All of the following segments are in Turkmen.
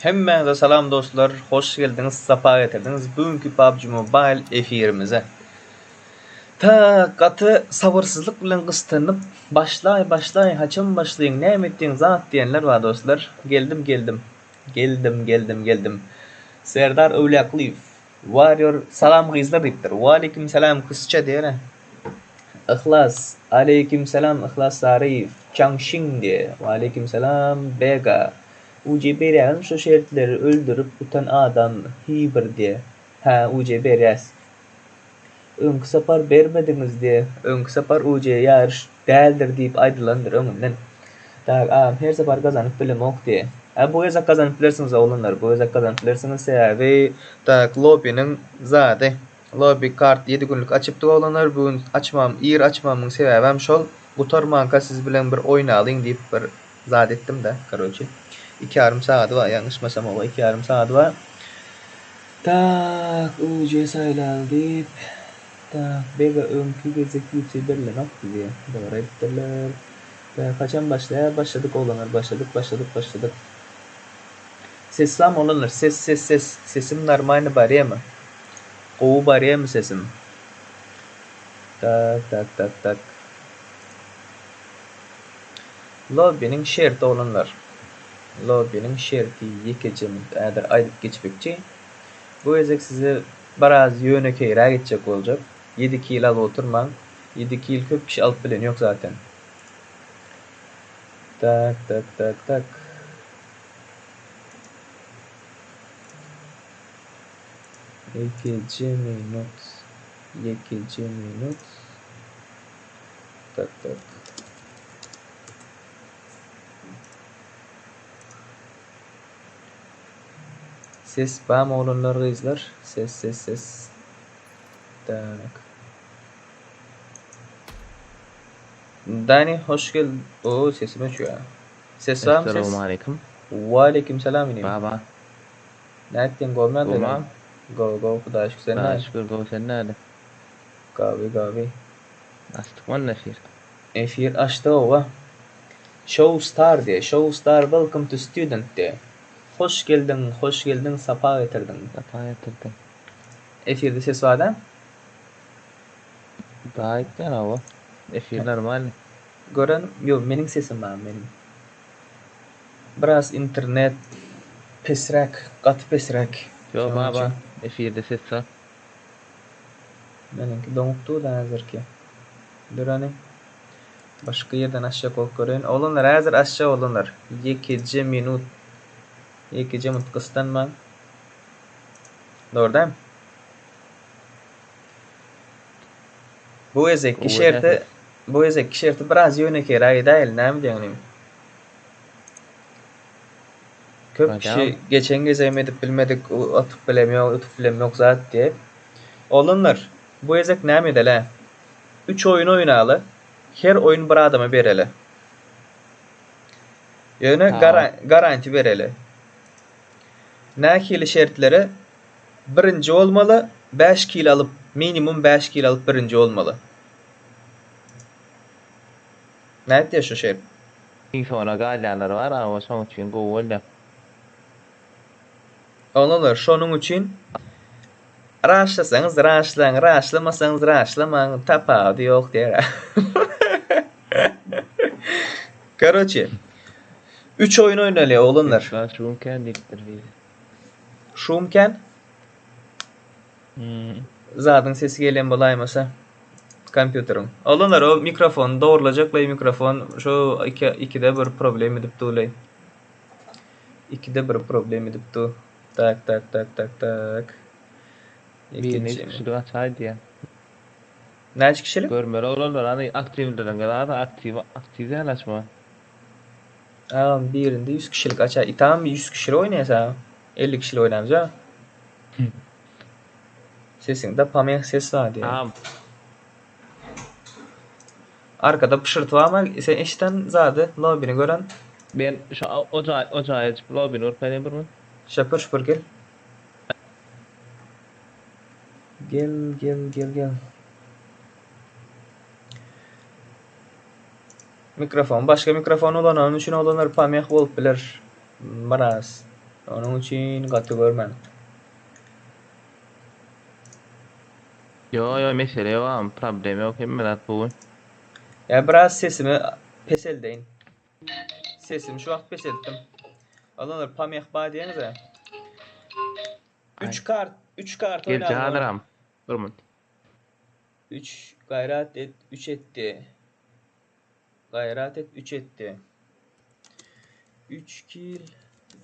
Hemmäňize salam dostlar, hoş geldiňiz, sapa getirdiňiz bu günki PUBG Mobile efirimize. Ta gaty sabyrsyzlyk bilen gyssanyp, başlaý başlaý haçan başlaýyň näme etdiň zat diýenler bar dostlar. Geldim geldim. Geldim geldim geldim. Serdar Öwlaklyýew Warrior salam gyzlar diýipdir. Waleýkim salam kysça diýene. Yhlas Aleýkim salam Yhlas Saryýew Çaňşiň diýe. Waleýkim salam Bega. UJ berýäňizmi şu şertleri öldürip utan adam hi bir diýe. Hä UJ berýäs. Öňki sapar bermediňiz diýe. Öňki sapar UJ ýaryş däldir diýip aýdylandyr öňünden. Tak agam her sapar gazanyp bilemok diýe. Hä bu gezek gazanyp bilersiňiz oglanlar bu gezek gazanyp bilersiňiz sebäbi tak lobbynyň zady lobby kart ýedi günlük açypdyk oglanlar bu gün açmam ir açmamyň sebäbem şol gutarmanka siz bilen bir oýnalyň diýip bir zat etdim-de karoçi. Iki ýarym sagady bar ýalňyşmasam oba iki ýarym sagady bar. Tak UJ saýlaly diýip tak bega öňki gezek UC berlenokdy diýýär. Dogry aýdypdyrlar. Tak haçan başlaýar? Başladyk oglanlar başladyk başladyk başladyk. Ses barmy oglanlar ses ses ses sesim normalny barýamy? Gowy barýamy sesim? Tak tak tak tak. Lobbynyň şerti oglanlar. Lobbynyň şerti ýekeje minut häzir aýdyp geçmekçi. Bu gezek size biraz ýönekeýräk etjek boljak. Ýedi kil alyp oturmaň. Ýedi kil köp kişi alyp bilen ýok zaten. Tak tak tak tak. Ýekeje minut. Ýekeje minut. Tak tak. Ses bamy oglanlar gyzlar? Ses ses ses. Tak. Dani hoş gel. O sesim öçýär. Ses bamy ses? Essalamu aleýkum. Waleýkim salam inim. Baba. Nätdiň gowmy ýagdaýlaryň? Gowmam. Gowy gowy Hudaýa şükür sen Hudaýa näl? şükür gowy sen näle? Gawy gawy. Açdyk walla efir. Efir açdy oba. Show star diýe show star welcome to student diýe. Hoş geldiň hoş geldiň sapa getirdiň. Sapa getirdiň. Efirde ses barda. Bar aýtýan hawa. Efir normalny. Gören ýok meniň sesim bar meniň. Biraz internet pesräk gaty pesräk. Ýok Şonuň baba üçin. efirde ses bar. Meniňki doňup dur-da häzirki. Dur hany. Başga ýerden açjak bolup göreýin. Oglanlar häzir açjak oglanlar. Ýekeje minut. Ýekeje minut gysdanmaň. Dogry dämi? Bu gezekki Gowy şerti edäsiz. bu gezekki şerti biraz ýönekeýräk edäýeli. Näme diýeň inim? Köp kişi Barýan. geçen gezegem edip bilmedik, atyp bilem ýok, utup bilem ýok zat diýip. Oglanlar, bu gezek näme edeli-ä? Üç oýun oýnaly, her oýun bir adama bereli. Ýöne Tamam. garanti bereli. Nähili şertlere? Birinji bolmaly, bäş kil alyp, minimum bäş kil alyp birinji bolmaly. Nätýär şu şert? Iň soňra galýanlar bar awa şoň üçin gowy bolýar. Oglanlar şonuň üçin raşlasaňyz raşlaň raşlamasaňyz raşlamaň tapawudy ýok diýer. Karoçe üç oýun oýnalýar oglanlar. Esra şum kän diýipdir biri. Şum kän? Hmm. Zadyň sesi gelýän bolaýmasa. Kompýuteriň. Oglanlar o mikrofony dogurlajaklaý mikrofon şu iki ikide bir problem edip durlaý. Ikide bir problem edip dur. Tak tak tak tak tak. Birini Ikinji. kişilik açaý diýýän. Näçe kişilik? Görmeli oglanlar hany aktiwleriňiz az aktiw aktiw däl açma. Agam birinde 100 kişilik açaý. Tamam 100 kişilik oýnaýas agam. 50 kişilik oýnamyz ýa. Sesiňde pomeh ses bar diýýär. Tamam. Arkada pyşyrty barmy? Sen eşiden zady, lobbyny gören. Men şu o jaý o jaýa çykyp lobbyny görüp gelýän bir gün. Şapur şupur gel. Gel gel gel gel. Mikrofon başga mikrofon ulananym üçin oglanlar pomeh bolup biler. Biraz. Onuň üçin gaty görmäň. Ýo ýo mesele ýok agam problem ýok hemme zat gowy. Ýa biraz sesimi peseldeýin. Sesimi şu wagt peseltdim. Oglanlar pomeh bar diýeňiz-ä. 3 kart, 3 kart Geljek oýnalyň. adyram. Bir minut. 3 gaýrat et, 3 etdi. Gaýrat et, 3 etdi. 3 kill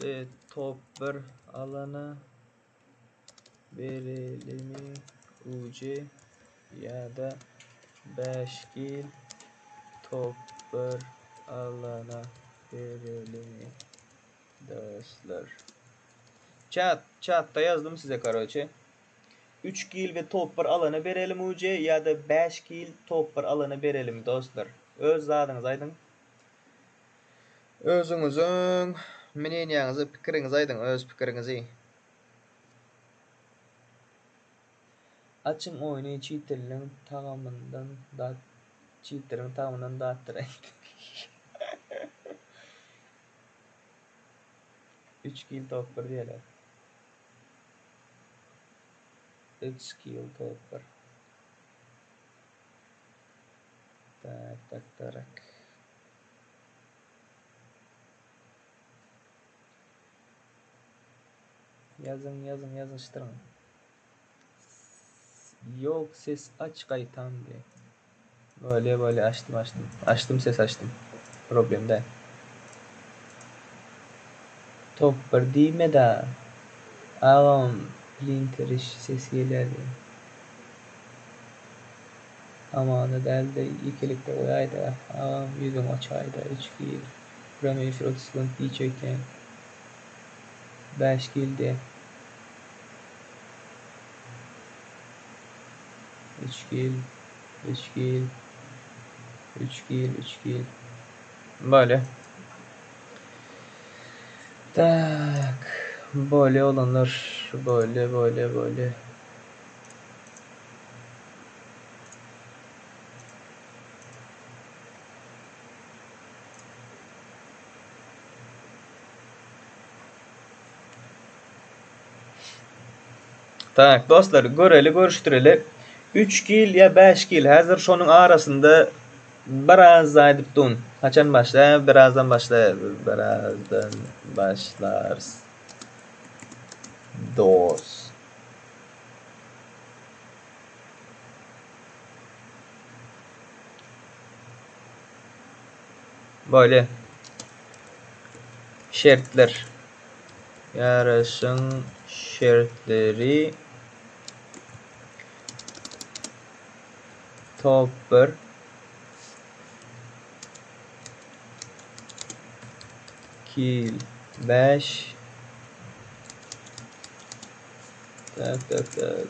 we top 1 alana berelimi UC ýa-da 5 kill top 1 alana berelimi dostlar. Chat, chatda ýazdym size karoçe. 3 kill we top 1 alana berelim UC ýa-da 5 kill top 1 alana berelimi dostlar. Öz zadyňyzy aýdyň. Özüňiziň mneniýaňyzy, pikiriňizi aýdyň, öz pikiriňizi. Açyň oýny çitirliň tagamyndan dat çitirliň tagamyndan datdyraýyn. 3 kill top 1 diýýärler. 3 kill top 1. Tak tak tarak. Ýazyň ýazyň ýazyşdyryň. Ýok ses aç gaýtam diý. Bolýa bolýa açdym açdym. Açdym ses açdym. Problem däl. Top bir diýmedä. Agam plinteriş ses gelýär diý. Hamana dälde ýekelikde goýaýda agam ýüzüňi açaýda üç kill. Premýer efir 30 sekunt giç öýtýän. 5 kill diýä. 3 kill, 3 kill, 3 kill, 3 kill. Bolýa. Tak. Bolýa oglanlar. Bolýa, bolýa, bolýa. Tak, dostlar, göreli, görüşdireli. 3 kill ýa 5 kill, häzir şonuň arasynda biraz aýdyp dun. Haçan başlaýar? Birazdan başlaýar. Birazdan başlarys. Dos. Böyle. Şertler. Ýaryşyň şertleri top 1 kill 5 Tak tak tak.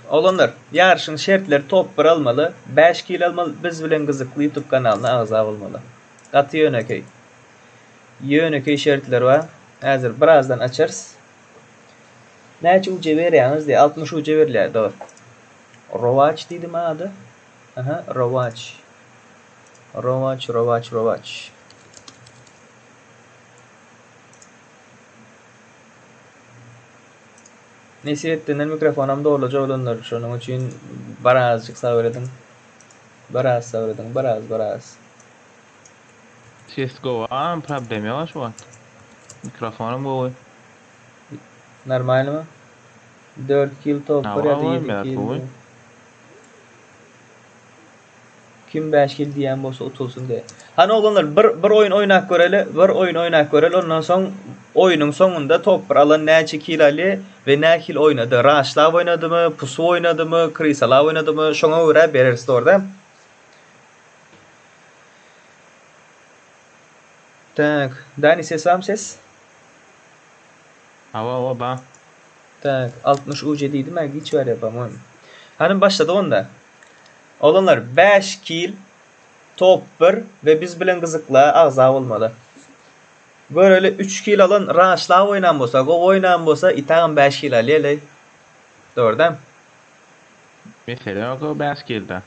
Oglanlar, ýaryşyň şertleri top 1 almaly, 5 kill almaly, biz bilen gyzykly YouTube kanalyna agza bolmaly. Gaty ýönekeý. Ýönekeý şertler bar. Häzir birazdan açarys. Näçe UC berýäňiz diýýär. 60 UC berilýär dost. Rowaç diýdim ady. Aha, Rowaç. Rowaç, Rowaç, Rowaç. Nesip etdiğinden mikrofonam doluja oglanlar. Şonuň üçin birazjyk sabyr ediň. Biraz sabyr ediň, biraz, biraz. Ses gowy agam problem ýok şu wagt. Mikrofonam gowy. Normalnymy? 4 kill top 1 ýa-da 7 kill. Gowy. Kim 5 kill diýen bolsa utulsyn diýe. Hany oglanlar bir bir oýun oýnap göreli, bir oýun oýnap göreli, ondan soň oýnuň soňunda top 1 alan näçe kill alýar we nähili oýnady? Raşlap oýnadymy, pusu oýnadymy, krysalap oýnadymy, şoňa görä bereris dogry däl? Tak, Dani ses barmy ses? Hawa hawa bar. Tak, 60 UC diýdim ha, giç barýar po-moýmu. Hany başladyk onda. Oglanlar 5 kill. Top 1 we biz bilen gyzykla agza bolmaly. Göreli 3 kill alan raşlap oýnan bolsa, gowy oýnan bolsa, itagam 5 kill alýa-leý. Dogry dämi? Mesele ýok o 5 killde.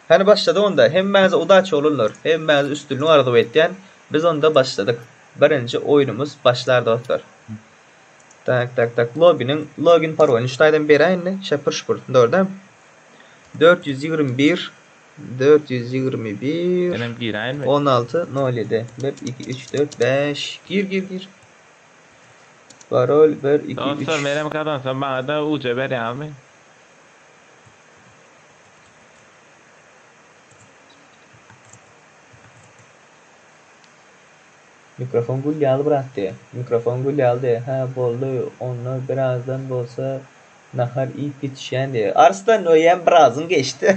Hany başladyk onda. Hemmäňize udaçi oglanlar. Hemmäňize üstünlik arzuw etýän. Biz onda başladyk. Birinji oýnumyz başlar dostlar. Tak tak tak lobiniň login parolyny şu taýdan beräý indi. Şapur şupur. Dogry dämi? 421 421 Menem giräýinmi? 16 07 1 2 3 4 5 Gir gir gir. Parol 1 2 3 Dostlar menem gazansam maňa da uja berýäňizmi? Mikrofon gül ýaly brat diýýä. Mikrofon gül ýaly diýýä. Hä boldy onda birazdan bolsa nahar iýip ýetişýän diýýä. Arslan öýem birazyň geçdi.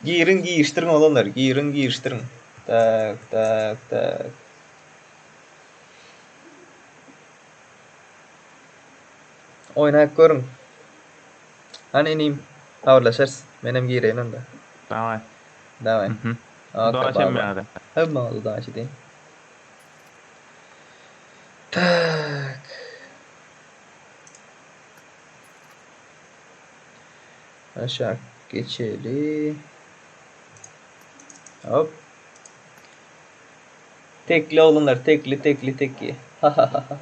Giriň girişdiriň oglanlar giriň girişdiriň. Tak tak tak. Oýnap görüň. Hany inim, habarlaşarys. Menem gireýin onda. Daway. Daway. Mhm. Okey, Udaçi bye bye. hemmäňize. Hemmäňize udaçi diýin. Tak. Aşak geçeli. Hop. Tekli oglanlar, tekli, tekli, tekli. Ha ha ha ha.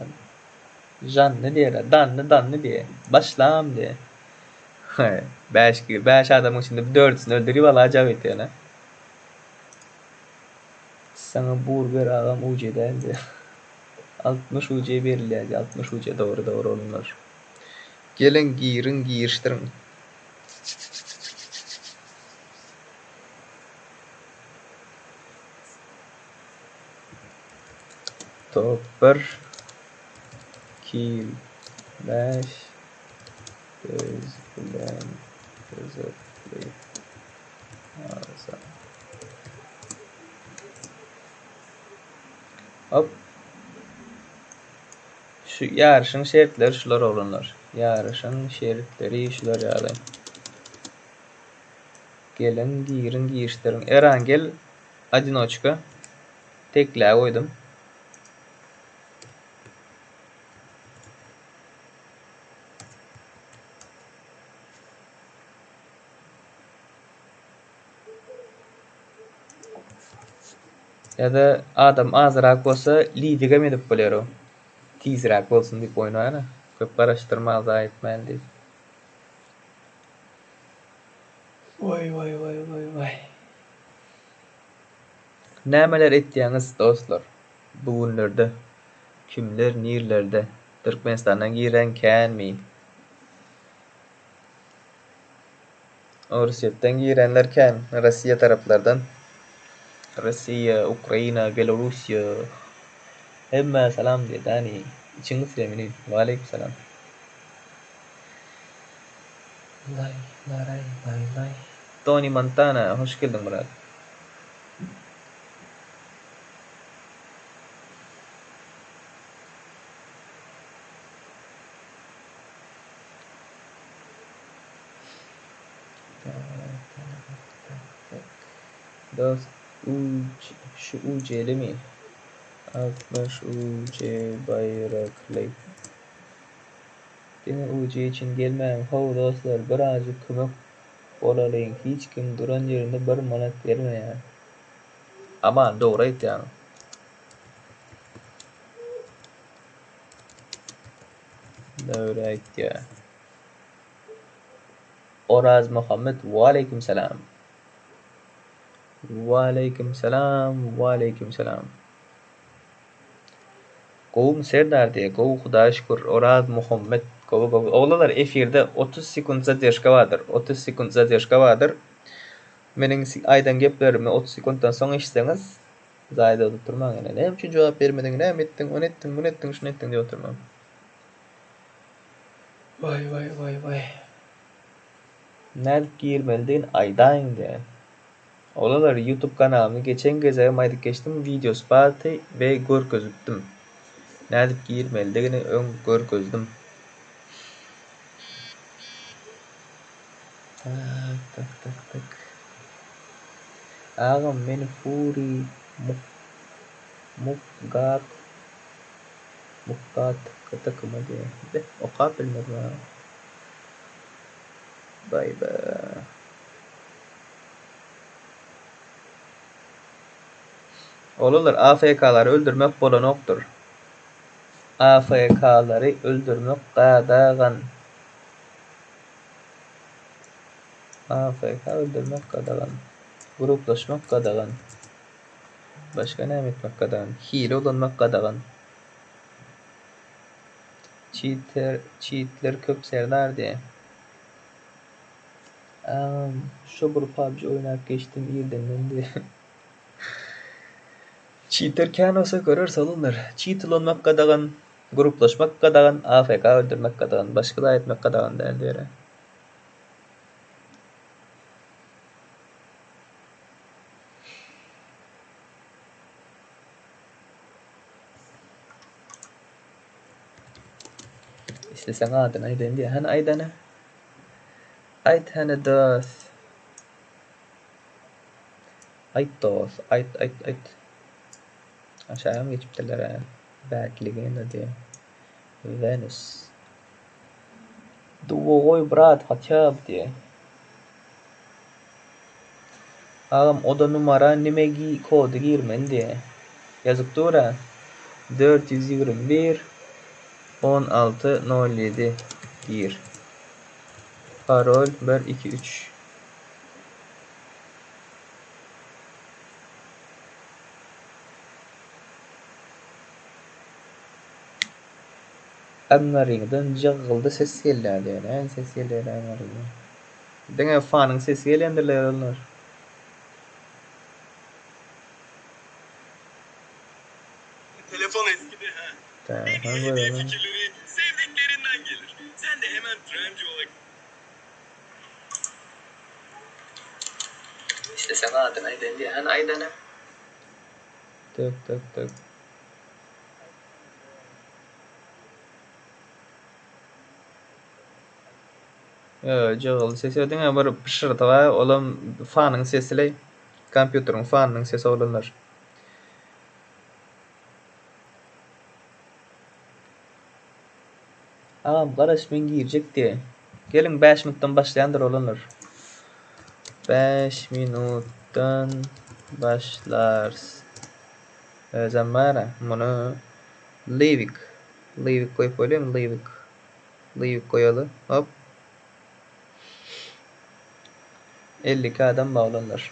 Janly diýer, danly danly diýer. Başlam diýer. Bäş bäş adamyň içinde bir dördüsini öldürip alajak öýtýän-ä. Saňa burger agam UJ däl diýer. 60 UJ berilýär diýer. 60 UJ dogry dogry oglanlar. Geliň giriň girişdiriň. Top 1 kill 5 göz bilen gyzykly arza. Hop. Şu ýaryşyň şertleri şular oglanlar. Ýaryşyň şertleri şular ýaly. Geliň, giriň, girişdiriň. Erangel odinoçka teklä goýdum. Ýa-da adam azrak bolsa liwigem edip bolýar o. Tizräk bolsun diýip oýnaýan-a. Köp garaşdyrma zaýa etmäli diýip. Waý waý waý waý waý. Nämeler etýäňiz dostlar bu günlerde kimler nirlerde Türkmenistandan giren känmi Orsýetden girenler kän Rossiýa taraplardan Rossiýa Ukraina Belorussiýa hemmä salam diýe Dani içiň gysýa meni Waleýkim salam. Laý laraý laý laý. Tony Montana hoş geldiň brat. Dost uc şu uceli 60 UC baýrakly. Diňe UC üçin gelmäň how dostlar birazjyk kömek bolalyň hiç kim duran ýerinde bir manat bermeýär. Aman dogry aýtýaň. Dogry aýtýa. Orazmuhammet Waleýkim salam. Waleýkim salam Waleýkim salam. Gowumy Serdar diýýär. Gowy Hudaýa şükür. Oraz Muhammet gowy gowy. Oglanlar efirde 30 sekunt zaderşka bardyr. 30 sekunt zaderşka bardyr. Meniň aýdan geplerimi 30 sekuntdan soň eşitseňiz zaýada bolup durmaň ýene. Näme üçin jogap bermediň, näme etdiň, ony etdiň, muny etdiň, şuny etdiň diýip oturmaň. Waý waý waý waý. Nädip girmelidigini aýdaýyň diýýär. Oglanlar youtube kanalymy geçen gezegem aýdyp geçdim wideosy bardy we görkezipdim. Nädip girmelidigini öň görkezdim. Tak tak tak tak. Agam meni Fury Muk Mukgat Mukgat takyma diýýär. Beh okap bilmedim agam. Baý-ba. Oglanlar AFK-lary öldürmek bolanokdyr. AFK-lary öldürmek gadagan. AFK öldürmek gadagan. Gruplaşmak gadagan. Başga näme etmek gadagan? Hile ulanmak gadagan. Çiter, çitler köp serdar diýýär. Agam, şo bir PUBG oýnap geçdim irdenden diýýär. Çiter kän bolsa göreris oglanlar. Çit ulanmak gadagan, gruplaşmak gadagan, AFK öldürmek gadagan. Başga zat etmek gadagan däl diýýär. Isleseň adyny aýdaýyn diýýär. Hany aýt hany. Aýt hany dost. Aýt dost, aýt, aýt, aýt. Aşagam geçipdirler hä. Bad legenda diýýär. Venus. Duo goý brat hatýa by diýýär. Agam oda numara nime kody girmeli diýýär. Ýazyp dur-a. 421 16 07 gir. Parol 1 2 3. Aňňaryňdan jyggyldy ses gelýär diýýär. Näme ses gelýär aňňaryňdan? Diňe fanyň sesi gelýändirler olar. Telefon eskidi ha. Tamam, En iyi hediye görelim. fikirleri sevdiklerinden gelir. Sen de hemen Trendyol'a Isleseň adyny aýdaýyn diýýär. Hany aýt hany. Tök tök tök. Ýok, jygyldy sesi diňe bir pyşyrdy bar, olam fanyň sesi-leý. Kompýuteriň fanynyň sesi oglanlar. Agam garaş men girjek diýe. Geliň 5 minutdan başlaýandyr oglanlar. 5 minutdan başlarys. Özem bar-a, muny Livik. Livik goýup bolýarmy? Livik. Livik goýaly. Hop. 52 adam bar oglanlar.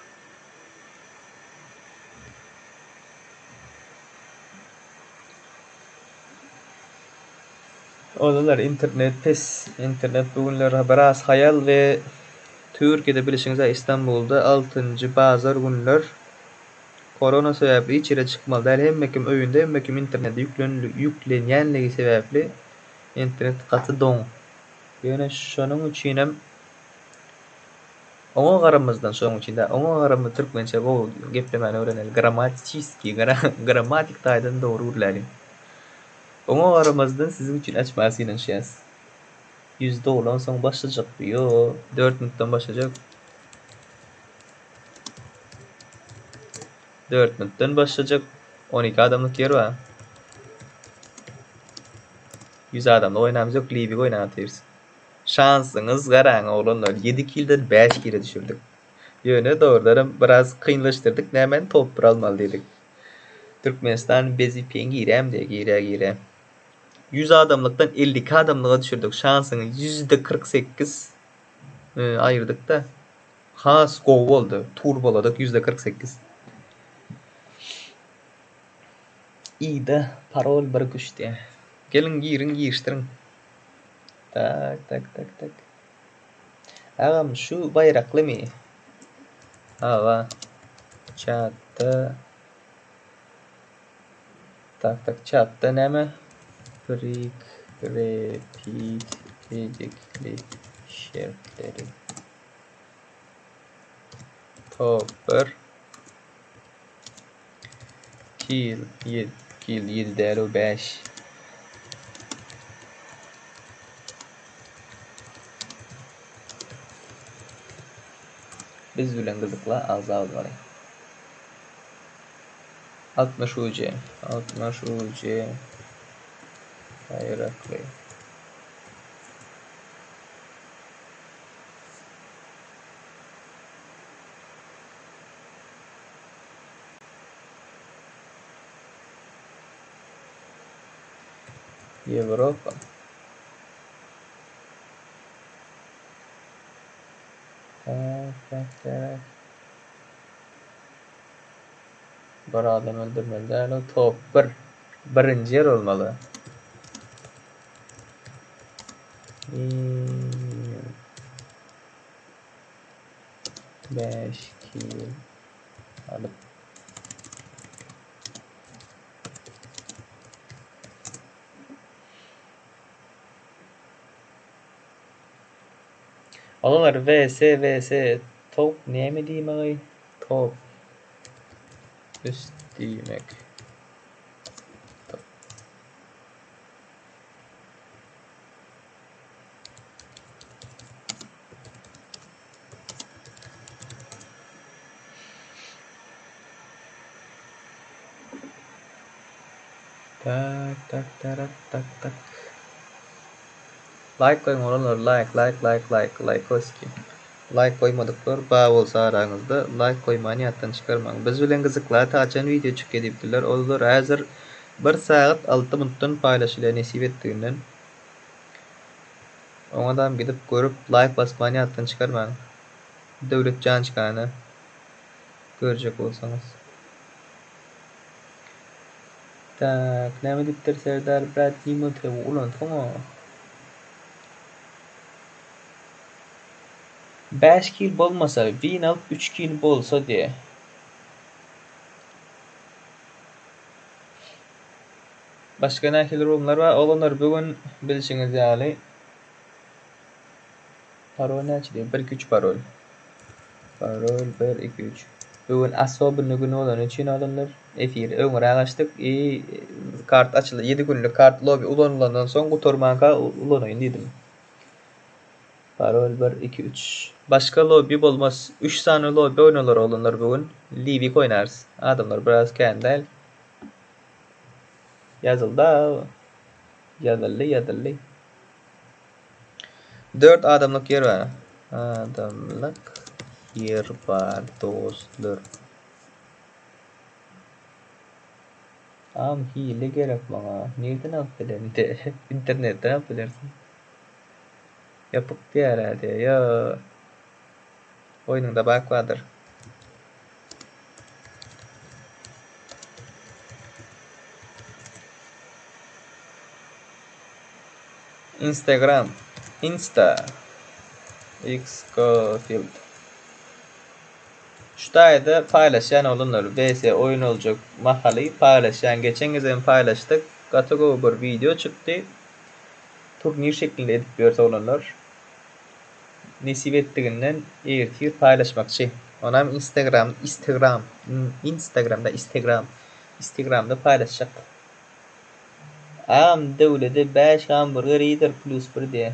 Oglanlar internet pes. Internet bu günler biraz haýal we Türkiýede bilişiňiz Istanbulda 6-njy bazar günler korona sebäpli hiç ýere çykmaly däl. Hemme kim öýünde, hemme kim internete ýüklenýänligi sebäpli internet gaty doň. Ýöne şonuň üçinem oňa garamazdan şonuň üçin däl, oňa garamazdan türkmençe gowy geplemäni öwreneli. Gramatiçiskiý, grammatik taýdan dogry gürläliň. Oňa garamazdan siziň üçin açmaga synanyşýas. Ýüz dolansoň başlajakmy? Ýo, 4 minutdan başlajak. 4 minutdan başlajak. 12 adamlyk ýer bar. 100 adamlyk oýnamyz ýok, Livik oýnap otyrys. Şansyňyz garaň oglanlar, 7 kilden 5 kile düşürdik. Ýöne dogrudanam biraz kynlaşdyrdyk, nämäni top bir almaly diýdik. Türkmenistan bezi pen girýämi diýýär, girýär, girýär. 100 adamlykdan 52 adamlyga düşürdik. Şansyňy %48 aýyrdyk-da. Has gowy boldy. Turboladyk %48. Ida parol bir güç diýýär. Geliň giriň girişdiriň. Tak tak tak tak. Agam şu baýraklymy? Hawa. Çatda Tak tak çatda näme? Prikrepit edikli şertleri. Top 1 Kill 7 kill 7 däl o 5. Biz bilen gyzykla agza bolmaly. 60 UC, 60 UC baýrakly. Ýewropa. Tak, tak, tak. Bir adam öldürmeli däl o top 1. Birinji ýer bolmaly. 5 kill alyp Olar vs vs top näme diýmegi? Top üst diýmek. Top. Tak tak tarak tak tak. Like goýuň oglanlar like like like like laýkoski. Like goýmadyklar bar bolsa araňyzda like goýmany ýatdan çykarmaň. Biz bilen gyzyklat haçan wideo çykýa diýipdirler. Olar häzir bir sagat alty minutdan paýlaşylýar nesip etdiginden. Oňadam gidip görüp like basmany ýatdan çykarmaň. Döwlet Jançkany görjek bolsaňyz. Tak, näme diýipdir Serdar brat Nimo TV ulansaňa. 5 kill bolmasa, win alyp 3 kill bolsa diýe. Başga nähili roomlar bar? Oglanlar bu gün bilşiňiz ýaly Parol näçe diýip? 1 2 3 parol. Parol 1 2 3. Bu gün asobynny güni bolany üçin oglanlar efiri öňräk açdyk. I kart açyldy. 7 günlük kart lobby ulanylandan soň gutarmanka ulanaýyn diýdim. Parol 1 2 3. Başga lobby bolmaz. 3 sany lobby oýnalar oglanlar bu gün. Livik oýnarys. Adamlar biraz kän däl. Ýazyldy. Ýazyldy, ýazyldy. 4 adamlyk ýer bar. Adamlyk ýer bar dostlar. Am hile gerek maňa. Nirden alyp bilerin de? Internetden alyp bilersiň. Ýapyk diýär-ä diýýär. Ýo. Oýnuňda bak bardyr. Instagram Insta Xcofield Şu taýda paýlaşýan oglanlar VS oýun boljak mahaly paýlaşýan geçen gezegem paýlaşdyk gaty gowy bir wideo çykdy turnir şeklinde edip ýörüs oglanlar nesip etdiginden ertir paýlaşmakçy onam instagram istegram instagramda istegram istegramda paýlaşjak. Agam döwlede 5 gamburger iýdir plus bir diýe.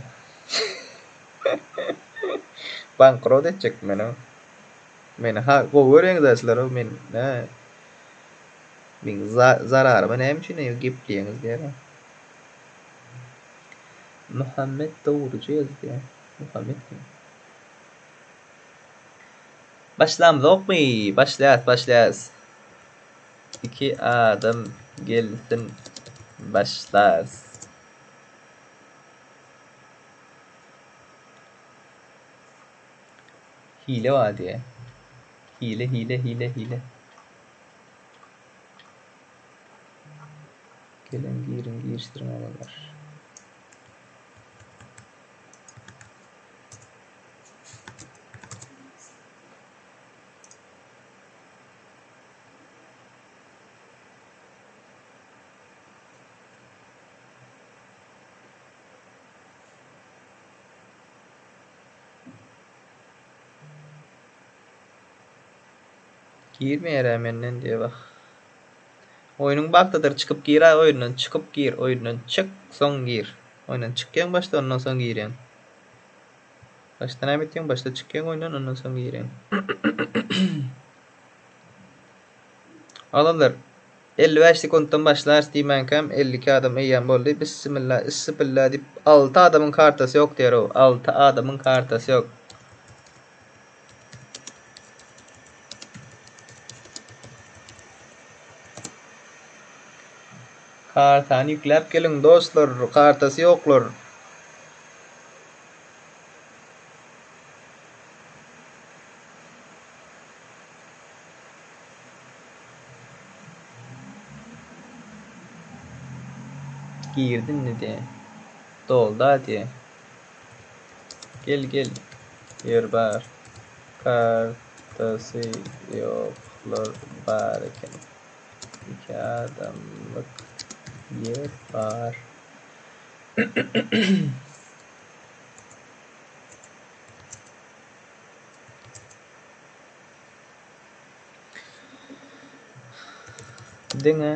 Bankrot etjek meni. Meni ha gowy görýäňiz sizler men nä meň zararyma näme üçin gepleýäňiz diýär. Muhammet dogruja ýazdy. Muhammet kim? Başlamzokmy? Başlaýas, başlaýas. Iki adam gelsin başlarys. Hile bar diýýär. Hile hile hile hile. Geliň giriň girişdiriň oglanlar. Girmeýär-ä menden diýe bak. Oýnuň bagtydyr çykyp gir-ä oýundan çykyp gir oýundan çyk soň gir. Oýundan çykýaň başda ondan soň girýäň. Başda näme etýäň? Başda çykýaň oýundan, ondan soň girýäň. Adamlar, 55 sekuntdan başlarys diýmänkäm 52 adam eýýäm boldy. Bismillah, issipilla diýip 6 adamyň kartasy ýok diýer o. 6 adamyň kartasy ýok. Kartany ýükläp geliň dostlar, kartasy ýoklar. Girdi indi diýe. Dolda diýe. Gel gel. Ýer bar. Kartasy ýoklar bar eken. Iki adamlyk ýer bar. Diňe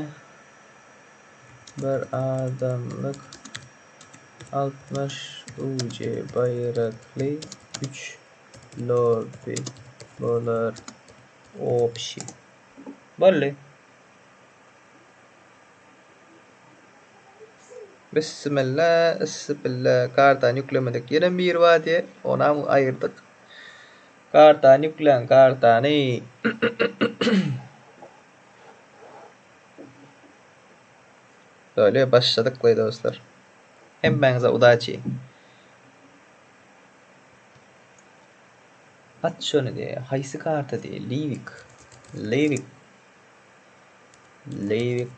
bir adamlyk 60 UC baýrakly 3 lobby bolar obşi. Boldy. Bismilla, issibilla, kartany ýüklemedik. Ýene biri bar diýe, onam aýyrdyk. Kartany ýükläň, kartany. Böyle başladyk goý dostlar. Hemmäňize udaçi. At şony diýe, haýsy karta diýe, Livik. Livik. Livik.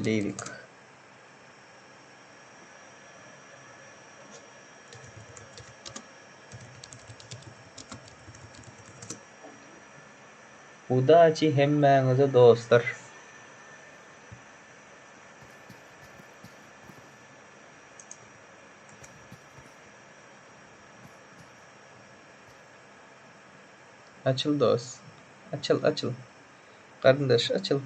Livik. Udaçi hemmäňize dostlar. Açyl dost. Açyl açyl. Garyndaş açyl.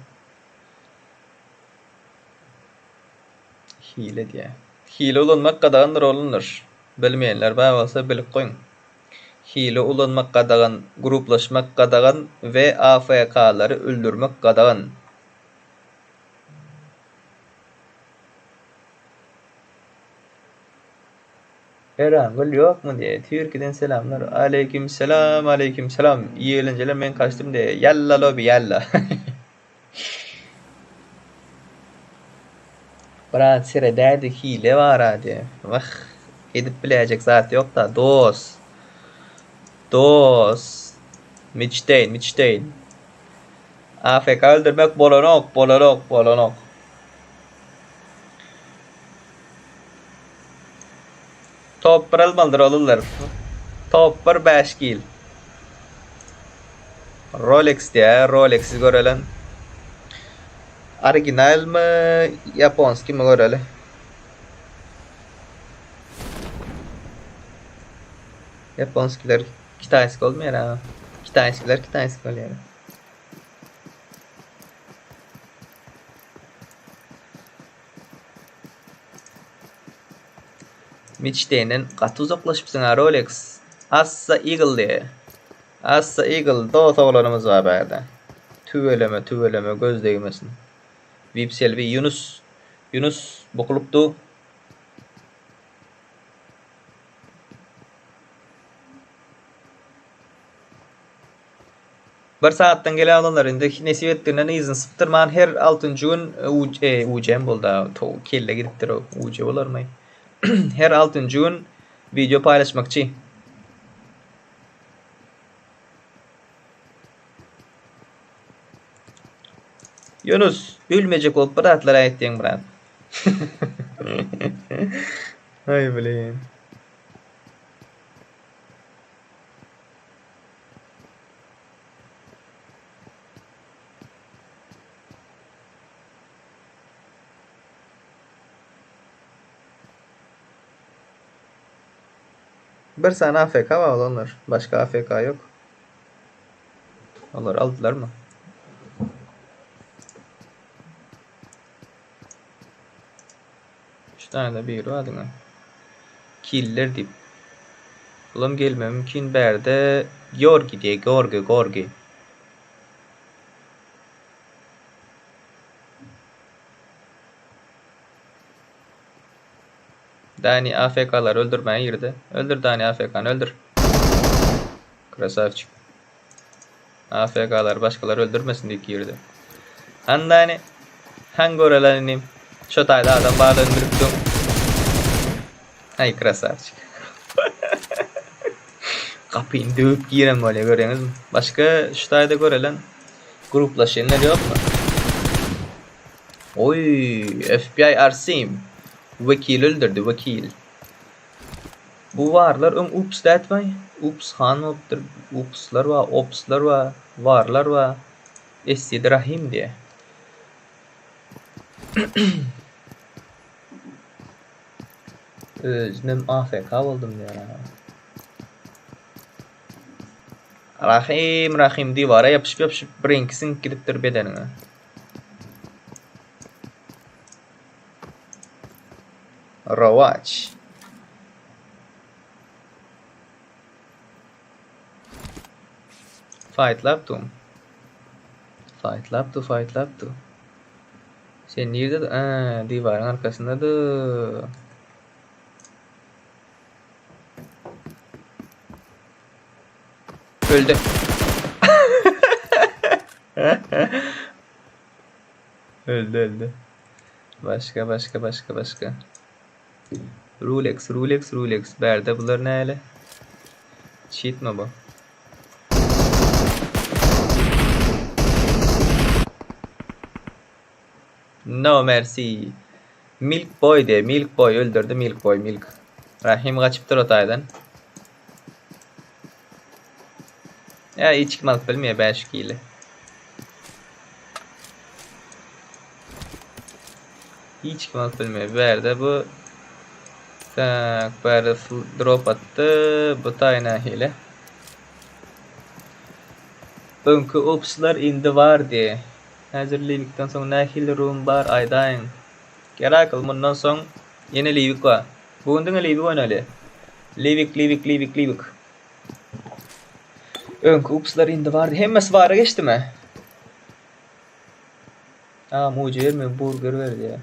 Hile diýýär. Hile ulanmak gadagandyr oglanlar. Bilmeýänler bar bolsa bilip goýuň. Hile ulanmak gadagan, gruplaşmak gadagan we AFK-lary öldürmek gadagan. Erangül ýokmy diýýär. Türkiýeden selamlar. Aleýkim selam, aleýkim selam. Iyi eğlenceler men kaçtym diýýär. Ýalla lobi ýalla. Brat seredäýdi hile bara diýýär. Wah, edip biläýjek zat ýok-da, dos. Dos. Miçdeýin, miçdeýin. AFK öldürmek bolanok, bolanok, bolanok. Top 1 almalydyr olanlar. Top 1 5 kill. Rolex diýä, Rolex'i görelen. Original mı, Japonski mi göreli. Japonskiler Kitajski bolmaýar ha. Kitajskiler kitajski bolýar. Miçdenden gaty uzaklaşypsyň ha Rolex. Assa Eagle diýe. Assa Eagle dos oglanymyz bar bärde. Tüweleme tüweleme göz degmesin. Vip Selbi Yunus Yunus bukulyp du. Bir sagatdan gelen adamlar indi nesip etdiginden yzyny sypdyrman her altynjy gün UC UC boldy to kelle gidipdir o UC bolarmy? Her altynjy gün video paýlaşmakçy. Yunus ölmejek bolup bir zatlar aýtýaň brat. Aý blin. Bir sany AFK bar olanlar. Başga AFK ýok. Olar aldylarmy? Üç tane de biri bar diňe. Killer diýip. Bulam gelmegi mümkin bärde Georgi diýe Georgi Gorgi. Dani AFK-lary öldürmäge girdi. Öldür Dani AFK-ny öldür. Krasavçik. AFK-lary başgalar öldürmesin diýip girdi. Han Dani. Han görelen inim. Şo taýda adam bardygyny bilip dur. Ay krasavçik. Gapyny döwüp giren bolýar görýäňizmi? Başga şu taýda görelen gruplaşanlar ýokmy? Oý, FBI Arsim. Wekil öldürdi, wekil. Bu barlar öň ups dätmay? Ups han bolupdyr. Upslar bar, opslar bar, warlar bar. Esidi Rahim diýe. Özümem AFK boldum diýär. Rahim, Rahim diwara ýapyşyp ýapyşyp birinki siňip gidipdir bedeniňe. Rowaç. Faýtlap dur. Faýtlap dur, faýtlap dur. Sen nirde? Ä, diwaryň arkasynda dur. Öldü. Öldü öldü. Başka başka başka başka. Rolex Rolex Rolex. Bärde bular näle? Cheat mi bu? No mercy. Milk boy diye. Milk boy öldürdü. Milk boy milk. Rahim gaçypdyr o taýdan. Ya hiç kim alyp bilmeýär 5 kili. Hiç kim alyp bilmeýär. Bärde bu Tak, bärde drop atdy. Bu taý nähili? Öňki opslar indi bar diýe. Häzir Liwikden soň nähili room bar aýdaýyň. Gerakl mundan soň ýene Liwik bar. Bu gün diňe Liwik oýnaly. Liwik, Liwik, Liwik, Liwik. Öňki upslar indi bardy. Hemmesi bara geçdimi? A, muji berme, burger berdi.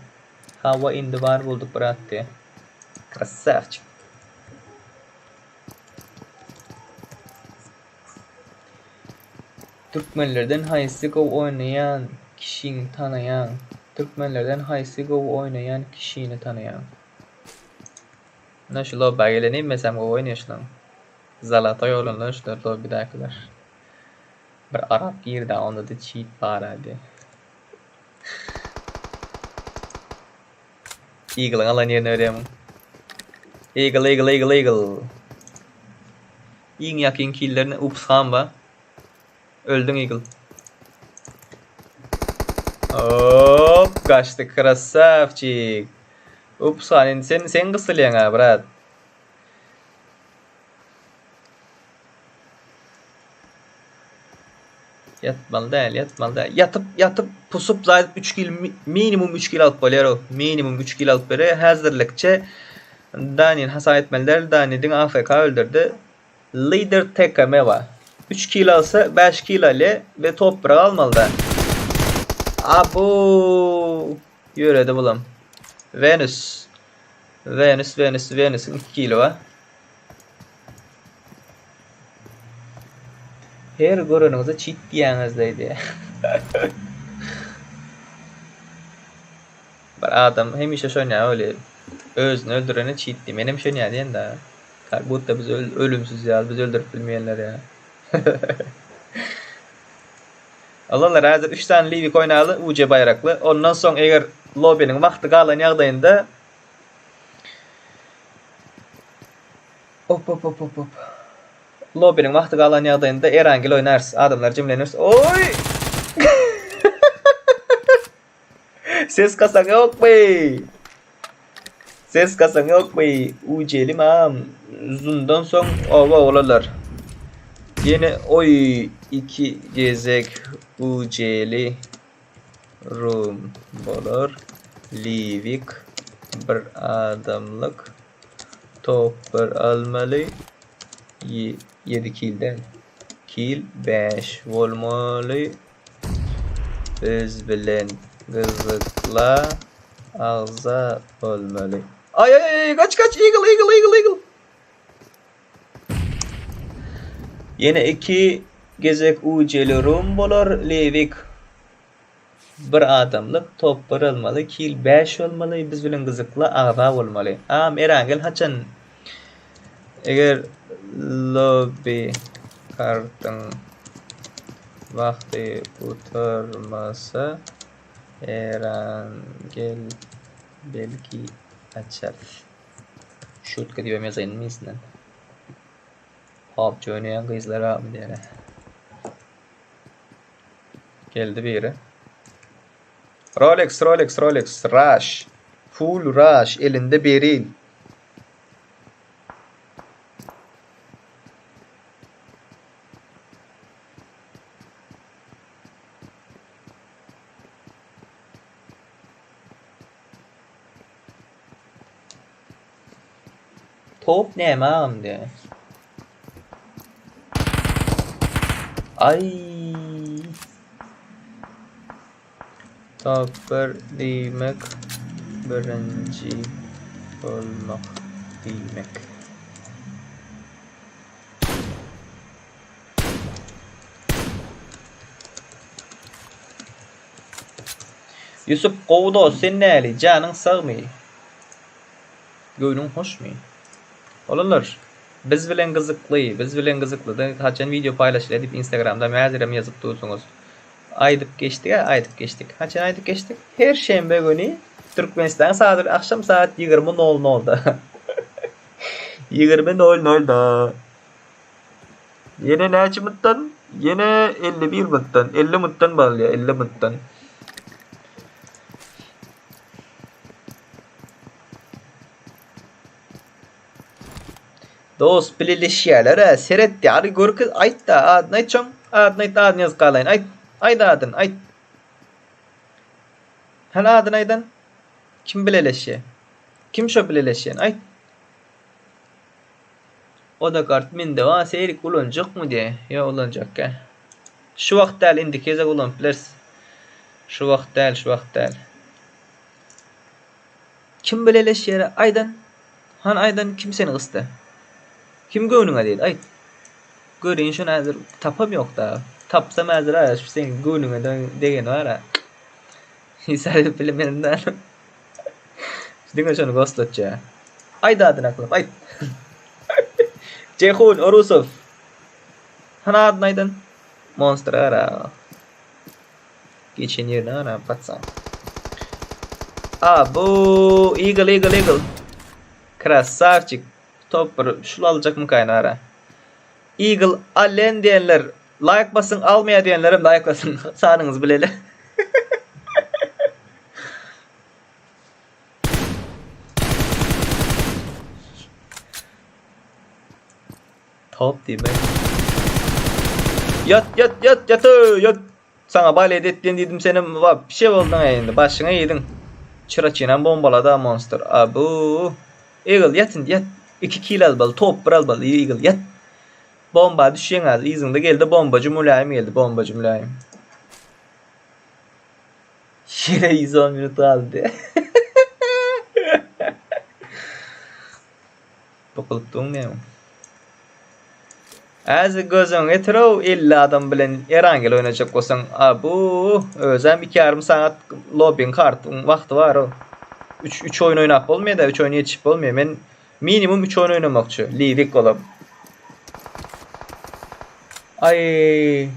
Hawa indi bar bulduk brat diýe. Krasavçik. Türkmenlerden haýsy gowy oýnaýan kişiňi tanaýaň? Türkmenlerden haýsy gowy oýnaýan kişini tanaýaň? Ine şu lobba gelen hemmesem gowy oýnaýar şulaň. Zalatoý oglanlar şular lobbydakylar. Bir arap girdi onda-da çit bar hadi. Eagle'yň alan ýerine berýär muň. Eagle, Eagle, Eagle, Eagle. Iň ýakyn killerini ups hamba. Öldüň Eagle. Hop, kaçdy krasavçik. Ups han indi sen sen gysylýaň ha brat. Ýatmaly däl, ýatmaly däl. Ýatyp, ýatyp, pusup zaýdyp 3 kil minimum 3 kil alyp bolýar o. Minimum 3 kil alyp berýär. Häzirlikçe Danin hasap etmeli däl. Dani diňe AFK öldürdi. Lider TKM bar. 3 kil alsa 5 kil alýar we top 1 almaly da. Abu ýöredi bulam. Venus. Venus, Venus, Venus'un 2 kili bar. Her göreniňizde çit diýýäňiz diýdi. Bir adam hemişe şonýa öli özüni öldürene çit diý. Menem şonýa diýen da. Как будто biz ölümsiz ýaly, biz öldürip bilmeýänler ýa. Oglanlar häzir 3 sany livik oýnaly UC baýrakly. Ondan soň eger lobbynyň wagty galan ýagdaýynda Op op op op op. Lobbynyň wagty galan ýagdaýynda Erangel oýnarys. Adamlar jemleners. Oý! Ses kasaň ýokmy? Ses kasaň ýokmy? Ujeli mam. Zundan soň oba oglanlar. Ýene oý iki gezek ujeli room bolar. Livik bir adamlyk top bir almaly. 7 kill däl. Kill 5 bolmaly. Biz bilen gyzykla agza bolmaly. Ay ay ay kaç kaç Eagle Eagle Eagle Eagle. Ýene 2 gezek UCL room bolar Lewik. Bir adamlyk top bir almaly, kill 5 bolmaly, biz bilen gyzykly agza bolmaly. Am Erangel haçan eger lobby kartyň wagty gutarmasa Erangel belki açarys. Şutka diýip hem ýazaýyn minsinden. PUBG oýnaýan gyzlar barmy diýene. Geldi biri. Rolex, Rolex, Rolex, Rush. Full Rush, elinde beril. Top näme agam diýýär. Ay. Top bir diýmek birinji bolmak diýmek. Ýusup gowy dost sen näli janyň sagmy? Göwnüň hoşmy? Olanlar biz bilen gyzykly biz bilen gyzyklyda haçan wideo paýlaşylýar diýip instagramda häzirem ýazyp dursuňyz. Aýdyp geçdik-ä aýdyp geçdik. Haçan aýdyp geçdik? Her şenbe güni Türkmenistan sagat akşam saat 20 nol nolda. 20 nol nolda. Ýene näçe mutdan? Ýene 51 mutdan. 50 mutdan barylýar, 50 mutdan. Dost bileleşýärler-ä, seret ýaly görkez, aýt-da, adyny aýt şoň, adyny aýt, adyny ýazyp galaýyn, aýt, aýt adyny, aýt. Hany adyny aýdan? Kim bileleşýär? Kim şo bileleşýän, aýt. Oda kart mende bar, seýrek ulanjakmy diýä, ýok ulanjakka. Şu wagt däl, indiki gezek ulanyp bileris. Şu wagt däl, şu wagt däl. Kim bileleşýär aýdan? Hany aýdan kim seni gysdy? Kim göwnüňe degdi aýt. Göreýin şony häzir tapam ýok da. Tapsam häzir ara şu seň göwnüňe degeni bar-a. Hiç aýdyp bilemedim däl. Diňe şony goslatja. Aýt adyny aklap aýt. Jeýhun Orusow. Hany adyny aýdan? Monster ara. Geçen ýerine gara patsan. A bu Eagle Eagle Eagle. Krasavçik. Top bir şul aljakmykaýyn ara. Eagle Allen diýenler like basyň almaýar diýenlerem like basyň. Sanyňyzy bileli. Top diýmek. Ýat ýat ýat ýat ýat. Saňa balet etdiň diýdim senem wapşe bolduň indi başyňa iýdiň. Çyraçynam bombalada monster. Abu. Eagle ýat indi ýat. 2 kill almaly, top bir almaly Eagle ýat. Bomba düşýäň az yzyňda geldi bombajy müläýim geldi bombajy müläýim. Ýene 110 minut galdy. Bukulyp duň näme? Äzi gözüňe getirow 50 adam bilen Erangel oýnajak bolsaň, a bu özem 2 ýarym sagat lobbyň kartyň wagty bar o. 3 3 oýun oýnap bolmaýar-da, 3 oýun ýetişip bolmaýar. Men minimum 3 oýun oýnamakçy, lirik bolup. Aý.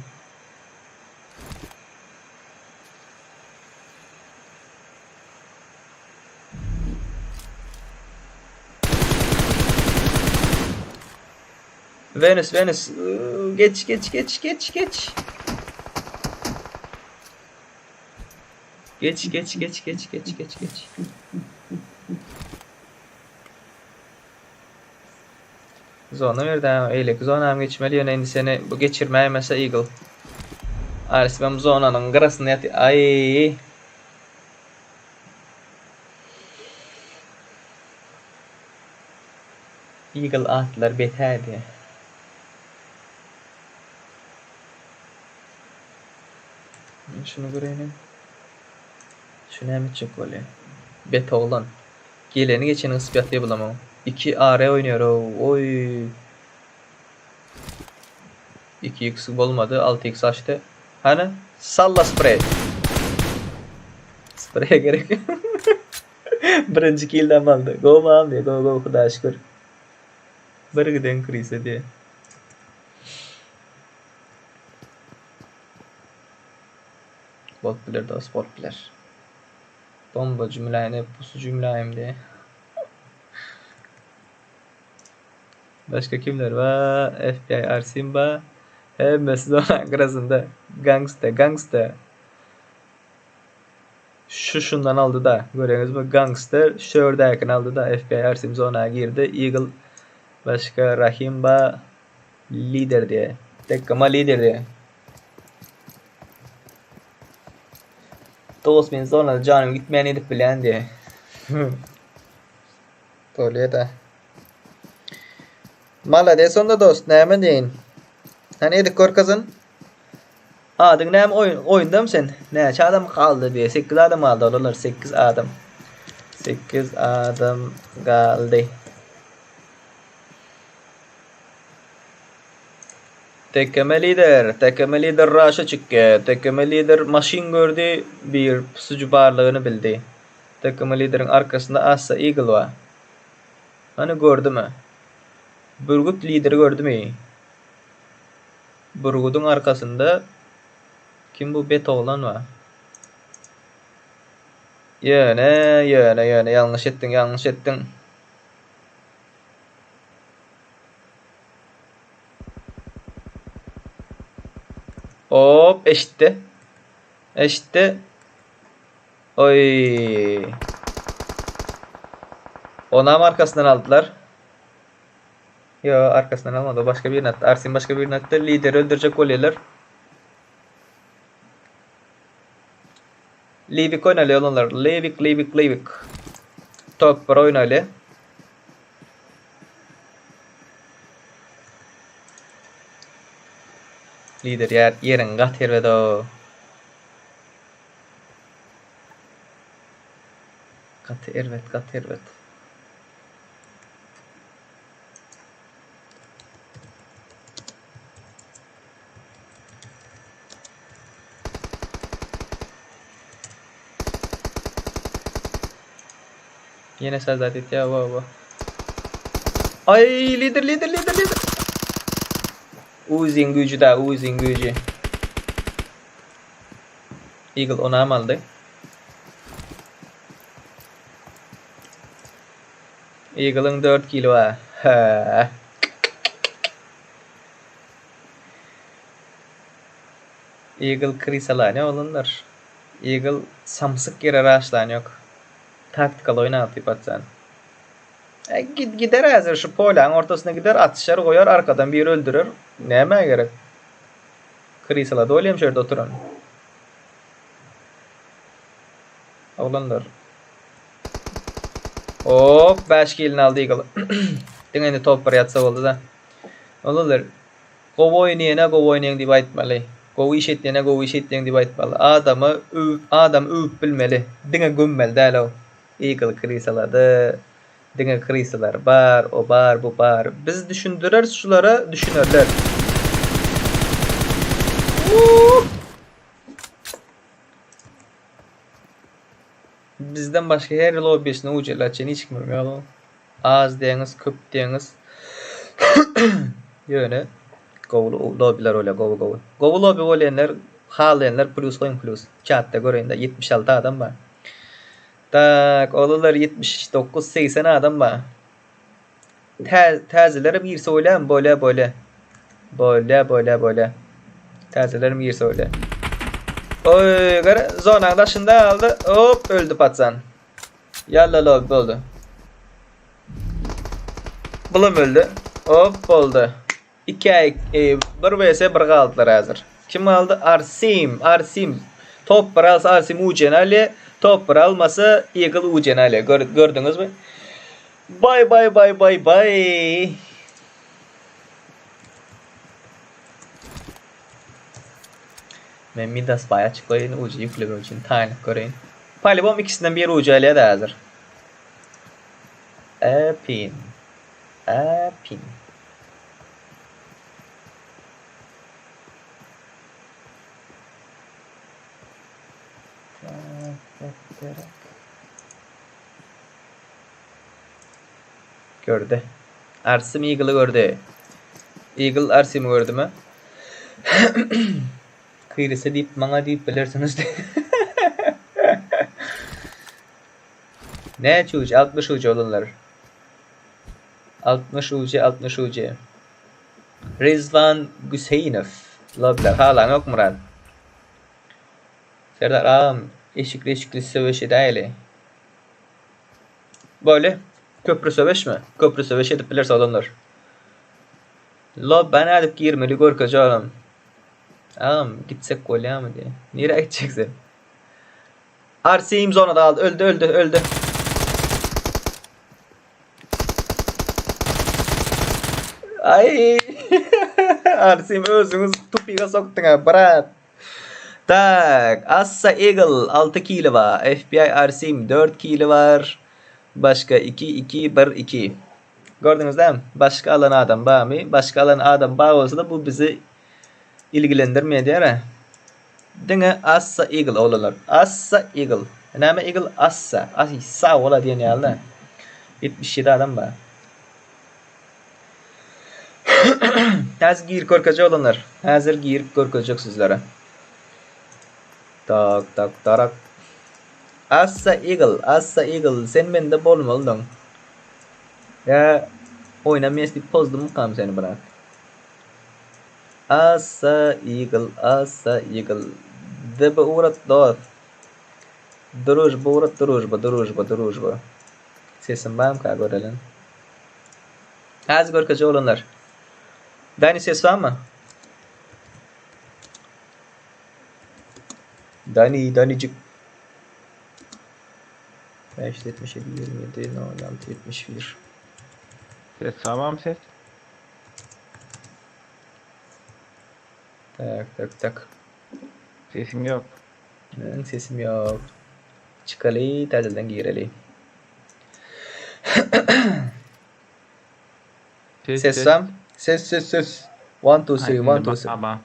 Venus, Venus. Geç, geç, geç, geç, geç. Geç, geç, geç, geç, geç, geç, geç. Zona berdi ha, eýleki zona hem geçmeli ýöne indi seni bu geçirmäýmese Eagle. Arsibem zonanyň gyrasynda ýaty. Aý. Eagle atlar betädi. Men şuny göreýin. Şu näme etjek bolýar? Bet oglan. Geleni geçeni gysyp ýatyr bulam. 2 AR oýnaýar. Oý. 2x bolmady, 6x açdy. Hany? Salla sprey. Sprey gerek. Birinji killden aldy. Go mam diýe, go go Hudaýa şükür. Bir giden krise diýe. Bolup biler dost, bolup biler. Bombajy mülaýym, pusucu mülaýym diýe. Başga kimler bar? FBI Arsim bar. Hemmesi zona gyrasynda. Gangsta, gangsta. Şu şundan aldy da. Göreňizmi? Gangster şu ýerdäkini aldy da. FBI Arsim zona girdi. Eagle başga Rahim bar. Lider diýe. Tekkama lider diýe. Dost men zonada janym gitmeýän edip bilýän diýe. Bolýa-da. Malades onda dost, näme diýeýin. Hany edip görkezin. Adyň näme oýun oýundamy sen? Näçe adam galdy diýe. 8 adam galdy olar 8 adam. 8 adam galdy. Tekeme lider, tekeme lider raşa çykýar. Tekeme lider maşyn gördi, bir pusuju barlygyny bildi. Tekeme lideriň arkasynda Assa Eagle bar. Hany gördümi? Bürgüt lideri gördümi? Bürgüdiň arkasynda kim bu bet oglan bar. Ýöne, ýöne, ýöne ýalňyş etdiň, ýalňyş etdiň. Hop, eşitdi. Eşitdi. Oý. Onam arkasyndan aldylar. Yo, arkasyndan almady. O başga birini atdy. Arsin başga birini atdy. Lideri öldürjek bolýarlar. Livik oýnaly olanlar. Livik, Livik, Livik. Top bir oýnaly. Lider ýer, ýeriň gaty erbet o. Gaty erbet, gaty erbet. Ýene sazat etýär, wa wa. Ay lider lider lider lider. Uziň güýji da, Uziň güýji. Eagle onam aldy. Eagle'ın 4 kilo ha. He. Eagle krisalany olanlar. Eagle samsyk ýere raşlan ýok. Taktikal oýnapdy patsan. E, git gider häzir şu polýaň ortasyna gider, atyşar, goýar, arkadan biri öldürer. Nämä gerek? Krisala dolýam şu ýerde oturan. Oglanlar. Hop, 5 kilini aldy Eagle. Diňe indi top bir ýatsa boldy da. Oglanlar, gowy oýnaýana gowy oýnaýaň diýip aýtmaly. Gowy iş etýäne gowy iş etýäň diýip aýtmaly. Adamy öwüp, adamy öwüp bilmeli. Diňe gömmeli däl-ow. Eagle krisalady. Diňe krisalar bar, o bar, bu bar. Biz düşündireris şulara, düşünerler. Bizden başga her lobbisini ucel açan hiç kim ýok. Az diýeňiz, köp diýeňiz. Ýöne gowy lobbiler bolýar, gowy gowy. Gowy lobby bolýanlar, halaýanlar plus goýuň plus. Chatda göreýin-de 76 adam bar. Tak, oglanlar 79 80 adam bar. Tä täzelerem girse bolýarmy? Bolýar, bolýar. Bolýar, bolýar, bolýar. Täzelerem girse bolýar. Oý, gara zonaň daşynda aldy. Hop, öldi patsan. Ýalla lobby boldy. Bulam öldi. Hop, boldy. 2 e, 1 vs 1 galdylar häzir. Kim galdy? Arsim, Arsim. Top bir alsa Arsim UC'ni alýar. Top bir almasa Eagle UC'ni alýar. Gör, gördüňizmi? Bay bay bay bay bay. Men Midas Buy açyp goýaýyn ujy ýüklemek üçin taýynlyk göreýin. Polibom ikisinden biri ujy alýar häzir. Epin. Epin. Gördi. Arsim Eagle'y gördi. Eagle Arsim'i gördümi? Kyrysy diýip maňa diýip bilersiňiz. Näçe uç? 60 uç olanlar. 60 uç, 60 uç. Rizwan Güseýinow. Loblar halan yok Murat. Serdar agam eşikli eşikli söweş edäýeli. Böyle köprü söweşmi? Köprü söweş edip bileris oglanlar. Lobba nädip girmeli görkez agam. Agam gitsek bolýamy diýe. Nirä gitjek sen? Arsim zonada galdy. Öldü öldü öldü. Ay. Arsim özüňiz tupyga sokduň ha, brat. Tak, Assa Eagle 6 kili bar. FBI Arsim 4 kili bar. Başga 2 2 1 2. Gördüňiz dämi? Başga alan adam barmy? Başga alan adam bar bolsa-da bu bizi ilgilendirmeýär diýär. Diňe Assa Eagle oglanlar. Assa Eagle. Näme Eagle? Assa. Ay sag bola diýen ýaly-da. 77 adam bar. Häzir girip görkezjek oglanlar. Häzir girip görkezjek sizlere. Tak tak tarak. Assa Eagle, Assa Eagle, sen mende bolmalydyň. Ýa oýnamaýas diýip pozdumykam seni brat. Assa Eagle, Assa Eagle. DB ugrat dost. Družba ugrat družba, družba, družba. Sesim barmyka göreliň. Häzir görkezjek oglanlar. Dani ses barmy? Dani, Danicik. 577 27 06 71. Ses tamam ses. Tak tak tak. Sesim yok. Meniň sesim ýok. Çykaly, täzeden gireli. Ses Ses ses. bam. Ses ses ses. 1 2 Ay 3 1 indi 2 3. baba.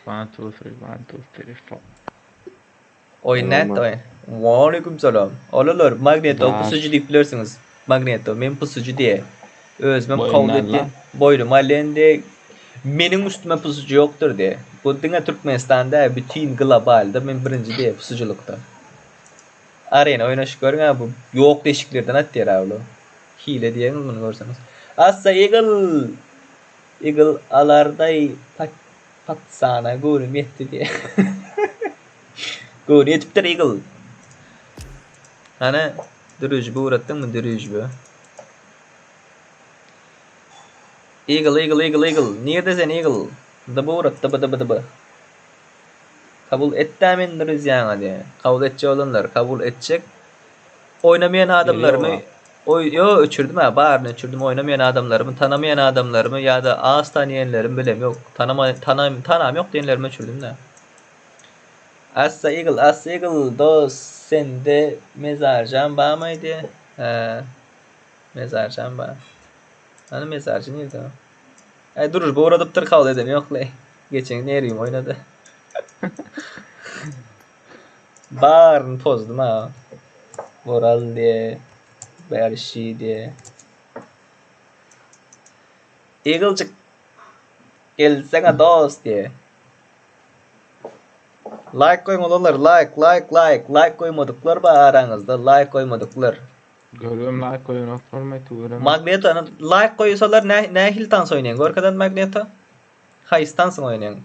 1 2 3 1 2 3 4. Oýun nätdi oýun? Waleýkim salam. Olalar Magneto Baş. pusucu diýip bilersiňiz. Magneto men pusucu diýe. Özümem Boýun kabul alla. etdi. Boýnuma alýan diýe. Meniň üstüme pusucu ýokdur diýe. Bu diňe Türkmenistanda bütin globalda men birinji diýe pusuculykda. Arena oýnaşyp görüň ha bu ýok deşiklerden atýar ha bular. Hile diýeňiz muny görseňiz. Assa Eagle. Eagle alardaý pat patsana göwnüm ýetdi diýe. Göwni ýetipdir Eagle. Hany dürüjbi ugratdyňmy dürüjbi? Eagle Eagle Eagle Eagle. Nirde sen Eagle? Dyby ugrat dyby dyby dyby. Kabul etdä men druzýaňa diýe. Kabul etjek olanlar kabul etjek. Oýnamaýan adamlarymy oý ýo öçürdim ha baryny öçürdim oýnamaýan adamlarymy tanamaýan adamlarymy ýa-da az tanýanlarymy bilem ýok. Tanama tanam tanam ýok diýenlerimi öçürdim dä. Assa Eagle Assa Eagle dos sende mezarjam barmaýdy? Hä. Mezarjam bar. Hany mezarjy nirde? Äý družba ugradypdyr kabul eden ýok-laý. Geçen nerim oýnady. Baryny pozdum ha. Boral diýe, Berşi diýe. Eagle'jyk gelsene dost diýe. Like goýuň olanlar, like, like, like, like goýmadyklar bar araňyzda, like goýmadyklar. Görüyorum like goýan olmay tüweleme. Magneto, like goýsalar nä nähili tans oýnaýaň? Görkezen Magneto. Haýsy tansyň oýnaýaň?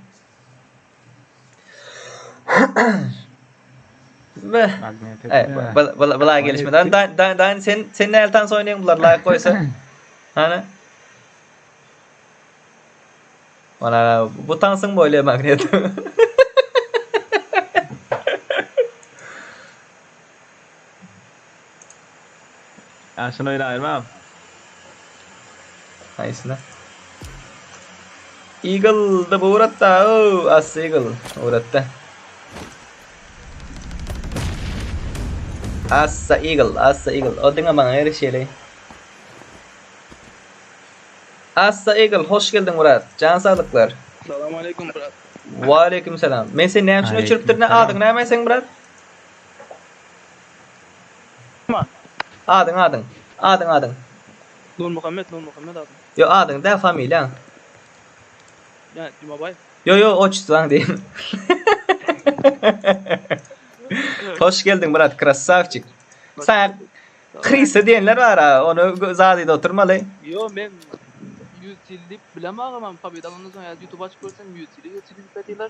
Be. Magneto. Ey, bula bula gelişmedi. Dan dan dan sen sen nähili tans oýnaýaň bular like goýsa? Hany? Mana bu tansyň bolýar Magneto. Ya şunu oýnaýmam. Haýsyny? Eagle da ugratda. Oh, as Eagle ugratda. Assa Eagle, Assa Eagle. O diňe maňa erişeli. Assa Eagle, hoş geldiň Murat. Jan saglyklar. Salam aleyküm brat. Wa aleyküm selam. Men seni näme üçin öçüripdirin? Adyň näme seň brat? Adyň adyň. Adyň adyň. Nurmuhammet, Nurmuhammet adym. Ýo adyň däl familiýaň. Ýa Jumabaý. Ýo ýo otçestwaň diýim. Hoş geldiň brat krassawçik. Saňa Krisa diýenler bar ha, ony zadyda oturmaly. Ýo men 100 ýyl diýip bilem agamam pobeda alandan soň ýa YouTube açyp görsem 100 ýyl 100 ýyl diýip ýatyrlar.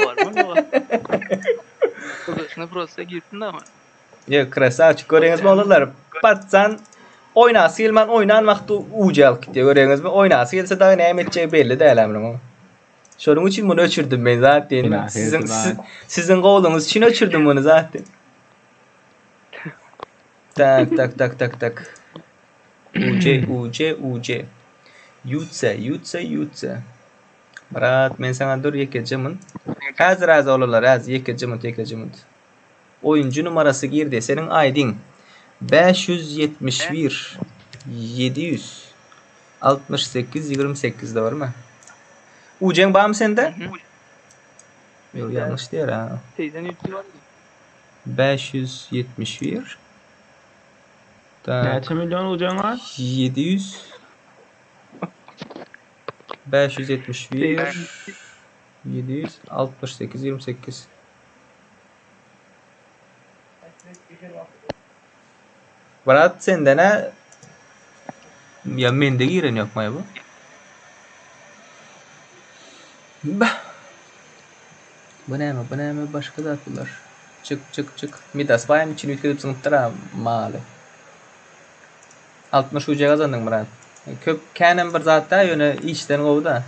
Barman ýoga. Gyzyşyna prosta giripdim da. Ýok, krasavçik göreňizmi oglanlar? Patsan oýnasy gelmän oýnan wagty ujy alyp gitýär göreňizmi? Oýnasy gelse dagy näme etjegi belli däl munuň. Şonuň üçin muny öçürdim men zat diýen. Siziň siziň gowlugyňyz üçin öçürdim muny zat diýen. Tak tak tak tak tak. UC UC UC. Ýutse ýutse ýutse. Myrat men saňa dur ýekeje munt. Häzir häzir oglanlar häzir ýekeje munt ýekeje munt. Oýunjy numarasy girdi. Seniň ID-ň 571 768 28 dogrymy? Ujeň barmy sende? Ýok, ýalňyş diýer ha. 83 bar. 571 Tak. Näçe million ujaň bar? 700 571 768 28 Brat sende nä Ýa mende giren ýokmaý bu? Bah. Bu näme, bu näme başga zat bular. Çyk, çyk, çyk. Midas baýam içini üýtgedip zyňypdyr a maly. 60 uja gazandyň brat. Köp känem bir zat dä ýöne işden gowy da.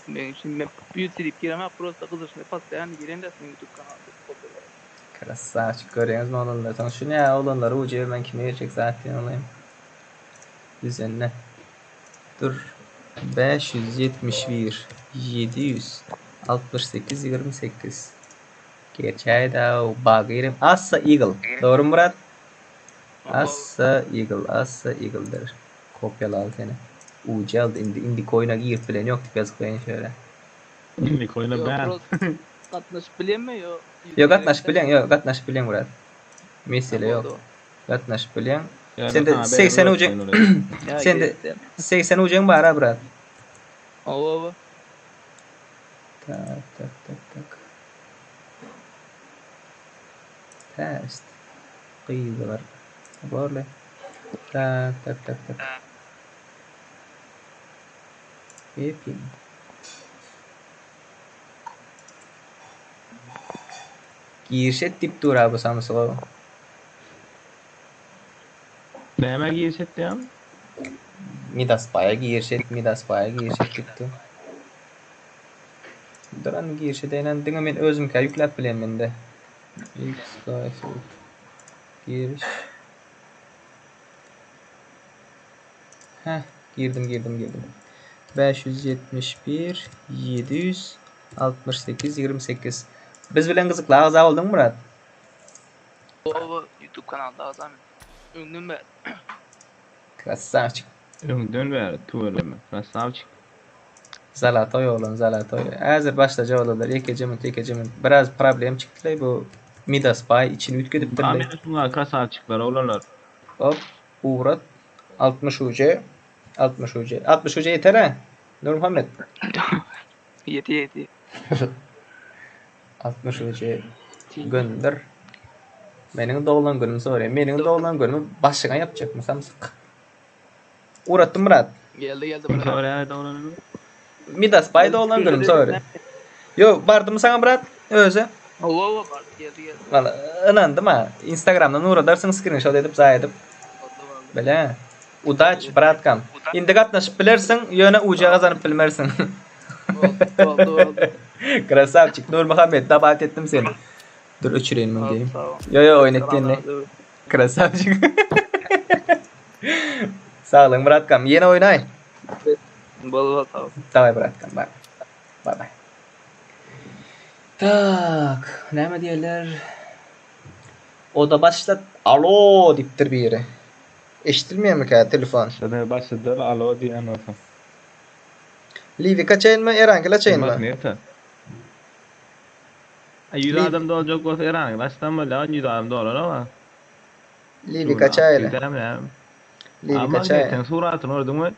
Men üçin men beauty diýip giremek prosta gyzyşyna postoýanny giren däl seň youtube kanalyňa Krasavçik görýäňizmi oglanlar soň şu nä oglanlar uja bermän kime gerçek zat diýen olayym. Düzenle. Dur. 571 768 28 Gerçäýdä Bagyrym Assa Eagle. Dogrymy Murat? Assa Eagle, Assa Eagle'dir. Kopýala al seni. Uja aldy indi indi koýna girip bilen ýok diýip ýazyp goýaýyn şöyle. Indi koýna bän. Gatnaşyp bilýänmi ýo? Ýok gatnaşyp bilýän ýok gatnaşyp bilýän Murat. Mesele ýok. Gatnaşyp bilýän. Sende 80 uja Sende 80 ujaň bar ha brat. Owa owa. Tak tak tak tak. Test. Gyzylar. Borly. Tak tak tak tak. Epin. Giriş et diýip dur bu samsyga. Näme giriş et diýýäň? Midas baýa giriş et, Midas baýa giriş et diýip dur. Duran giriş edeýin, diňe men özümkä ýükläp bilen mende. X, Y, Giriş. Heh, girdim, girdim, girdim. 571 768 28. Biz bilen gyzykly agza bolduňmy Murat? Oba YouTube kanalda agzam. Öňden bäri. Krasavçik. Öňden bäri tüweleme. Krasavçik. Zalatoý oglan, zalatoý. Häzir başlajak olarlar. Ýekeje minut, ýekeje minut. Biraz problem çykdy bu Midas baý içini üýtgedipdirler. Amin şuňa krasavçikler oglanlar. Hop, ugrat. 60 UC. 60 UC. 60 UC ýeter hä? Nurmuhammet. Ýeti ýeti. 60 UC gönder. Meniň doglan günüm soraýar. Meniň doglan günümi başyňa ýapjakmy samsyk? Ugratdym Myrat. Geldi geldi Kim brat. soraýar doglan günümi? Midas baý doglan günüm soraýar. Ýok, bardymy saňa brat? Özi. Hawa hawa bardy geldi geldi. Wala ynandym ha. Instagramdan ugradarsyň skrinşot edip zaý edip. Boldy boldy. Bile. Udaç bratkam. Indi gatnaşyp bilersiň, ýöne uja gazanyp bilmersiň. Boldy boldy boldy. Krasavçik Nurmuhammet dabat etdim seni. Dur öçüreýin muny diýeyim. Sag ol. Ýo ýo oýun etdi indi. Krasavçik. Saglyň bratkam. Ýene oýnaý. Bol bol sag bol. Daway bratkam bay. Bay bay. Tak, näme diýerler? Oda başlat. Alo diýipdir biri. Eşidilmeýärmikä telefon? Şeýle başladylar alo diýen bolsa. Liwik açaýynmy, Erankil açaýynmy? Magneta. 100 adam doljak bolsa Erankil açsam bolýar, 100 adam dolar ama. Liwik açaýly. Liwik açaýly. Magnetaň suratyny gördüňmi?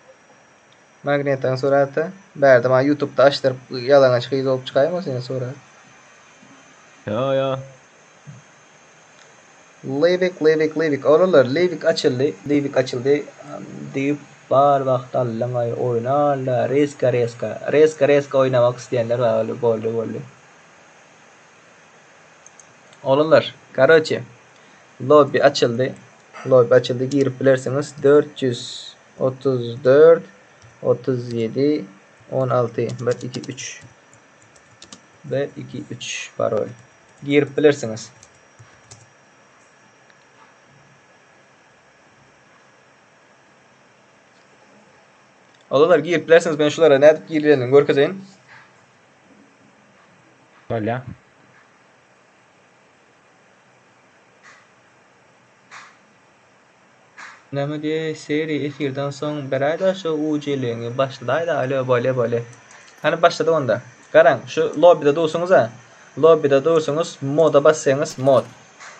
Magnetaň suraty. Bärde maňa YouTube'da açdyryp ýalaňaç gyz bolup çykaýma seniň surat. Ýo ýo. Liwik liwik liwik oglanlar liwik açyldy liwik açyldy diýip bar wagt aldyňaý oýnala reska reska reska reska oýnamak isleýänler bar boldy boldy oglanlar karoçe lobby açyldy lobby açyldy girip bilersiňiz 434 37 16 1 2 3 1 2 3 parol girip bilersiňiz. Olanlar girip bilersiňiz. Men şulara nädip girileni görkezeýin. Bolýa. Näme diýe seri efirden soň beräýdä şu UJ-ligiňi başladaýda alo bolýa bolýa. Hany başladyk onda. Garaň şu lobbyda dursuňyza lobbyda dursuňyz moda bassaňyz mod.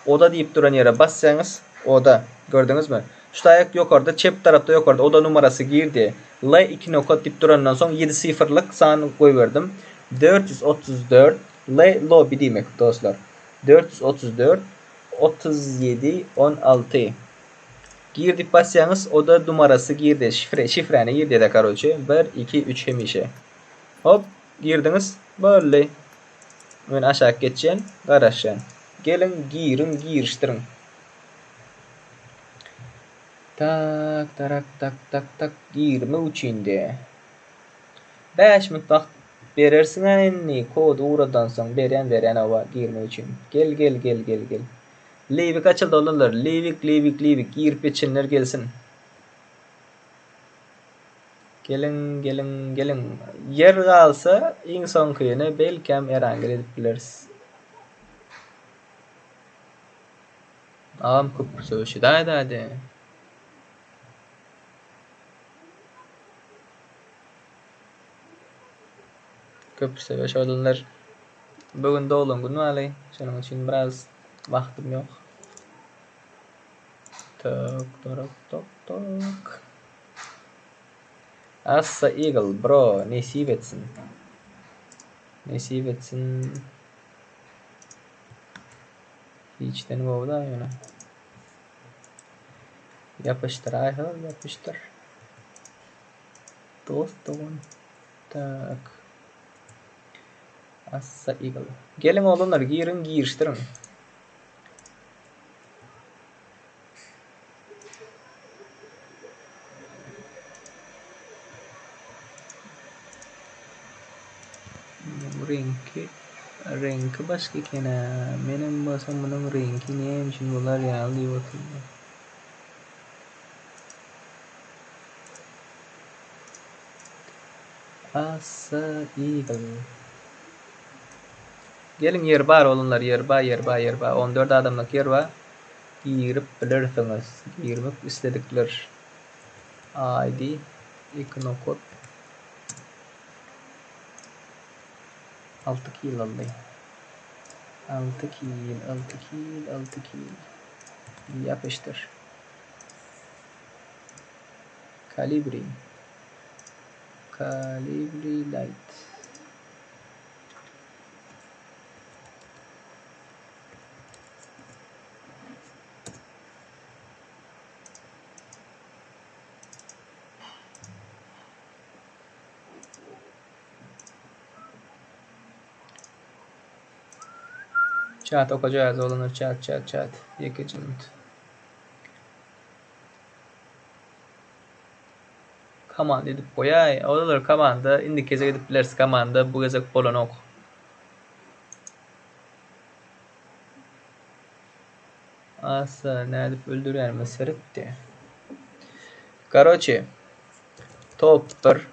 Oda diýip duran ýere bassaňyz oda. Gördüňizmi? Şu taýak ýokarda çep tarapda ýokarda oda numarasy girdi. L 2 nokat diýip durandan soň 7 sifrlik san goýberdim. 434 L lobby diýmek dostlar. 434 37 16 Gir diýip basýaňyz oda numarasy girdi şifre şifräni gir diýýär karoçe 1 2 3 hemişe hop girdiňiz boldy men aşak geçýän garaşýan geliň giriň girişdiriň tak tarak tak tak tak girmek üçin diýýär 5 minut wagt berersiň-ä indi kody ugradansoň berýän berýän hawa girmek üçin gel gel gel gel gel Liwik açyldy oglanlar liwik liwik liwik girip geçenler gelsin geliň geliň geliň ýer galsa iň soňkyny belkäm erangel edip bileris agam köprü söweşi daýdady. Köp söweş oglanlar. Bu gün doglan gün baly. Şonuň üçin biraz wagtym ýok. Tok torok tok tok. Assa Eagle bro nesip etsin. Nesip etsin. Hiçden gowy da ýöne. Ýapyşdyr aýhol ýapyşdyr. Dost dogan. Tak. Assa Eagle. Geliň oglanlar giriň girişdiriň. Reňki reňki başga eken-ä. Menem bolsam munuň reňki näme üçin bular ýaly diýip oturdym. Assa Eagle. Geliň ýer bar oglanlar ýer bar ýer bar ýer bar 14 adamlyk ýer bar. Girip bilersiňiz. Girmek isledikler. ID 2 nokat 6 kill aldy. 6 kill, 6 kill, 6 kill. Ýapyşdyr. Kalibri. Kalibri light. Chat okajagaz oglanlar chat chat chat ýekeje minut. Komanda edip goýaý. Oglanlar komanda indiki gezek edip bileris komanda bu gezek bolanok. Asa nädip öldürýänime seretdi. Karoçe top 1.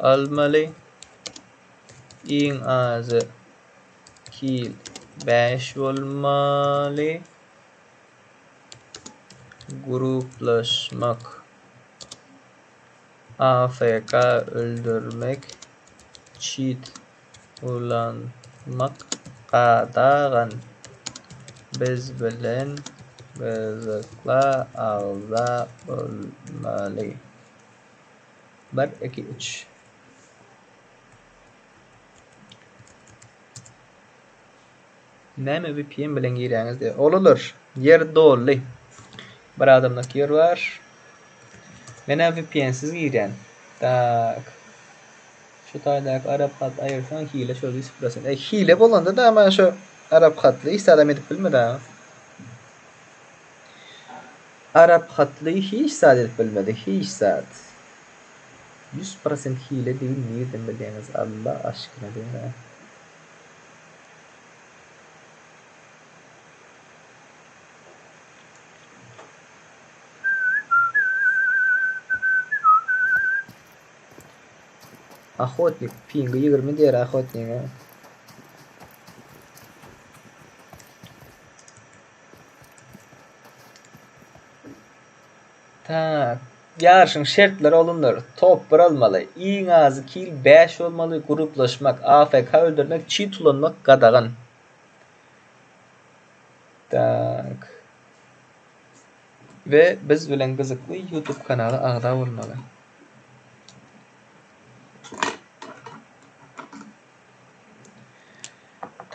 almaly. Iň azy kil 5 bolmaly. Gruplaşmak. AFK öldürmek, çit ulanmak gadagan. Biz bilen gyzykla agza bolmaly. Bir, iki, üç. Näme VPN bilen girýäňiz diýýär. Oglanlar, ýer doly. Bir adamlyk ýer bar. Men-ä VPN-siz girýän. Tak. Şu taýdaky arap hat aýyrsaň hile şol 100%. E hile bolanda da men şu arap hatly hiç zadam edip bilmedi ha. Arap hatly hiç zat edip bilmedi, hiç zat. 100% hile diýip nirden bilýäňiz Allah aşkyna diýýän. Ahotnik pingi 20 diýer ahotniga. Tak. Ýaryşyň şertleri olanlar, top bir almaly, iň azy kil 5 bolmaly, gruplaşmak, AFK öldürmek, çit ulanmak gadagan. Tak. We biz bilen gyzykly YouTube kanala agza bolmaly.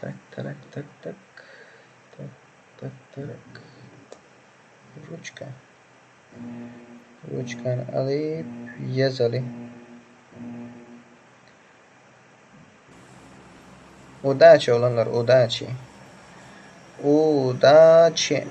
Tak, tak, tak, tak. Tak, tak, tak. Ruçka. Ruçkany alyp ýazaly. Udaçi oglanlar, udaçi. Udaçi.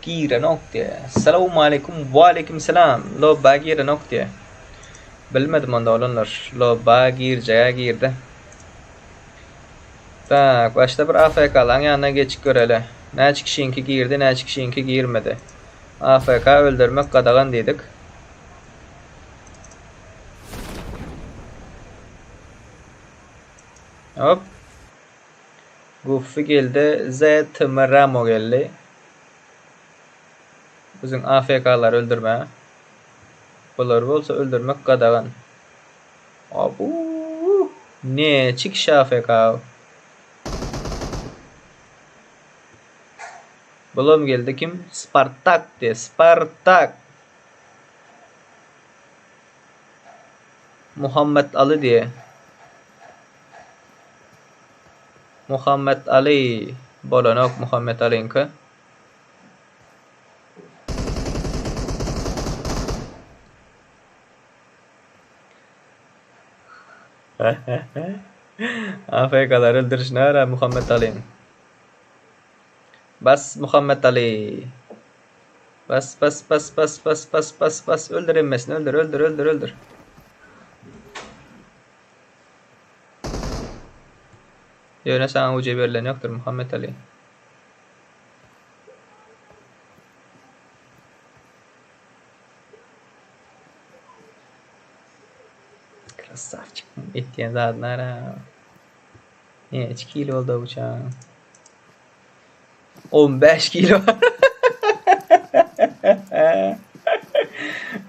Girenok diýe. Salowmaleýkum, waleýkim salam. Lobba girenok diýe. Bilmedim onda oglanlar. Lobba girjegä girdi. Tak, başda bir AFK-laň ýanyna geçip göreli. Näçe kişiňki girdi, näçe kişiňki girmedi. AFK öldürmek gadagan diýdik. Hop. Guffi geldi. Z T M Ramo geldi. Biziň AFK-lary öldürme. Bular bolsa öldürmek gadagan. Abu. Neçe kişi AFK? Bulam geldi kim? Spartak diye. Spartak. Muhammet Ali diye. Muhammet Ali bolanok Muhammet Aliňki. AFK-lar öldürişine görä Muhammet Aliň. Bas Muhammet Ali. Bas bas bas bas bas bas bas bas öldür hemmesini öldür öldür öldür öldür. Ýöne saňa uja berlen ýokdur Muhammet Ali. Krasavçik etýän zadyna gara. Neçe kilo oldu bu çaň? 15 kilo.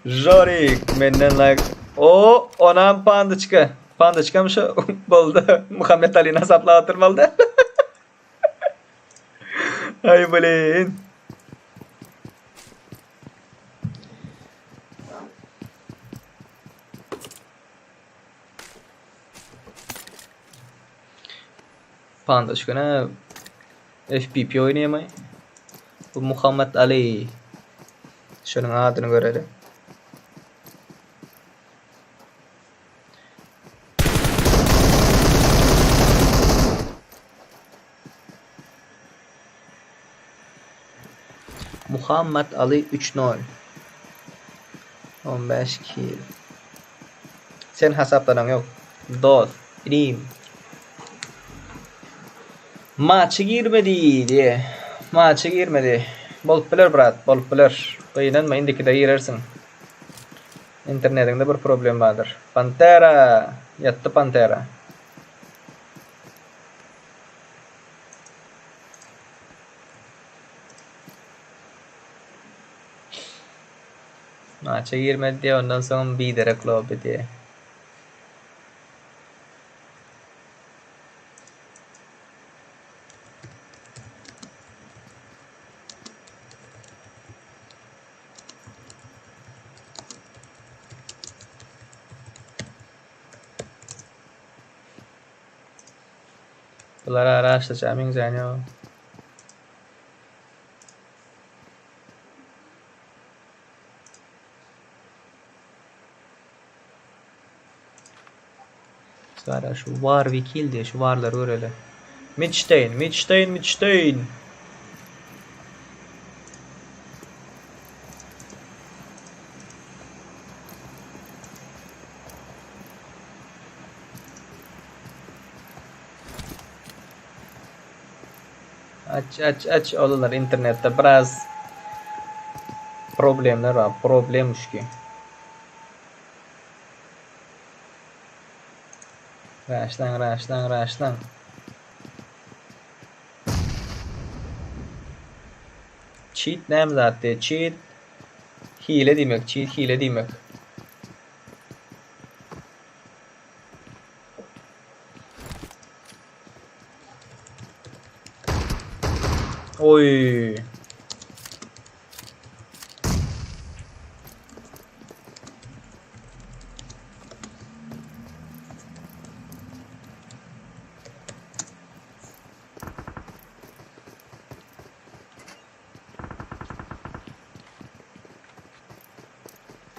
Jorik menden like. O onam pandaçka. Pandaçka mı şu boldy. Muhammet Ali'ni hasaplap oturmaly. Ay blin. Panda şu güne FPP oýnaýamy? Bu Muhammet Ali. Şunuň adyny göreli. Muhammet Ali üç nol. 15 kill. Sen hasaplanaň ýok. Dost, inim. Maça girmedi diýe. Maça girmedi. Bolup biler brat, bolup biler. Gynanma indikide girersiň. Internetiňde bir problem bardyr. Pantera! Ýatdy Pantera. Maça girmedi diýe, ondan soň biderek lobby diýe. Bular ara açlyja meňzän ýok. Gara şu war wekil diye şu warlary göreli. Mitstein, Mitstein, Mitstein. Aç aç aç olanlar internetde biraz problemler var. Problemuşki. Raşlan raşlan raşlan. Cheat näme zat diye. Cheat hile diýmek, cheat hile diýmek. Oy.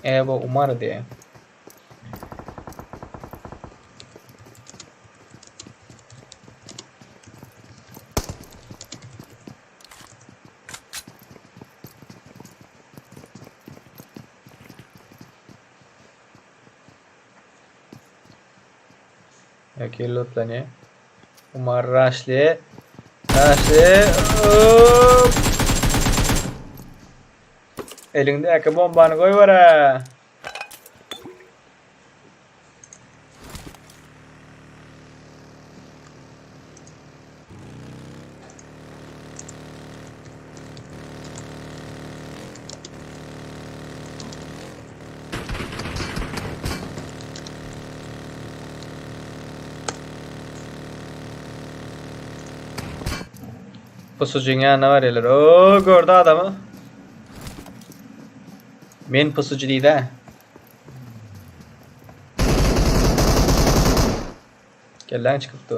Evo Umar diye. Okey lootlanýar. Umar Raşli. Raşli. Hop. Eliňdäki bombany goýber-ä. Pusucuň ýanyna barýarlar. Oo, gördü adamy. Men pusucu diýdi. Kelläň çykypdy.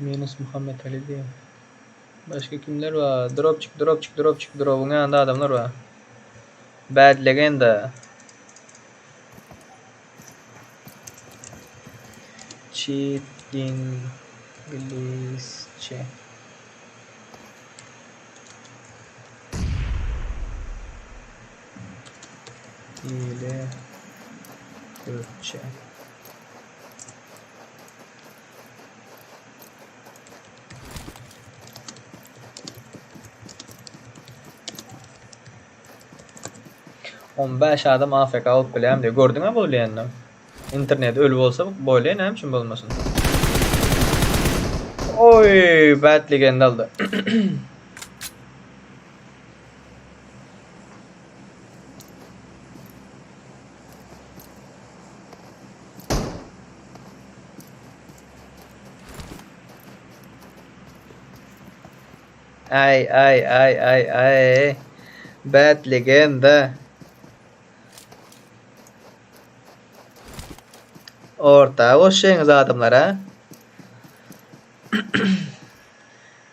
Minus Muhammet Ali diýýär. Başga kimler bar? Dropçik, dropçik, dropçik, drobuň ýanynda adamlar bar. Bad Legenda. Cheat İngilizce. Hile Türkçe. On bäş adam AFK bolup bilýärmi diýip gördüňä bolýanyny. Internet öli bolsa bolýar näme üçin bolmasyn. Oý, bad legend aldy. Ay ay ay ay ay. Bad legenda. Orta goşýaňyz adamlar a.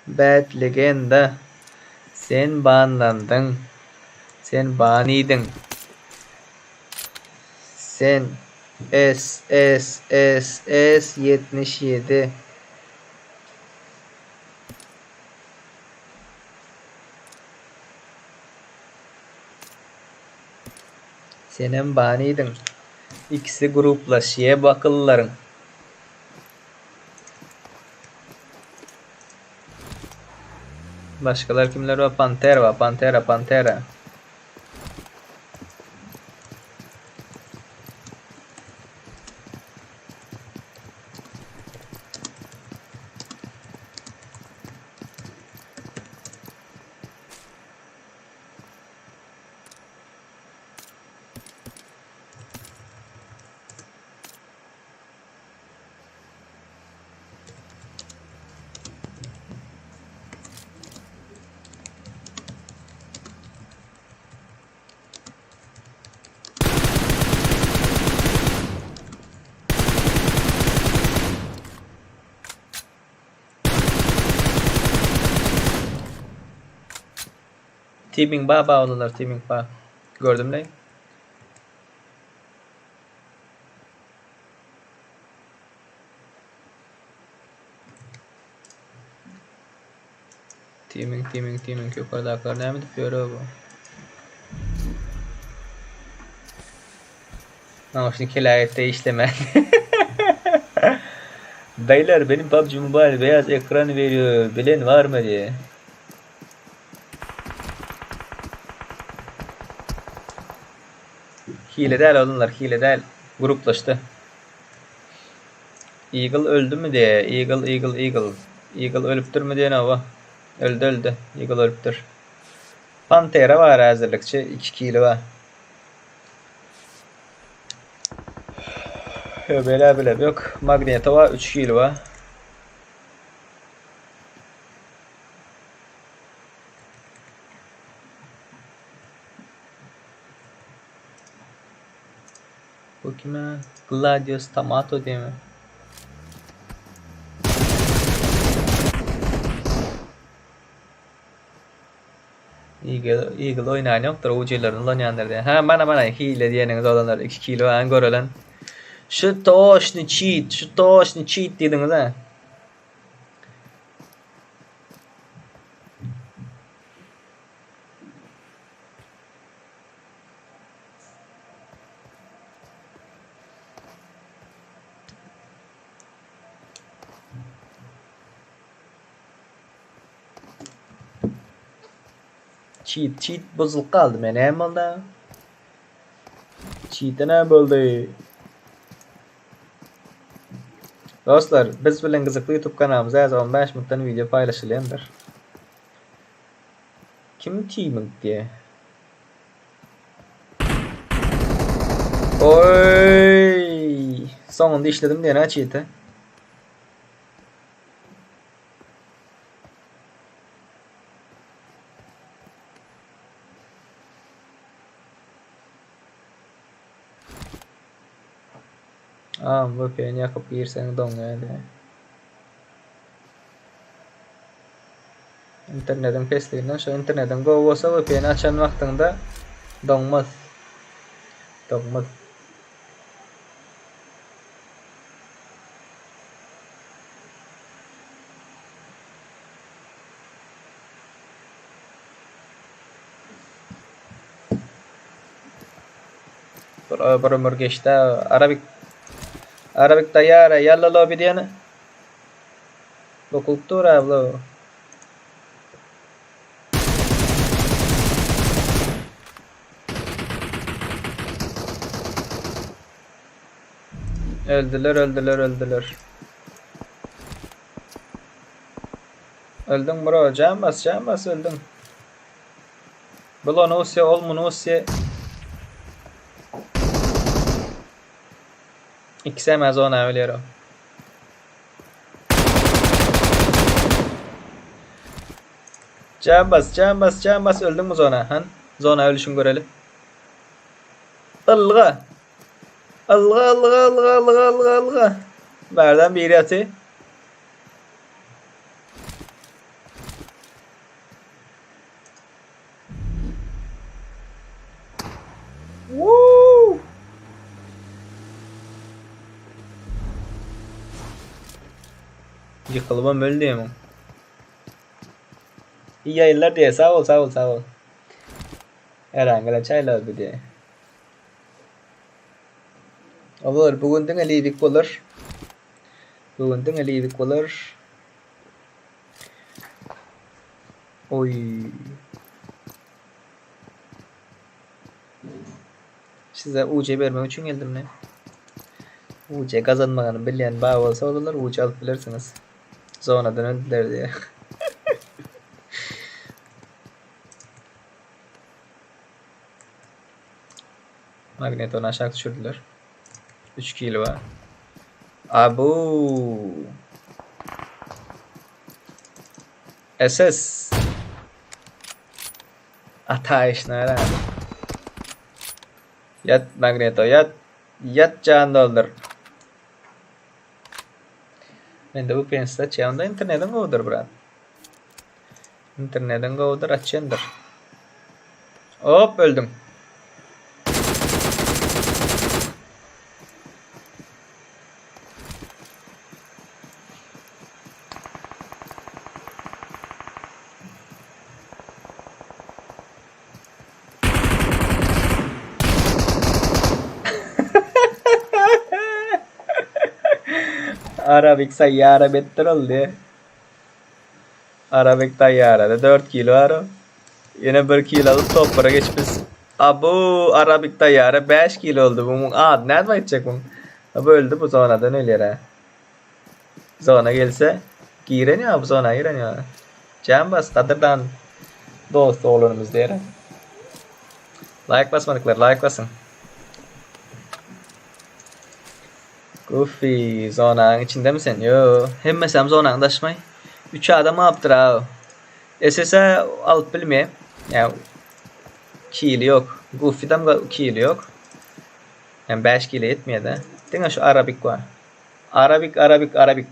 Bad legenda. Sen banlandyň. Sen ban iýdiň. Sen S S S S 77. Senem ban iýdiň. Ikisi gruplaşýa bu akyllylaryň. Başgalar kimler bar? Pantera bar. Pantera, Pantera. Teaming ba ba olanlar teaming ba. Gördüm ne? Teaming teaming teaming ýokardakylar näme edip ýör bu? Nauşnik heläkde işlemän. Dayılar benim PUBG Mobile beyaz ekran veriyor. Bilen var mı diye. Hile däl olanlar hile däl. Gruplaşdy. Eagle öldümi diye. Eagle Eagle Eagle. Eagle ölüpdirmi diýen oba. Öldi öldi. Eagle ölüpdir. Pantera bar häzirlikçe 2 kili bar. Bela bile yok. Magneto var 3 kili var. Bu kime? Gladius Tomato diye mi? Eagle, Eagle oýnaýan ýokdur, UG-lerini ulanýandyr diýen. Ha, mana mana hile diýeniňiz olanlar 2 kilo an görelen. Şu toşny cheat, şu toşny cheat diýdiňiz ha. Cheat, cheat bozulyp galdy men näme boldy? Cheat'e näme boldy? Dostlar, biz bilen gyzykly YouTube kanalymyzda häzir 15 minutdan video paýlaşylýandyr. Kim teaming diýe? Oy! Soňunda işledim diýen ha cheat'e. Aa, VPN ýakyp girseň doňýar diýýär. Internetiň pesliginden şo internetiň gowy bolsa VPN açan wagtyňda doňmaz. Doňmaz. Bir, bir ömür geçdi. Arabik Arabik taýýar, ýalla lobby diýeni. Dokulyp dur abla. Öldüler, öldüler, öldüler. Öldün bro, can bas, can bas öldün. Bul onu ol muny İkisi hemen zona ölüyor. Can bas, can bas, can bas. Öldün mü zona? Han? Zona ölüşün görelim. Ylga. Ylga ylga ylga ylga ylga ylga. Bärden biri ýaty. Woo! Ýykylybam öldi ýemin. İyi yayınlar diye. Sağ ol, sağ ol, sağ ol. Eren gelen çaylar bir diye. Olur, bugün diňe Livik bolar. Bugün diňe Livik bolar. Oy. Size UC bermek üçin geldim ne? UC kazanmagany bilýän bar bolsa olar UC alyp bilersiňiz. Zonadan öldüler diye. Magnetonu aşağı düşürdüler. 3 kilo var. Abu. SS. Ataýyş nara. Ýat Magneto ýat. Ýat jan doldur. Mende bu pensde açýan onda internetiň gowudyr brat. Internetiň gowudyr açýandyr. Hop öldüm. Arabik saýýara betdir oldy. Arabik taýýarada 4 kilo bar. Ýene 1 kilo alyp toplara geçipis. Abu Arabik taýýara 5 kilo oldy. Muň ady nädip aýtjak muň? Bu öldü bu zonadan ölýär ha. Zona gelse giren ýa bu zona giren ýa. Jam bas gadyrdan dost oglanymyz diýer. Like basmadyklar like basyň. Goofy zonanyň içindemi sen? Ýo, hemmesem zonanyň daşmaý. 3 adam alypdyr ha. SS'e alyp bilmeýär. Ýa kili ýok. Goofy'dam kili ýok. Ýa 5 kile ýetmeýär-de. Diňe şu Arabik bar. Arabik Arabik Arabik.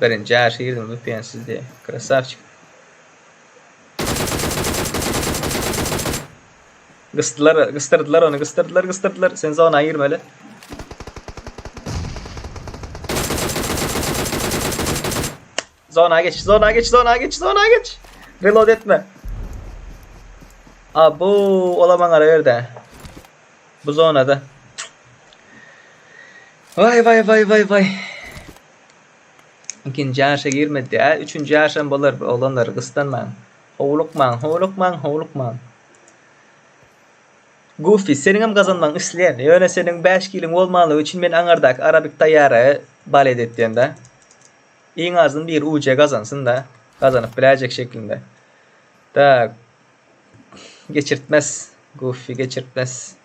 Birinji ärşe girdim VPN-siz diye. Krasavçik. Gysdylar, gysdyrdylar onu, gysdyrdylar, gysdyrdylar. Sen zona girmeli. Zona geç, zona geç, zona geç, zona geç. Reload etme. Abu, olaman ara berde. Bu zonada. Vay vay vay vay vay. Ikinji ýaryşa girmedi diýä. Üçünji ýaryşam bolar oglanlar gysdanmaň. Howlukmaň, howlukmaň, howlukmaň. Goofy, seniňem gazanmagyňy isleýän. Ýöne seniň 5 kiliň bolmanlygy üçin men aňardaky Arabik taýýara balet etýän-dä. Iň azyndan bir UC gazansyn-da. Gazanyp biläýjek şeklinde. Tak. Geçirtmez. Goofy geçirtmez.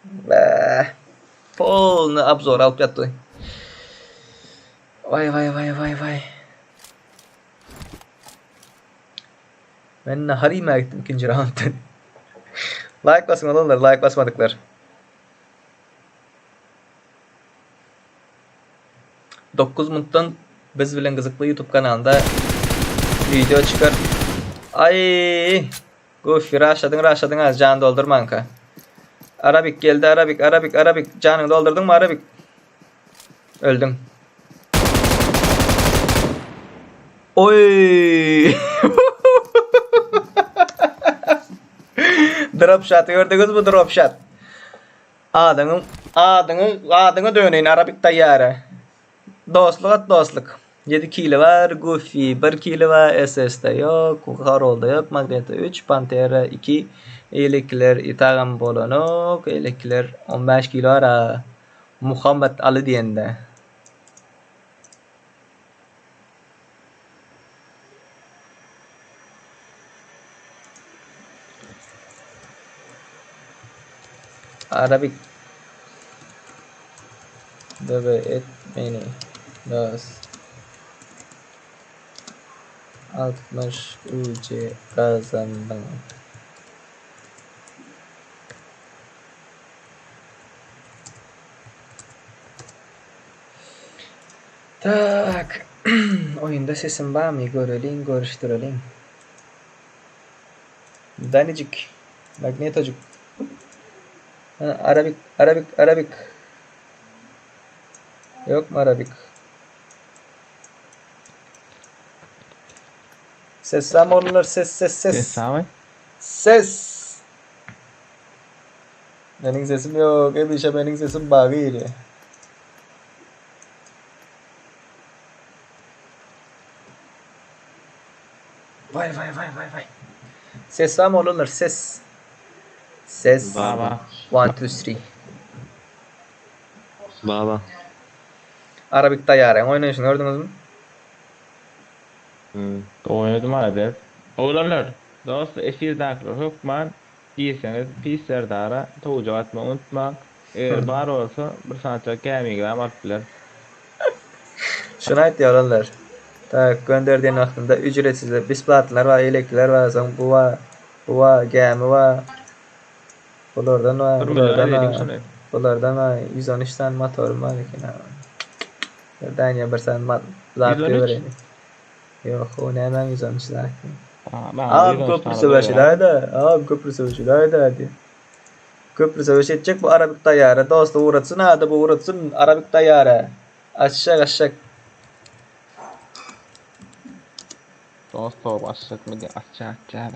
Bäh. Polny obzor alyp ýatdy. Waý waý waý waý waý. Men nahar iýmäge gitdim ikinji raunddan. Like basyň oglanlar, like basmadyklar. 9 minutdan biz bilen gyzykly YouTube kanalynda video çykar. Ay! Goofy raşladyň raşladyň az jan doldurmanka. Arabik geldi Arabik Arabik Arabik janyňy doldurdyňmy Arabik? Öldüň. Oy! Drop shot'y gördüňizmi drop shot? Adyňy adyňy adyňa döneýin Arabik taýýara. Dostluk at dostluk. 7 kilo bar, Goofy 1 kilo bar, SS-de ýok, Harolda ýok, Magneto 3, Pantera 2, eýlekiler itagam bolanok, eýlekiler 15 kilo bar a. Muhammet Aly diýende. Arabik Döve et beni Dost 60 UC kazandım. Tak. Oýunda sesim barmy göreliň, görüşdireliň. Danijik, Magnetojuk. Ha, Arabik, Arabik, Arabik. Ýokmy Arabik? Ses barmy oglanlar? Ses, ses, ses. Ses barmy? Ses. Meniň sesim ýok. Hemişe meniň sesim bagy girýär. Vay vay vay vay vay. Ses barmy oglanlar? Ses. Ses. Baba. 1 2 3. Baba. Arabik taýýaryň oýnaýşyny gördüňizmi? Hmm. Oýnadym ara Oglanlar, dost efirdäkiler hökman girseňiz Pis Serdara towjak atmagy unutmaň. Eger bar bolsa bir sanjak gämigram alyp biler. Şuny aýtýar oglanlar. Tak, gönder diýen wagtynda ücretsizler, besplatnylar bar, eýlekiler bar, soň bu bar, bu bar, gämi bar. Bulardan bar, Bir million bulardan edeliň bar. şuny. Bulardan bar, 113 sany motorym bar eken. ha. Daniýa bir sany mat zat 113? goýbereýin. Ýok, o nämäň 113 zat. Aa, maňa Agam 113 köprü sany söweşi goýber. daýda, agam köprü söweşi daýda diýip. Köprü söweşi etjek bu Arabik taýýara. Dosty ugratsyn adam ugratsyn Arabik taýýara. Aşşak aşşak. Dost top açjakmy diýip açja açja.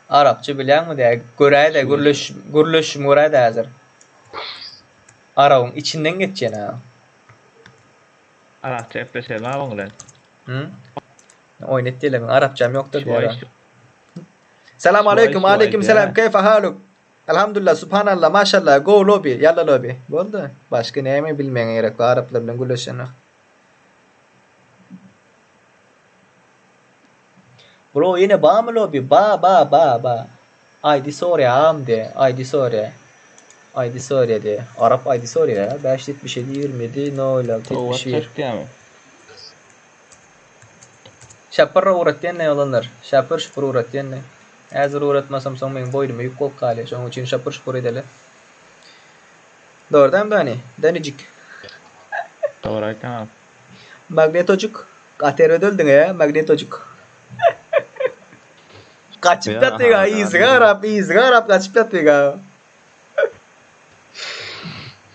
Arapça bilýäňmi diýä. Göräýdä gürleş gürleşim göräýdä häzir. Arabyň içinden geçýän ha. Arapça gepleşelim abyň bilen. Hı? Oýun et diýelim. Arapçam ýokdur Şuaý diýär. Selam Şuaý aleyküm, şuaý aleyküm diýär. selam. Keyfe haluk? Elhamdülillah, subhanallah, maşallah, go lobby, ýalla lobby. Boldy. Başga näme bilmegiň gerek bar araplar bilen gürleşen wagt. Bro ýene barmy lobby? Ba ba ba ba. ID sorýa agam diýe. ID sorýa. ID sorýa diýe. Arap ID sorýa ya. 577 27 06 Towuk 71. açjak diýämi? Şapur ugratýan ne oglanlar? Şapur şupur ugratýan ne? Häzir ugratmasam soň meň boýnuma ýük bolup galýar. Şonuň üçin şapur şupur edeli. Dogry dämi Dani? Danijik. Dogry aýtýaň. Magnetojuk. Gaty erbet öldüň e, Magnetojuk. Gaçyp Ýa, ýatyň ha, aha, yzyňa garap, yzyňa garap gaçyp ýatyň ha.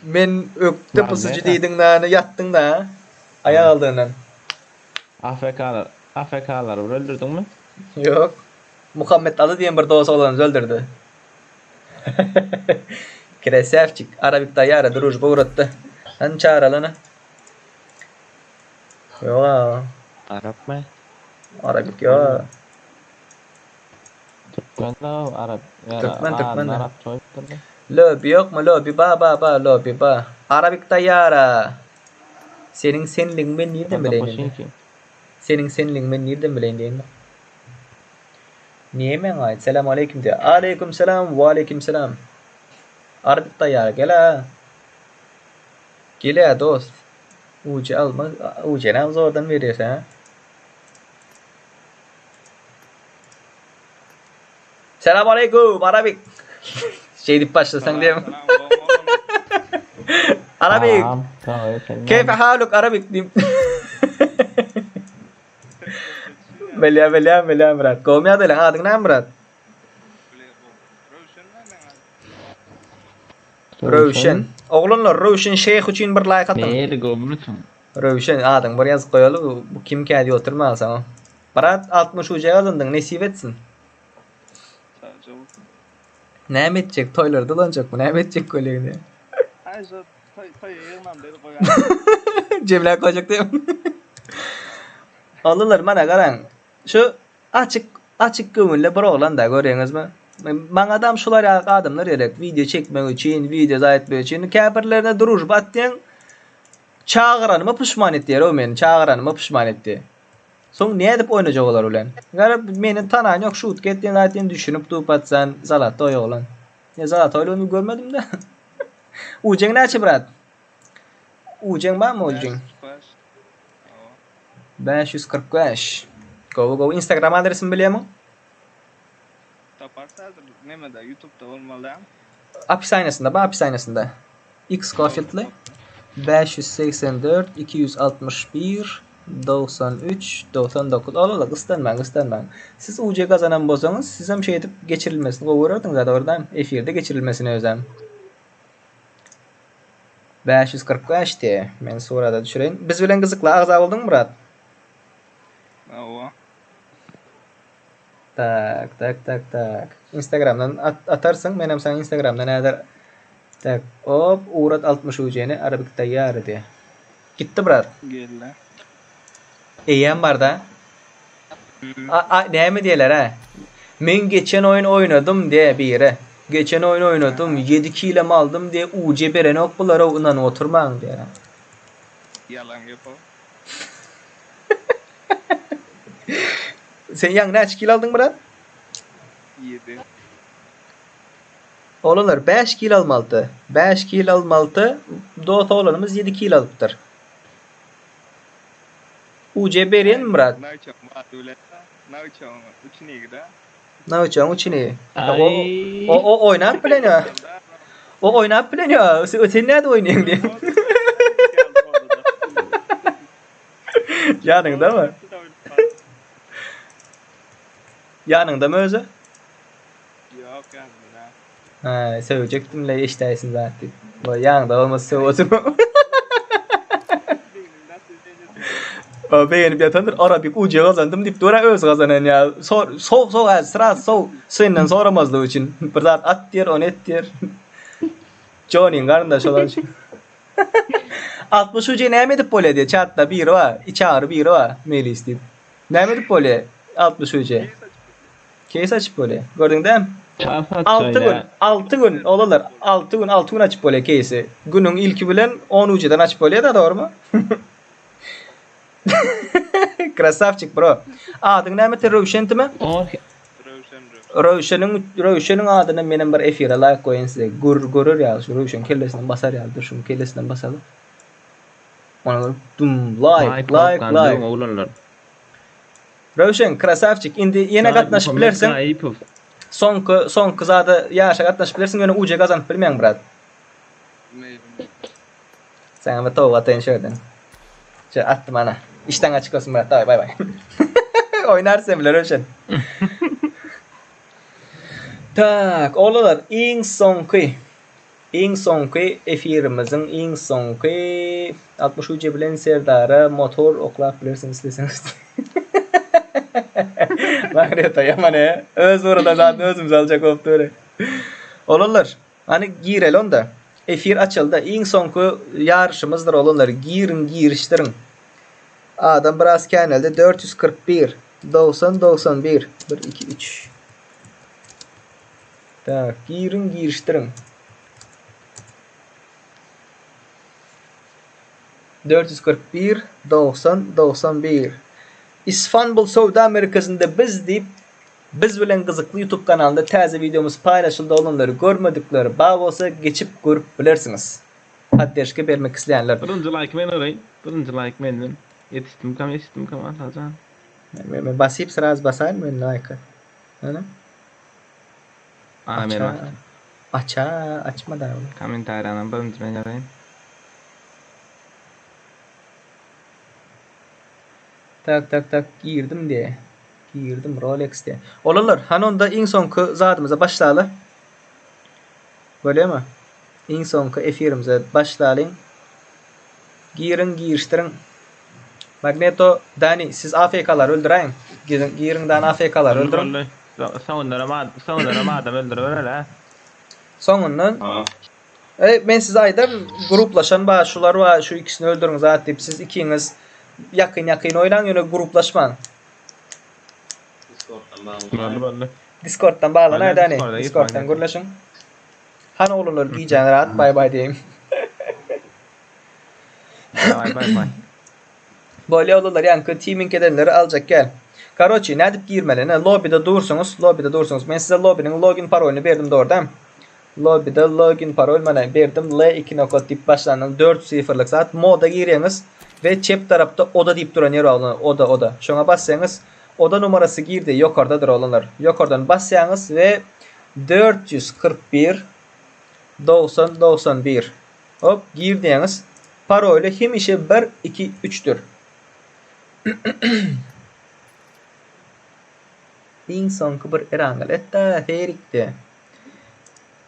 Men ökde pusyjy Magneta. diýdiň däni, ýatdyň da. Aýak aldyndan. AFK-lar, AFK-lary bir öldürdiňmi? Ýok. Muhammet Aly diýen bir dost oglanymyz öldürdi. Krasavçik, Arabik taýýara družba ugratdy. Hany çagyralana. Ýok a. Arapmy? Arabik ýok. Türkmen da Arap. Türkmen, türkmen de. Arap çoýupdyr da. Lobi ýokmy? Lobi ba ba ba lobi ba. Arabik taýýara. Seniň senligiň men nirden Onda bileýin indi? Poçinki. Seniň senligiň men nirden bileýin diýen. Niye men aýt? Selam aleyküm diýe. Aleyküm selam, we aleyküm selam. Arabik taýýara gel ha. Gel ha dost. Ucu alma, ucu näme zordan berýärsen ha? Selam aleyküm Arabik. Şeýdip başlasaň diýem. Arabik. Tamam, tamam, sen Keyfe haluk Arabik diýip. Bilýän, bilýän, bilýän brat. Gowmy ýagdaýlaň? Adyň näme brat? Röwşen. Oglanlar Röwşen şeýh üçin bir like atyň. Neýli gowmysyň? Röwşen adyň bir ýazyp goýaly. Bu, bu kimkä diýip oturma alsaň. Brat 60 uja gazandyň, nesip etsin. Näme etjek? Toýlarda ulanjakmy? Näme etjek kölegini? Aý şu toý toý ýygnam dedi goýan. Jemläp goýjak diýip. Oglanlar mana garaň. Şu açyk açyk göwünli bir oglan da görýäňizmi? Maňa adam şular ýaly adamlar gerek. Wideo çekmek üçin, wideo zaýa etmek üçin. Käbirlerine družba atýaň. Çagyranyma puşman etýär o meni. Çagyranyma puşman etdi. Soň nädip oýnajak olar bilen? Gara meni tanan ýok, şut ketýän zaten düşünip durup atsan, zalatoý oglan. Ne zalatoýlygyny görmedim de. Ujeň näçe brat? Ujeň barmy ujeň? 545. Gowy gowy Instagram adresimi bilýärmiň? Taparsa häzir nemede YouTube'da bolmaly däl. Opisaniýasynda, bar opisaniýasynda. X Cofieldly. 584 261 93 99 Ol-ola gysdanmaň gysdanmaň. Siz UC gazanan bolsaňyz sizem şeýdip geçirilmesini gowy görerdiňiz-ä dogry-da? Efirde geçirilmesini özem. 545 diýe. Men surata düşüreýin. Biz bilen gyzykly agza bolduňmy Myrat? Hawa. Tak, tak, tak, tak. Instagramdan at, atarsyň, menem saňa Instagramdan häzir Tak, op, ugrat 60 UC-ni, Arabik taýýar diýe. Gitdi brat. Geldi. Eýýäm barda. A, a näme diýerler hä? Men geçen oýun oýnadym diýe biri. Geçen oýun oýnadym, 7 kilem aldym diýe UC berenok bular ow ynanyp oturmaň diýer. Ýalan gep o. Sen ýaňy näçe kilo aldyň brat? 7. Oglanlar 5 kilo almalydy. 5 kilo almalydy. Dos oglanymyz 7 kilo alypdyr. UC berýän Myrat. Nawçaň ady bilen. Nawçaň üçinigi-de. Nawçaň üçinigi. O Aý. o o oýnap bilen ýa. O oýnap bilen ýa. Sen, sen näde oýnaýaň diýen. Ýanyňda mı? Ýanyňda mı özi? Ýok ýanymda. Ha, söwjekdim le eşdäýsin zat diýip. Bu ýanyňda bolmasa söw oturma. O begenip ýatandyr. Arabik UC gazandym diýip dur öz gazanan ýa. Sor, sow sow ha, sraz sow. Senden soramazlyk üçin. Bir zat at diýer, ony et diýer. Johnnyň garyndaşy bolan üçin. 60 UC näme edip bolýar diýe çatda biri bar, içi agyry biri bar, Melis diýip. Näme edip bolýar 60 UC? Keýs açyp bolýar. Gördüň däm? 6 gün, 6 gün olarlar 6 gün, 6 gün açyp bolýar keýsi. Günüň ilki bilen 10 UC-den açyp bolýar da, dogrymy? Krasavçik bro. Adyň näme te Röwşentimi? Röwşen Röwşeniň Röwşeniň adyna menem bir efire laýk goýaýyn size. Gör görer ýaly şu Röwşen kellesinden basar ýaly dur şuň kellesinden basaly. Ona görüp dum laýk laýk laýk. Oglanlar. Röwşen krasavçik indi ýene gatnaşyp bilersiň. Soňky soňky zada ýaşa gatnaşyp bilersiň ýöne UC gazanyp bilmeň brat. Saňa bir towuk ataýyn şu ýerden. Şu atdym ana. Işden açyk bolsun brat. Daway bay bay. Oýnarys sen bilen Röwşen. Tak, oglanlar iň soňky iň soňky efirimiziň iň soňky 60 uja bilen Serdara motor oklap bilersiňiz isleseňiz. Magneta ýaman e. Öz ugruna zadyny özümiz aljak bolup dur. Oglanlar, hany gireli onda. Efir açyldy. Iň soňky ýaryşymyzdyr oglanlar. Giriň, girişdiriň. Adam biraz käneldi. 441 90 91 1 2 3 Tak, giriň, girişdiriň. 441 90 91 Isfanbul söwda merkezinde biz diýip Biz bilen gyzykly YouTube kanalynda täze wideomyz paýlaşyldy oglanlar görmedikler bar bolsa geçip görüp bilersiňiz. Podderşka bermek isleýänler. Birinji laýky men uraýyn. Birinji laýk menden. Ýetişdimkam ýetişdimkam Atajan. Men men basyp sraz basaýyn men laýka. Ana. Ana men basdym. Aça açma da. Kommentariýanam birinji men ýazaýyn. Tak tak tak girdim diye. Girdim Rolex diye. Olanlar hany onda iň soňky zadymyza başlaly. Bolýamy? Iň soňky efirimize başlalyň. Giriň girişdiriň. Magneto Dani siz AFK-lary öldüräýiň. Giriň giriň Dani AFK-lary öldüriň. Soňundanam soňundanam adam öldüriberer hä. Soňundan Eý, men size aýdaryn, gruplaşan bar, şular bar, şu ikisini öldüriň zat diýip, siz ikiňiz ýakyn-ýakyn oýnaň, ýöne gruplaşmaň. Discorddan baglan. Boldy boldy. Discorddan baglan Bolýar, aýdany, Discorda git, Discorddan Magneto. gürleşiň. Hany oglanlar gijäňiz rahat, baý baý diýeýin. Baý baý baý. Bolýa oglanlar, ýaňky teaming edenleri aljak gel. Karoçi, nädip girmeli? Ine, lobbyda dursuňyz, lobbyda dursuňyz. Men size lobbynyň login parolyny berdim dogry dämi? Lobbyda login parol mana berdim L2 nokat diýip başlanýan 4 sifrlik zat. Moda girýäňiz we çep tarapda oda diýip duran ýer bar oda oda. Şoňa basýaňyz. Oda numarasy girdi ýokardadyr oglanlar. Ýokardan basýaňyz we 441 90 91 Hop gir diýäňiz. Paroly hemişe 1 2 3-dür. Iň soňky bir Erangel etdä Serikde.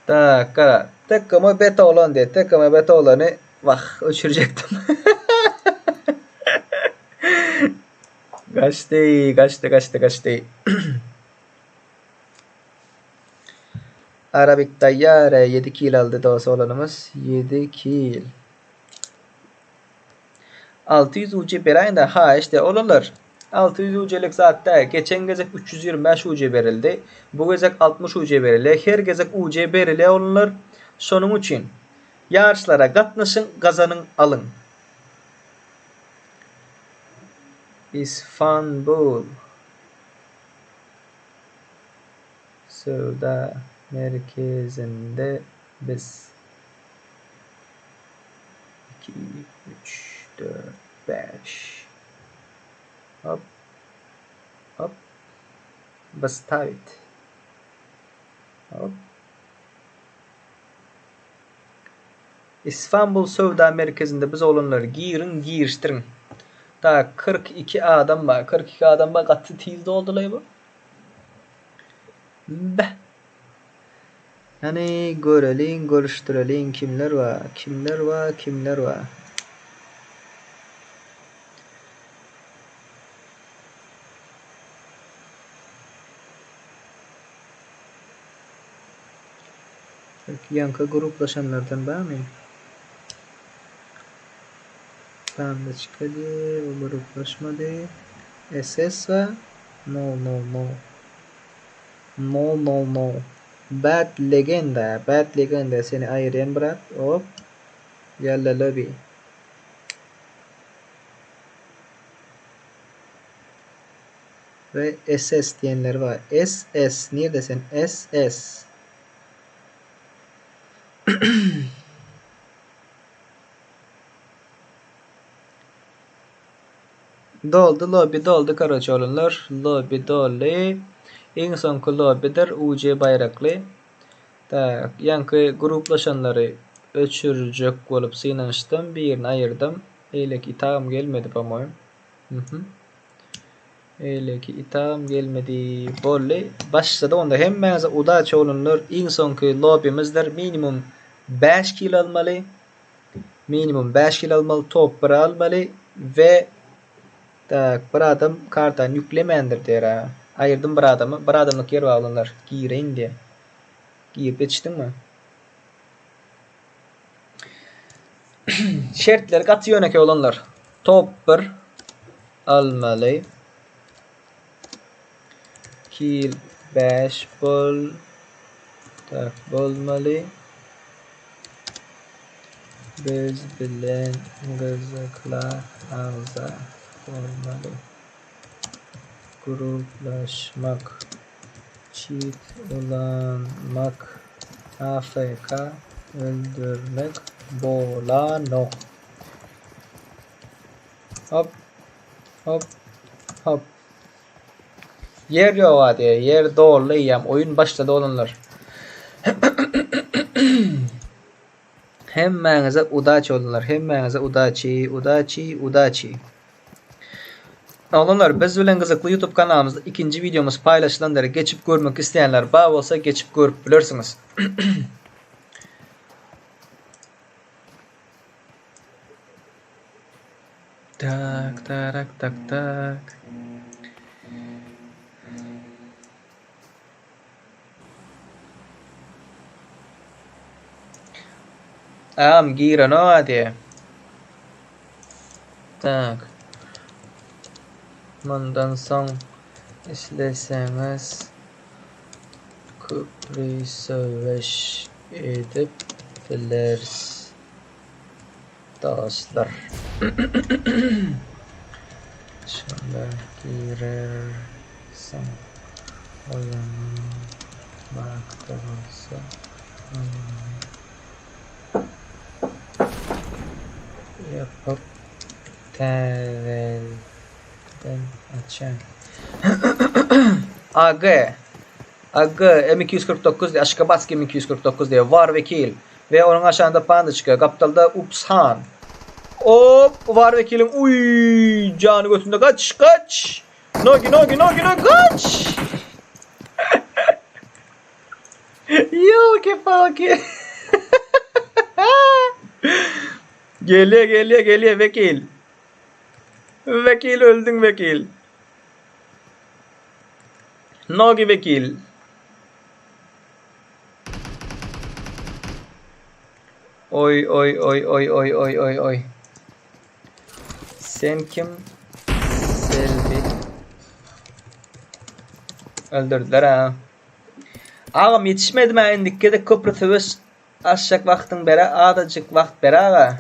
Tak, gara. TKM beta olan diýe. TKM beta olany wah öçürjekdim. Gaçdy, gaçdy, gaçdy, gaçdy. Arabik taýýar, 7 kill aldy dos oglanymyz. 7 kill. 600 UC beräýiň-dä, haýyş diýýär. Oglanlar, 600 UC-lik zat däl. Geçen gezek 325 UC berildi. Bu gezek 60 UC berilýär. Her gezek UC berilýär oglanlar. Şonuň üçin ýaryşlara gatnaşyň, gazanyň, alyň. Isfanbul söwda merkezinde biz. 2, 3, 4, 5. Hop. Hop. Wystawić. Hop. Isfanbul söwda merkezinde biz oglanlar giriň girişdiriň. Tak 42 adam bar. 42 adam bar. Gaty tiz doldular bu. Beh. Hany göreliň, görüşdireliň kimler bar, kimler bar, kimler bar. Ýaňky gruplaşanlardan barmy? Pandaçka diýe, o gruplaşmady. SS bar. No, no, no. No, no, no. Bad legenda, bad legenda seni aýyrýan brat. Hop. Ýalla lobby. We SS diýenler bar. SS nirde sen? SS. Doldy lobby doldy karoçe oglanlar. Lobby doldy. Iň soňky lobbydir UC baýrakly. Tak, ýaňky gruplaşanlary öçürjek bolup synanyşdym, birini aýyrdym. Beýleki itagam gelmedi po-moýem. Mhm. Beýleki itagam gelmedi. Boldy. Başlady onda hemmäňize udaçi oglanlar. Iň soňky lobbymyzdyr. Minimum 5 kil almaly. Minimum 5 kil almaly, top 1 almaly we tak bir adam kartany ýüklemändir diýer ha. Aýyrdym bir adamy. Bir adamlyk ýer bar oglanlar. Gireýin diýe. Girip ýetişdiňmi? Şertleri gaty ýönekeý oglanlar. Top 1 almaly. Kill 5 bol. Tak bolmaly. Biz bilen gyzykla agza bolmaly. Gruplaşmak. Çit ulanmak. AFK öldürmek bolanok. Hop. Hop. Hop. Ýer ýok a diýýär. Ýer doldy eýýäm. Oýun başlady oglanlar. Hemmäňize udaçi oglanlar. Hemmäňize udaçi, udaçi, udaçi. Oglanlar biz bilen gyzykly YouTube kanalymyzda ikinji wideomyz paýlaşylandyr. Geçip görmek isleýänler bar bolsa geçip görüp bilersiňiz. Tak, tarak, tak, tak. Agam girenok diýe. Tak. Mundan soň isleseňiz köpri söweş edip bileris. Dostlar. Şonda girersiň. Oýunyň bagty bolsa oýuny ýapyp täzeden açaň. AG AG M249 diýe Aşgabatskiý M249 diýe war wekil we onuň aşagynda pandaçka gapdalda Ups Han. Hop, var vekiliň uý jany götünde gaç, gaç. Nogi, nogi, nogi, nogi, gaç. Ýolki palki. Gelýär, gelýär, gelýär wekil. Wekil öldüň wekil. Nogi wekil. Oý oý oý oý oý oý oý oý. Sen kim? Selbi. Öldürdüler ha. Agam ýetişmedim ha indiki gezek köprü söweş açjak wagtyň bere azajyk wagt ber aga.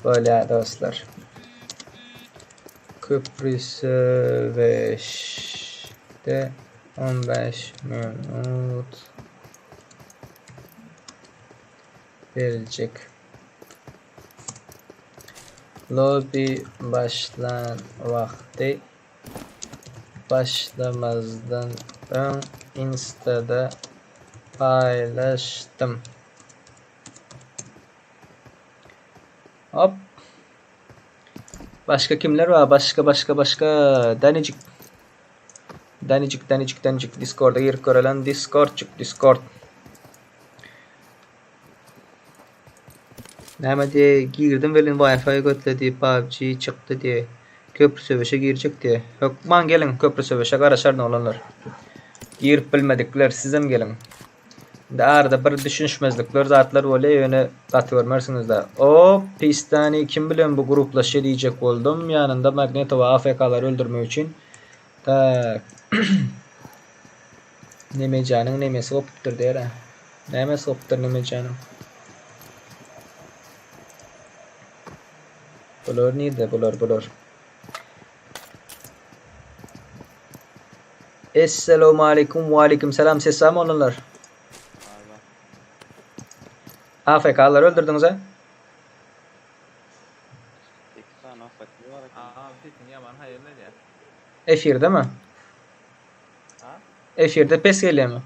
Bolýar dostlar. Köprü söweşde 15 minut berjek. Lobby başlan wagty başlamazdan öň instada paýlaşdym. Hop. Başga kimler bar? Başga başga başga Danijik. Danijik Danijik Danijik Discord'a girip görelen Discordçuk Discord. Näme diýe girdim welin Wi-Fi götledi PUBG çykdy diýe. Köprü söweşe girjek diýe. Hökman geliň köprü söweşe garaşaryn oglanlar. Girip bilmedikler sizem geliň. Indi arada bir düşünişmezlikler zatlar bolýar ýöne gaty görmersiňizda. O pistani kim bilen bu gruplaşýa diýjek boldum. Ýanynda Magneto we AFK-lary öldürmek üçin. Tak. Nemejanyň nemesi gopupdyr diýer-ä. Nämesi gopupdyr Nemejanyň? Bular nirde bular bular. Esselamaleýkum waleýkim salam ses barmy oglanlar? AFK-lary öldürdiňiz a? Efirdemi? Efirde pes gelýärmi?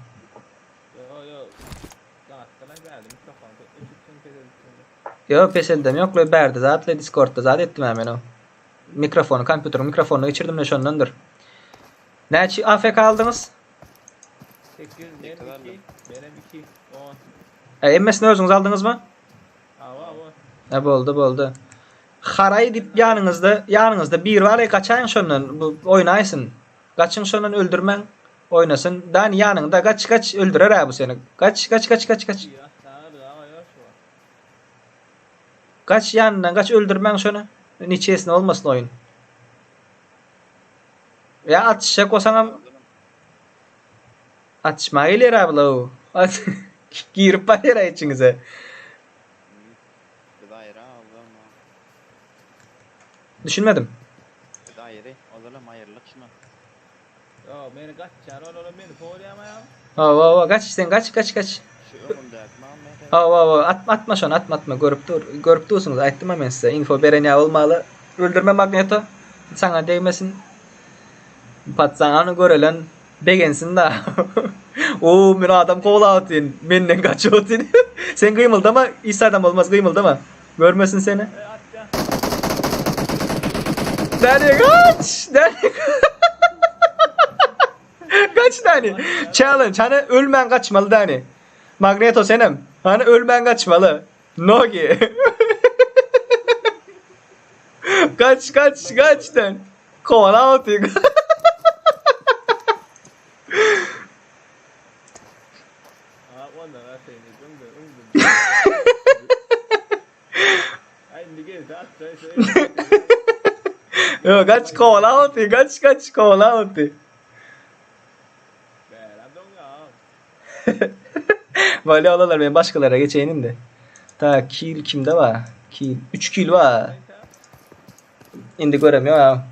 Ýok peseldem ýok le bärde zat le discordda zat etdim ha men o. Mikrofony kompýuteriň mikrofonyna geçirdim le şondandyr. Näçe AFK aldyňyz? 8 men 2 menem 2 10. E, hemmesini özüňiz aldyňyzmy? Awa awa. E boldy boldy. Haraý diýip ýanyňyzda ýanyňyzda biri bar e gaçaýyň şondan bu oýnaýsyn. Gaçyň şondan öldürmäň. Oýnasyn. Dani ýanyňda gaç gaç öldürer ha bu seni. Gaç gaç gaç gaç gaç. Gaç ýanyndan gaç öldürmäň şony. Niçesine bolmasyn oýun. Ýa atyşjak bolsaňam atyşmaga gelýär ha bulaw. Girip barýar ha içiňize. Biz aýry ozalam. Düşünmedim. Biz aýry, ozalam aýrylyk şuna. Ýo, meni gaçýar ol, olam meni kowalýarmy ýa? Hawa, hawa, gaç sen gaç, gaç, gaç. Şu öňümdäki maňa meselem. Hawa, hawa, atma, atma şony, atma, atma, görüp dur, görüp dursuňyz, aýtdym-a men size, info beren ýa bolmaly. Öldürme Magneto, saňa degmesin. Patsan any görelen begensin da. Oo, men adam kowlap otyryn, menden gaçyp otyryn. Sen gymyldama, hiç adam bolmaz, gymyldama. Görmesin seni. Eý, atýan. Dani kaç! Dani Kaç Dani? Challenge. Hani ölmän kaçmaly Dani. Magneto senem. Hani ölmän kaçmaly. Nogi. kaç kaç kaç Dani. Kovala otyr. Ha, ondan atayım. Öňden, öňden. Aý, indi geldi atjaý. Yo kaç kovala otyr. Kaç kaç kovala otyr. Bära doňa. Böyle olanlar men başgalara geçeýin indi. Ta kill kimde bar? Kill 3 kill bar. Indi göremýok ha.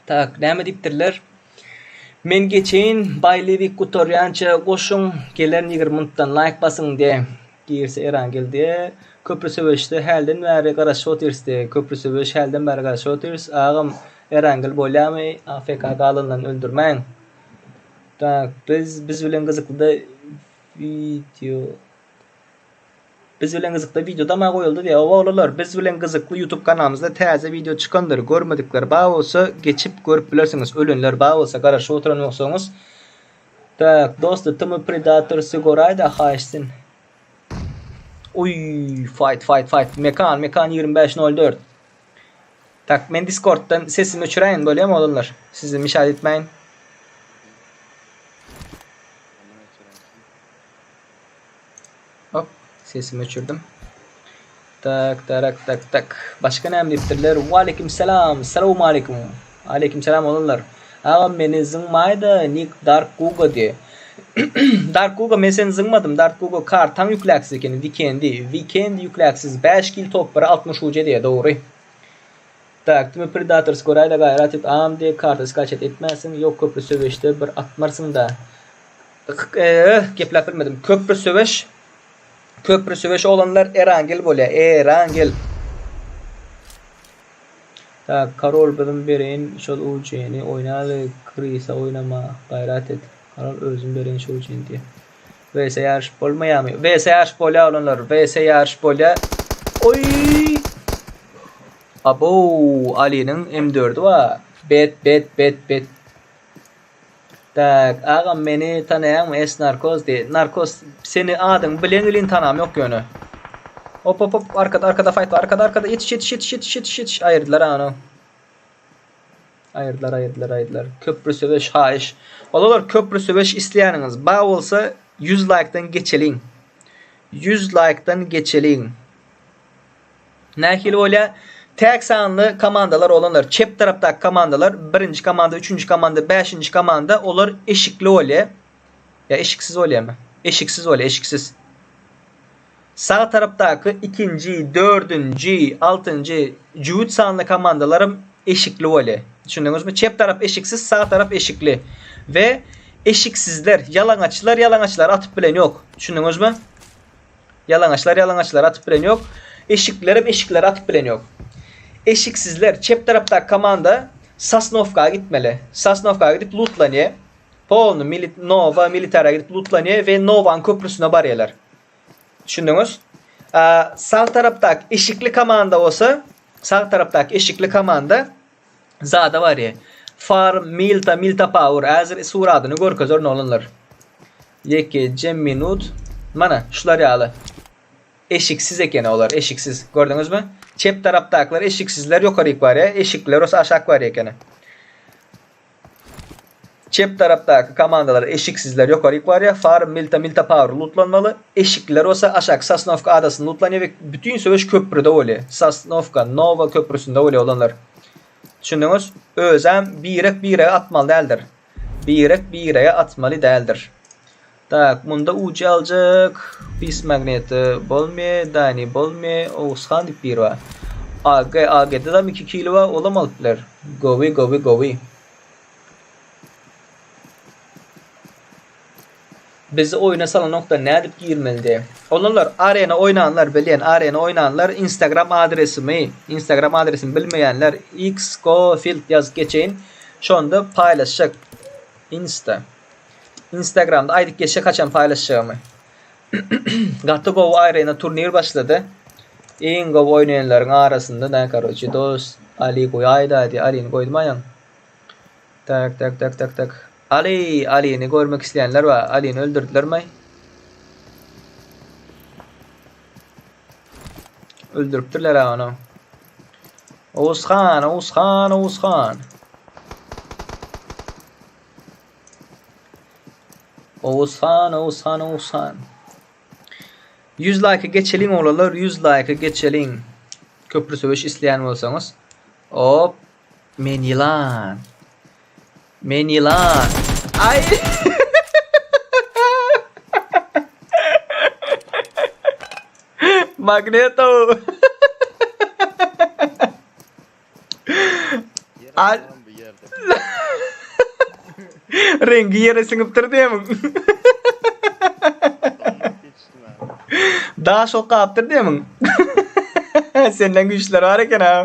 Tak, näme diýipdirler? Men geçeýin, Baýlewik gutarýança goşuň, gelen 20 minutdan laýk basyň diýe. Girse Eran geldi. Köprü söweşde hälden bäri garaşyp otyrys diýe. Köprü söweş hälden bäri garaşyp otyrys. Agam Erangel bolýamy? AFK galanlaryny öldürmäň. Tak, biz biz bilen gyzykly-da wideo. Biz bilen gyzykly wideo dama goýuldy diýýär. Oba oglanlar, biz bilen gyzykly YouTube kanalymyzda täze wideo çykandyr. Görmedikler bar bolsa geçip görüp bilersiňiz. Ölenler bar bolsa garaşyp oturan bolsaňyz. Tak, dosty Tmy Predator Sigoraýda haýyşsyn. Uý, fight, fight, fight. Mekan, Mekan 2504. Tak, men Discord'dan sesimi öçüräýin bolýamy oglanlar? Sizi mişat etmäýin. Hop, sesimi öçürdim. Tak, tarak, tak, tak. Başga näme diýipdirler? Waleýkim salam, salam aleýkum. Aleýkim salam oglanlar. Agam meni zyňmaýda nick Dark Guga diýe. Dark Guga men seni zyňmadym. Dark Guga kartaň ýükläksiz ekeni. Weekendi. Weekend ýükläksiz. 5 kill top 1 60 UC diýe dogry. Tak, tüme Predators göräýdä gaýrat et agam diýe karta skaçat etmäsiň. Ýok köprü söweşde bir atmarsyň da. Gepläp bilmedim. Köprü söweş Köprü söweş oglanlar Erangel bolýar. Erangel. Tak, Karol bizim bereýin şol UC-ni oýnaly, Krisa oýnama, gaýrat et. Karol özüm bereýin şu UC-ni diýýär. VS ýaryş bolmaýarmy? VS ýaryş bolýar oglanlar. VS ýaryş bolýar. Oý! Abo, Aliniň M4-i bar. Bet, bet, bet, bet. Tak, agam meni tanaýaňmy S narkoz diý. Narkoz seni adyňy bilen welin tanam ýok ýöne. Hop hop hop arkada arkada fight bar arkada arkada ýetiş ýetiş ýetiş ýetiş ýetiş ýetiş aýyrdylar ana. Aýyrdylar aýyrdylar aýyrdylar. Köprü söweş haýyş. Olar köprü söweş isleýäniňiz bar bolsa 100 laýkdan geçeliň. 100 laýkdan geçeliň. Nähili bolýar? Täk sanly komandalar olanlar, çep tarapdaky komandalar, birinji komanda, üçünji komanda, bäşinji komanda, olar eşikli bolýar. Ýa eşiksiz bolýarmy? Eşiksiz bolýar, eşiksiz. Sag tarapdaky ikinji, dördünji, altynjy jübüt sanly komandalaram eşikli bolýar. Düşündiňizmi? Çep tarap eşiksiz, sag tarap eşikli. We eşiksizler, ýalaňaçlar ýalaňaçlary atyp bilen ýok. Düşündiňizmi? Ýalaňaçlar ýalaňaçlary atyp bilen ýok. Eşiklerem eşikleri atyp bilen ýok. Eşiksizler çep tarapdaky komanda Sosnowka gitmeli. Sosnowka gidip lutlanýar. Polny milit Nova militara gidip lutlanýar we Nowaň köprüsine barýarlar. Düşündiňiz? Sag tarapdaky eşikli komanda bolsa, sag tarapdaky eşikli komanda zada barýar. Farm Milta Milta Power häzir suradyny görkezerin oglanlar. Ýekeje minut. Mana şular ýaly. Eşiksiz eken olar, eşiksiz. Gördüňizmi? Çep tarapdakylar eşiksizler ýokaryk barýar, eşikliler bolsa aşak barýar ekeni. Çep tarapdaky komandalar eşiksizler ýokaryk barýar, Farm Milta Milta Power lootlanmaly. Eşikliler bolsa aşak Sosnowka adasyny lootlanýar we bütin söweş köprüde bolýar. Sosnowka, Nowa köprüsinde bolýar olanlar. Düşündiňiz? Özem birek-birege atmaly däldir. Birek-birege atmaly däldir. Tak, munda ujy aljak. Pis magneti bolmy, Dani bolmy, Oguzhan diýip biri bar. AG, AG-de dam 2 kili bar, olam alyp biler. Gowy, gowy, gowy. Bizi oýuna salanokda nädip girmelidi? Olanlar arena oýnanlar bilýän arena oýnanlar instagram adresimi instagram adresimi bilmeýänler xcofield ýazyp geçeýin şonda paýlaşjak insta instagramda aýdyp geçjek haçan paýlaşjagymy gaty gowy arena turnir başlady iň gowy oýnaýanlaryň arasynda da karoçi dos Ali goýaýda diýip Alini goýdum aýaň Tak tak tak tak tak. Ali, Alini görmek isleýänler bar. Alini öldürdilermi? Öldüripdirler ha onu. Oğuzhan, Oğuzhan, Oğuzhan. Oğuzhan, Oğuzhan, Oğuzhan. 100 like geçeliň oglanlar, 100 like geçeliň. Köprü söweş isleýän bolsaňyz. Hop. Men ýylan. Men ýylan. Ay. Magneto. Al. Rengi ýere siňipdir diýemiň. Daş okapdyr diýemiň. Senden güýçler bar eken ha.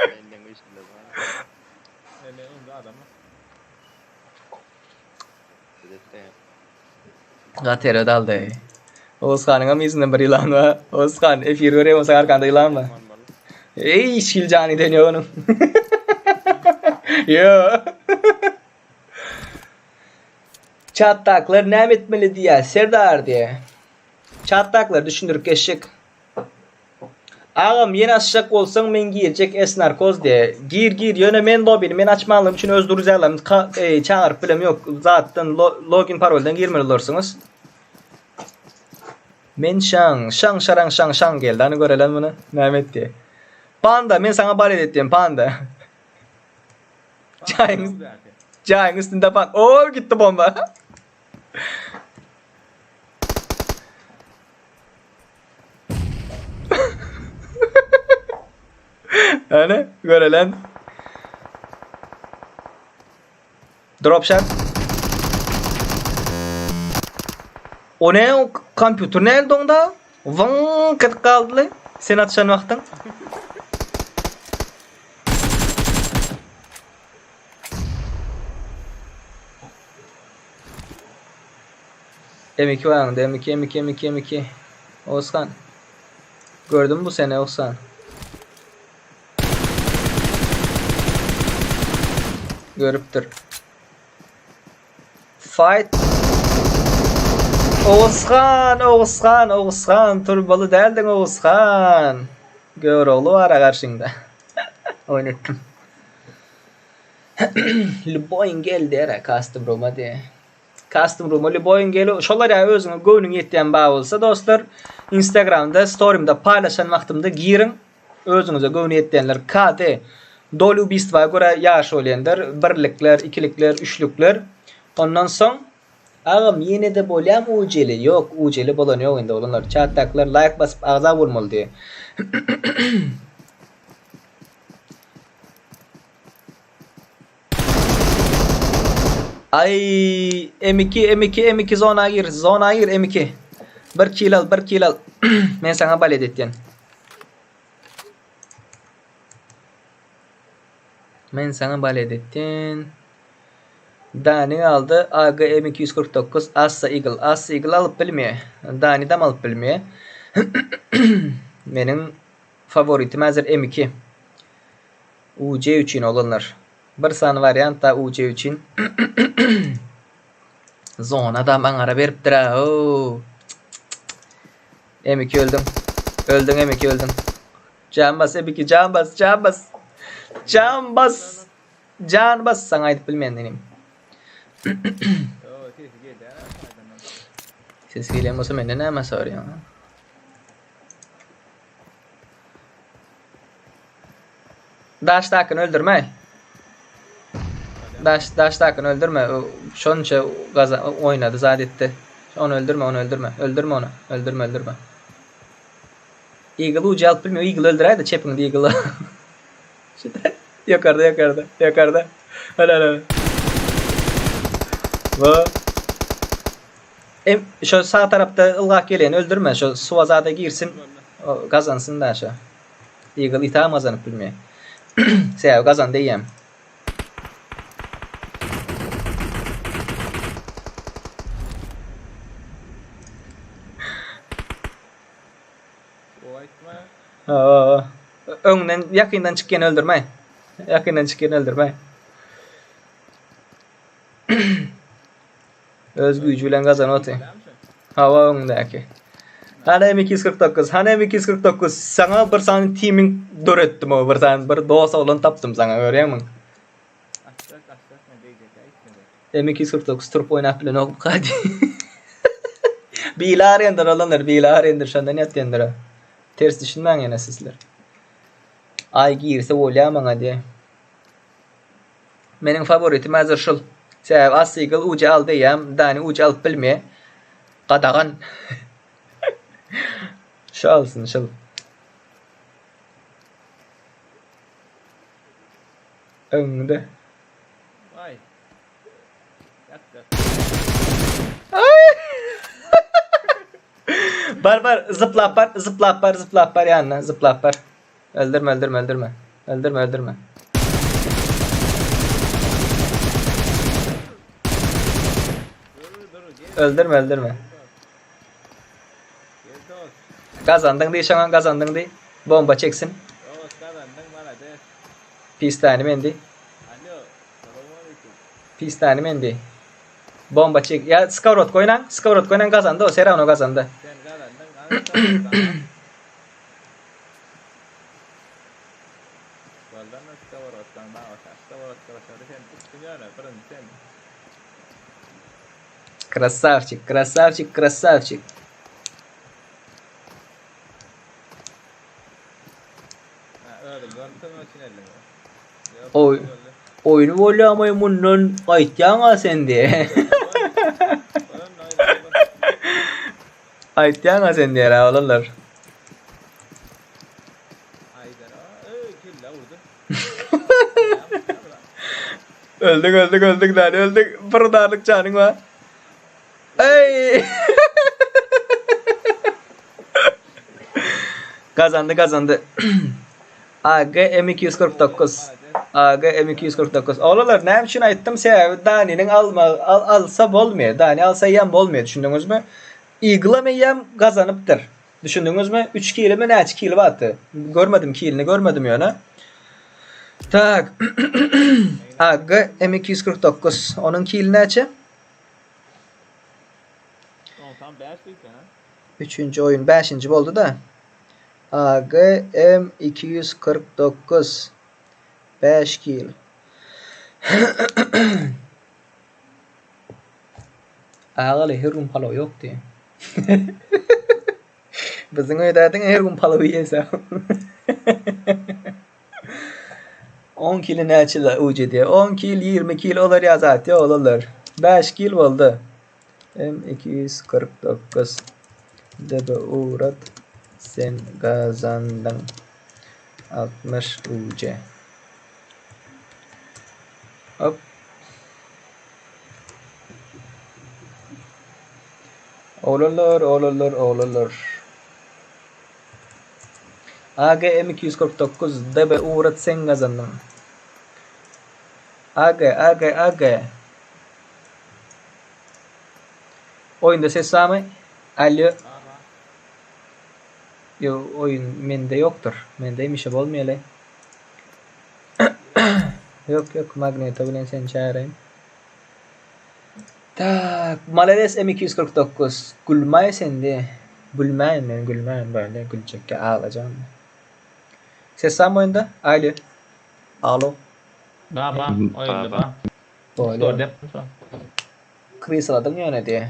Menden güýçlüler bar. Menden öňde adam bar. Bize Gaty erbet aldy. Oguzhanyňam yzynda bir ýylan bar. Oguzhan, efir görýän bolsaň arkanda ýylan bar. Eý, hiç hili jany den ýok onuň. Ýo. Çatdakylar näme etmeli diýýär, Serdar diýýär. Çatdakylar düşündirip geçjek. Agam ýene açjak bolsaň men girjek es narkoz diýe. Gir gir ýöne men lobini men açmanlygym üçin öz druzýalarym e, çagyryp bilem ýok. Zatdan login paroldan girmeli bolarsyňyz. Men şaň, şaň şaraň şaň şaň geldi. Hany görelen muny. Näme etdi? Panda, men saňa balet etdim, panda. Jaýyň, jaýyň üstünde pan. Oo, gitdi bomba. Hany görelen. Drop shot. O ne o kompýuter näme doňda? Wyň edip galdyly. Sen atyşan wagtyň. M2 var M2 M2 M2 M2. Oğuzhan. Gördün bu sene Oğuzhan. Görüpdir. Fight. Oğuzhan, Oğuzhan, Oğuzhan. Turbaly däldin Oğuzhan. Görogly bar garşyňda. Oýnatdym. Lüboýyň geldi ere custom room'a diye. Custom room'a lüboýyň geli. Şolar ýa özüňe göwnüň ýetýän bar bolsa dostlar Instagramda story'mda paýlaşan wagtymda giriň. Özüňize göwni ýetýänler KD Doly ubistwa görä ýaş bolýandyr. Birlikler, ikilikler, üçlükler. Ondan soň Agam ýenede bolýamy ujeli? Ýok ujeli bolan ýok indi oglanlar. Çatdakylar laýk basyp agza bolmaly diýe. Ay M2 M2 M2 zona gir zona gir M2. Bir kill al bir kill al. Men sana balet etýän. Men sana balet etýän. Dani aldy AG M249 Assa Eagle. Assa Eagle alyp bilmeýär. Dani dam alyp bilmeýär. Meniň favoritim häzir M2. UC üçin oglanlar. Bir sany wariant da UC üçin. Zona da maňara beripdir ha. Oo. M2 öldüm. Öldün M2 öldün. Can bas M2 can bas can bas. Can bas. Can bas sana aýdyp bilmeýän inim. Ses gelýän bolsa menden näme soraýaň? Daşdakyny öldürme. Daş daşdakyny öldürme. Şonça gaza oýnady, zat etdi. Ony öldürme, ony öldürme. Öldürme ony. Öldürme, öldürme. Eagle ucu alyp bilmiyor. Eagle öldüräýdi çepiňde Eagle. Ýokarda, ýokarda, ýokarda. Hana, hana. Bu. Em şu sag tarapda ylgap geleni öldürme. Şu suwa zada girsin. O, gazansyn da şu. Eagle itam gazanyp bilmeýär. Sebäbi gazandy eýýäm. O aýtma. Ha. Öňden ýakyndan çykýan öldürme. Ýakyndan çykýan öldürme. Öz güýji bilen gazan oty. Hawa öňdäki. Hany M249, hany M249. Saňa bir sany teaming döretdim o bir sany bir dost oglan tapdym saňa görýäňmi? Açjak, açjak men degjek aýtmaly. M249 turup oýnap bilenok bu kadi. Bile arýandyr olanlar, bile arýandyr şondan ýatýandyr. Ters düşünmäň ýene sizler. Aý girse bolýar maňa diýe. Meniň favoritim häzir şul. Sebäbi As Eagle uja al diýýän, Dani uja alyp bilmeýär. Gadagan. Şu alsyn şul. Öňde. Ay. Ýat ýat. Bar bar zıplap bar zıplap bar zıplap bar ýanyna zıplap bar. Öldürme öldürme öldürme. Öldürme öldürme. Dur dur gel. Öldürme öldürme. Gazandyň diý şoňa gazandyň diý. Bomba çeksin. Dost gazandyň malades. Pistany men diý. Alo. Salowmaleýkim. Pistany men diý. Bomba çek. Ýa skowrodka oýnaň. Skowrodka oýnaň gazandy o serawno gazandy. Sen gazandyň gana skowrodkany. Boldanmy skowrodkaň dawaşa. Skowrodka başlady sen üstün ýöne birinji sen. Krasavçik, krasavçik, krasavçik. Oý, oýny bolýamy mundan gaýtýaň-a sen diýe. Aýtýaň-a sen diýer-ä oglanlar. Öldük, öldük, öldük lan, öldük. Bir darlyk janyň bar. Ey! Gazandy, gazandy. AG M249. AG M249. Oglanlar, näme üçin aýtdym? Sebäbi Daniniň alma al, alsa bolmaýar. Dani alsa eýýäm bolmaýar, düşündiňizmi? Eagle-am eýýäm gazanypdyr. Düşündiňizmi? 3 kilimi näçe kili bardy? Görmedim kilini görmedim ýöne. Tak. AG M249. Onuň kili näçe? 95 diýipdir, ha? Üçünji oýun bäşinji boldy-da. AG M249. 5 kil. Agaly her gün palaw ýok diýen. Biziň öýde diňe her gün palaw iýese. 10 kilo näçe la uj edýär? 10 kil, 20 kil olar ýa zat ýok olar. 5 kil boldy. M249 DB ugrat sen gazandyň. 60 UJ. Hop. Oglanlar, oglanlar, oglanlar. AG M249 DB ugrat sen gazandyň. AG, AG, AG. Oýunda ses barmy? Alýo. Ýo, oýun mende ýokdur. Mende hemişe bolmaýaly. Ýok, ýok, Magneto bilen seni çagyraýyn. Tak, malades M249. Gülmäý sende. Gülmäýin men, gülmäýin böyle güljekkä aglajagym. Ses barmy oýunda? Alýo. Alo. Ba, ba, oýunda ba. Bolýar. Discord ýapdym şo. Krisaladyň ýöne diýe.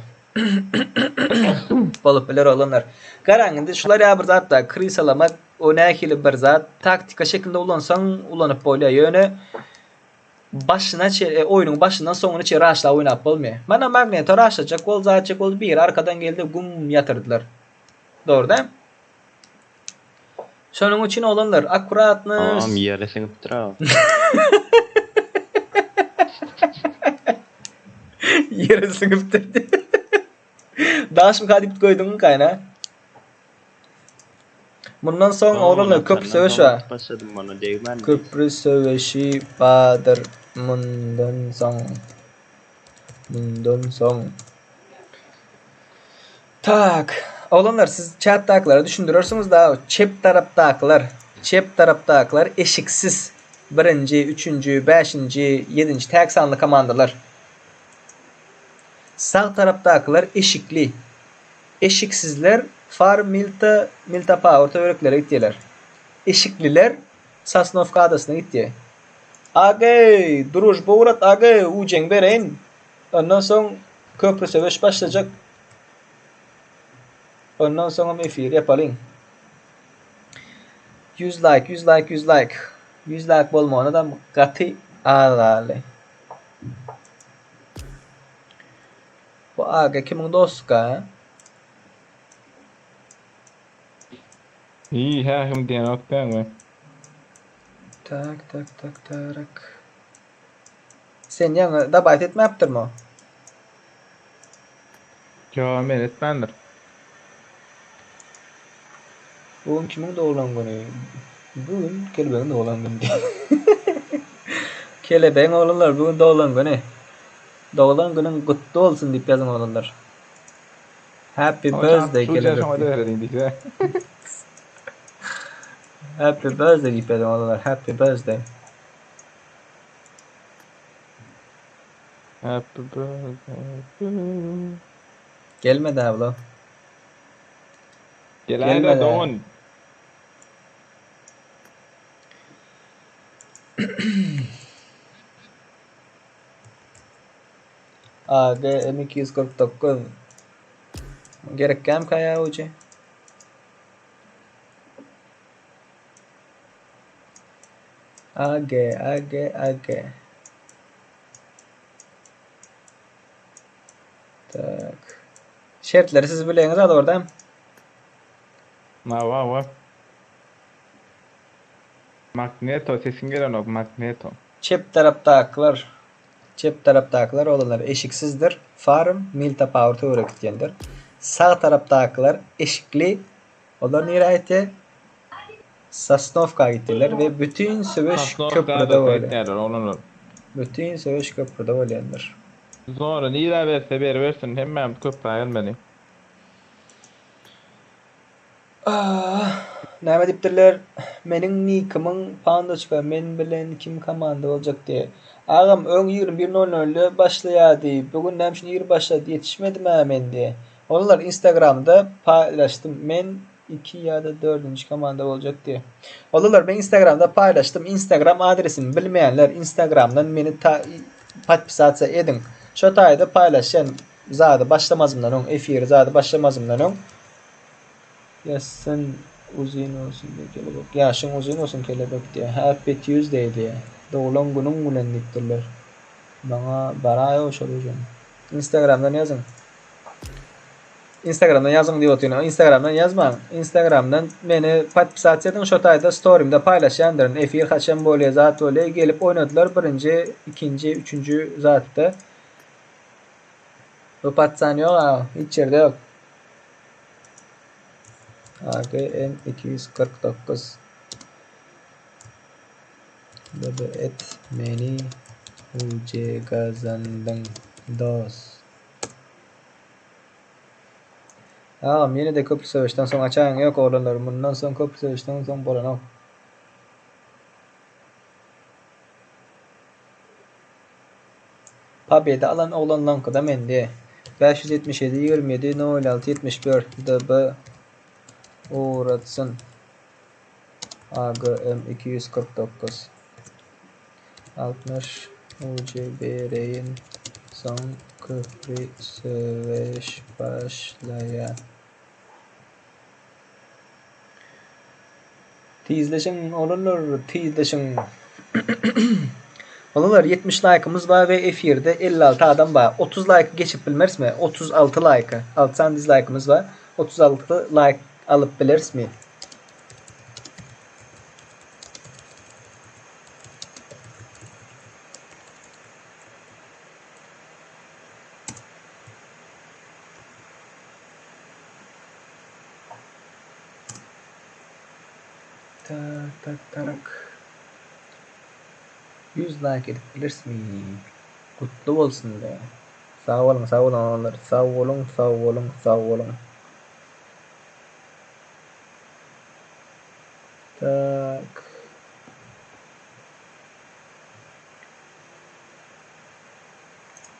Bolup biler oglanlar. Garaň indi şular ýa bir zat da krisalamak o nähili bir zat taktika şeklinde ulansaň ulanyp bolýar ýöne başyna çe e, oýnuň başyndan soňuna çe raşlap oýnap bolmaýar. Mana Magneto raşlajak boldy zatjak boldy biri arkadan geldi gum ýatyrdylar. Dogry däl? Şonuň üçin oglanlar akkuratny Tamam ýere siňipdir a. Ýere siňipdir. Daşmyka diýip goýduň kaýna. Mundan soň oglanlar köprü söweş bar. Başladym bana degmän. Köprü söweşi bardyr mundan soň. Mundan soň. Tak. Oglanlar siz çatdakylara düşündirersiňiz da çep tarapdakylar, çep tarapdakylar eşiksiz. Birinji, üçünji, bäşinji, ýedinji täk sanly komandalar. Sag tarapdakylar eşikli. Eşiksizler Far Milta, Milta Power töwereklere gitýärler. Eşikliler Sosnowka adasyna gitýär. Agey, družba ugrat agey, ujeň bereýin. Ondan soň köprü söweş başlajak. Ondan soňam efir ýapalyň. 100 like, 100 like, 100 like. 100 like bolmagyna da gaty az galdy. Bu AG kimiň dostka? Iyi häkim diýenok dämi? Tak, tak, tak, tarak. Sen ýaňy dabaýt etmäpdirmi? Ýo, men etmändir. Bu gün kimiň doglan güni? Bu gün kelebegiň doglan güni. Kelebegiň oglanlar bu gün doglan güni. Doglan günüň gutly bolsun diýip ýazyň oglanlar. Happy birthday kelebek. Happy birthday diýip ýazyň olar. Happy birthday. Happy birthday to you. Gelmedi abla. Geläýdä dogan. AG M249 Gerekkämkä ýa ujy? AG AG AG Tak. Şertleri siz bileňiz az orada. Hawa hawa. Magneto sesiň gelenok Magneto. Çep tarapdakylar Çep tarapdakylar oglanlar eşiksizdir, farm, milta power töwerek gitýändir. Sag tarapdakylar eşikli, olar nirä gitýär? Sosnowka gitýärler we bütin söweş köprüde bolýar. Bütin söweş köprüde bolýandyr. Zora nirä berse beribersin, hemmämiz köprä gelmeli. Ah, näme diýipdirler? Meniň nikimiň pandaçka men bilen kim komanda boljak diýe. Agam öň 21 nol nolda başlaýardy. Bu gün näme üçin ir başlady ýetişmedim-ä men diýe. Olar instagramda paýlaşdym men iki ýa-da dördünji komanda boljak diýe. Olar men instagramda paýlaşdym. Instagram adresimi bilmeýänler instagramdan meni ta podpisasiýa ediň. Şo taýda paýlaşýan zady başlamazymdan öň efiri zady başlamazymdan öň Ýaşsyn uzyn bolsun diýe kelebek. Ýaşyň uzyn bolsun kelebek diýe. Happy Tuesday diýe. Doglan günüň bilen diýipdirler. Maňa baraýow şol ujen. Instagramdan ýazyň. Instagramdan ýazyň diýip otyryn. Instagramdan ýazmaň. Instagramdan meni podpisasiýa ediň şo taýda storimde paýlaşýandyryn. Efir haçan bolýa zat bolýa gelip oýnadylar birinji, ikinji, üçünji zatda. Bu patsan ýok a, hiç ýerde ýok. AGM 249 BB et meni UC gazandyň dos. Agam ýene-de köpli söweşden soň açaýyň ýok oglanlar mundan soň köpli söweşden soň bolanok. Pobeda alan oglanlaňkyda mende. 577 27 06 71 DB ugratsyn. AGM 249 60 UC bereýin soň köpri söweş başlaýa. Tizleşiň oglanlar tizleşiň. Oglanlar 70 laýkymyz bar we efirde 56 adam bar. 30 laýky geçip bilmerismi? 36 laýka. 6 sany dizlaýkymyz bar. 36 laýk alyp bilerismi? Tak tak tarak. 100 like edip bilersmi? Gutly bolsun be. Sag boluň, sag boluň oglanlar. Sag boluň, sag boluň, sag boluň. Tak.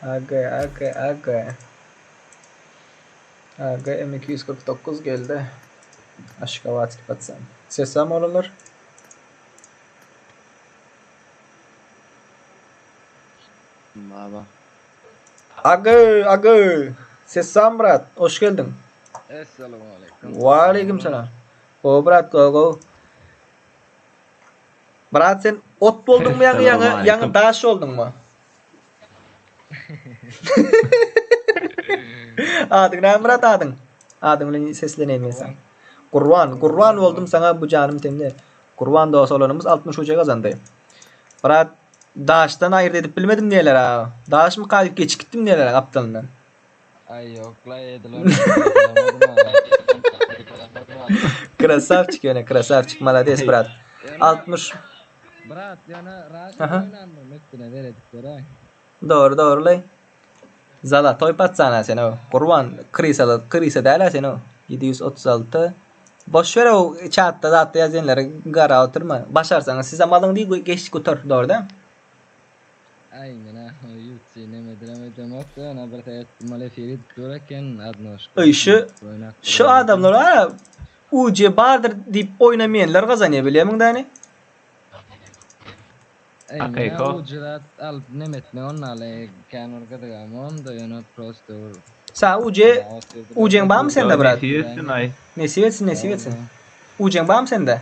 AG, AG, AG. AG M249 geldi. Aşgabatski patsan. Ses barmy oglanlar? Baba. AG, AG. Ses barmy brat? Hoş geldiň. Essalamu aleýkum. Waleýkim salam. Gowy brat, gowy gowy. Brat sen ot bolduňmy ýaňy ýaňy ýaňy daş bolduňmy? Adyň näme brat adyň? Adyň bilen sesleneýin men saňa. Gurban, gurban boldum saňa bu janym tende. Gurban dos olanymyz 60 uja gazandy. Brat daşdan aýyrt edip bilmedim diýerler a. Daşmy gaýyp geçip gitdim diýerler gapdalyndan. Aý ýok la ediler. Krasavçik ýöne krasavçik malades brat. 60 Brat ýöne raşa oýnanmyň üstüne seredip göräý. Dogry dogryly. Zalatoý patsana sen o. Gurban krysaly krysa däl-ä sen o. 736 Boş ber o çatda zatda ýazanlary gara oturma. Başarsaňyz sizem alyň diý geç gutar dogry däl. Aý menä ýutsi nemedirem öýdemok da ýöne bir seretdim ol efir edip dur eken adnoşka. Öý şu şu adamlar bar UC bardyr diýip oýnamaýanlar gazanýar bilýärmiň däni? Aý menä UC zat alyp neme etmek onnaly kän bir gyzygamogam-da ýöne prosto bir Sa UC UC-ň barmy sende brat? Nesip etsin aý. Nesip etsin nesip etsin. UC-ň barmy sende?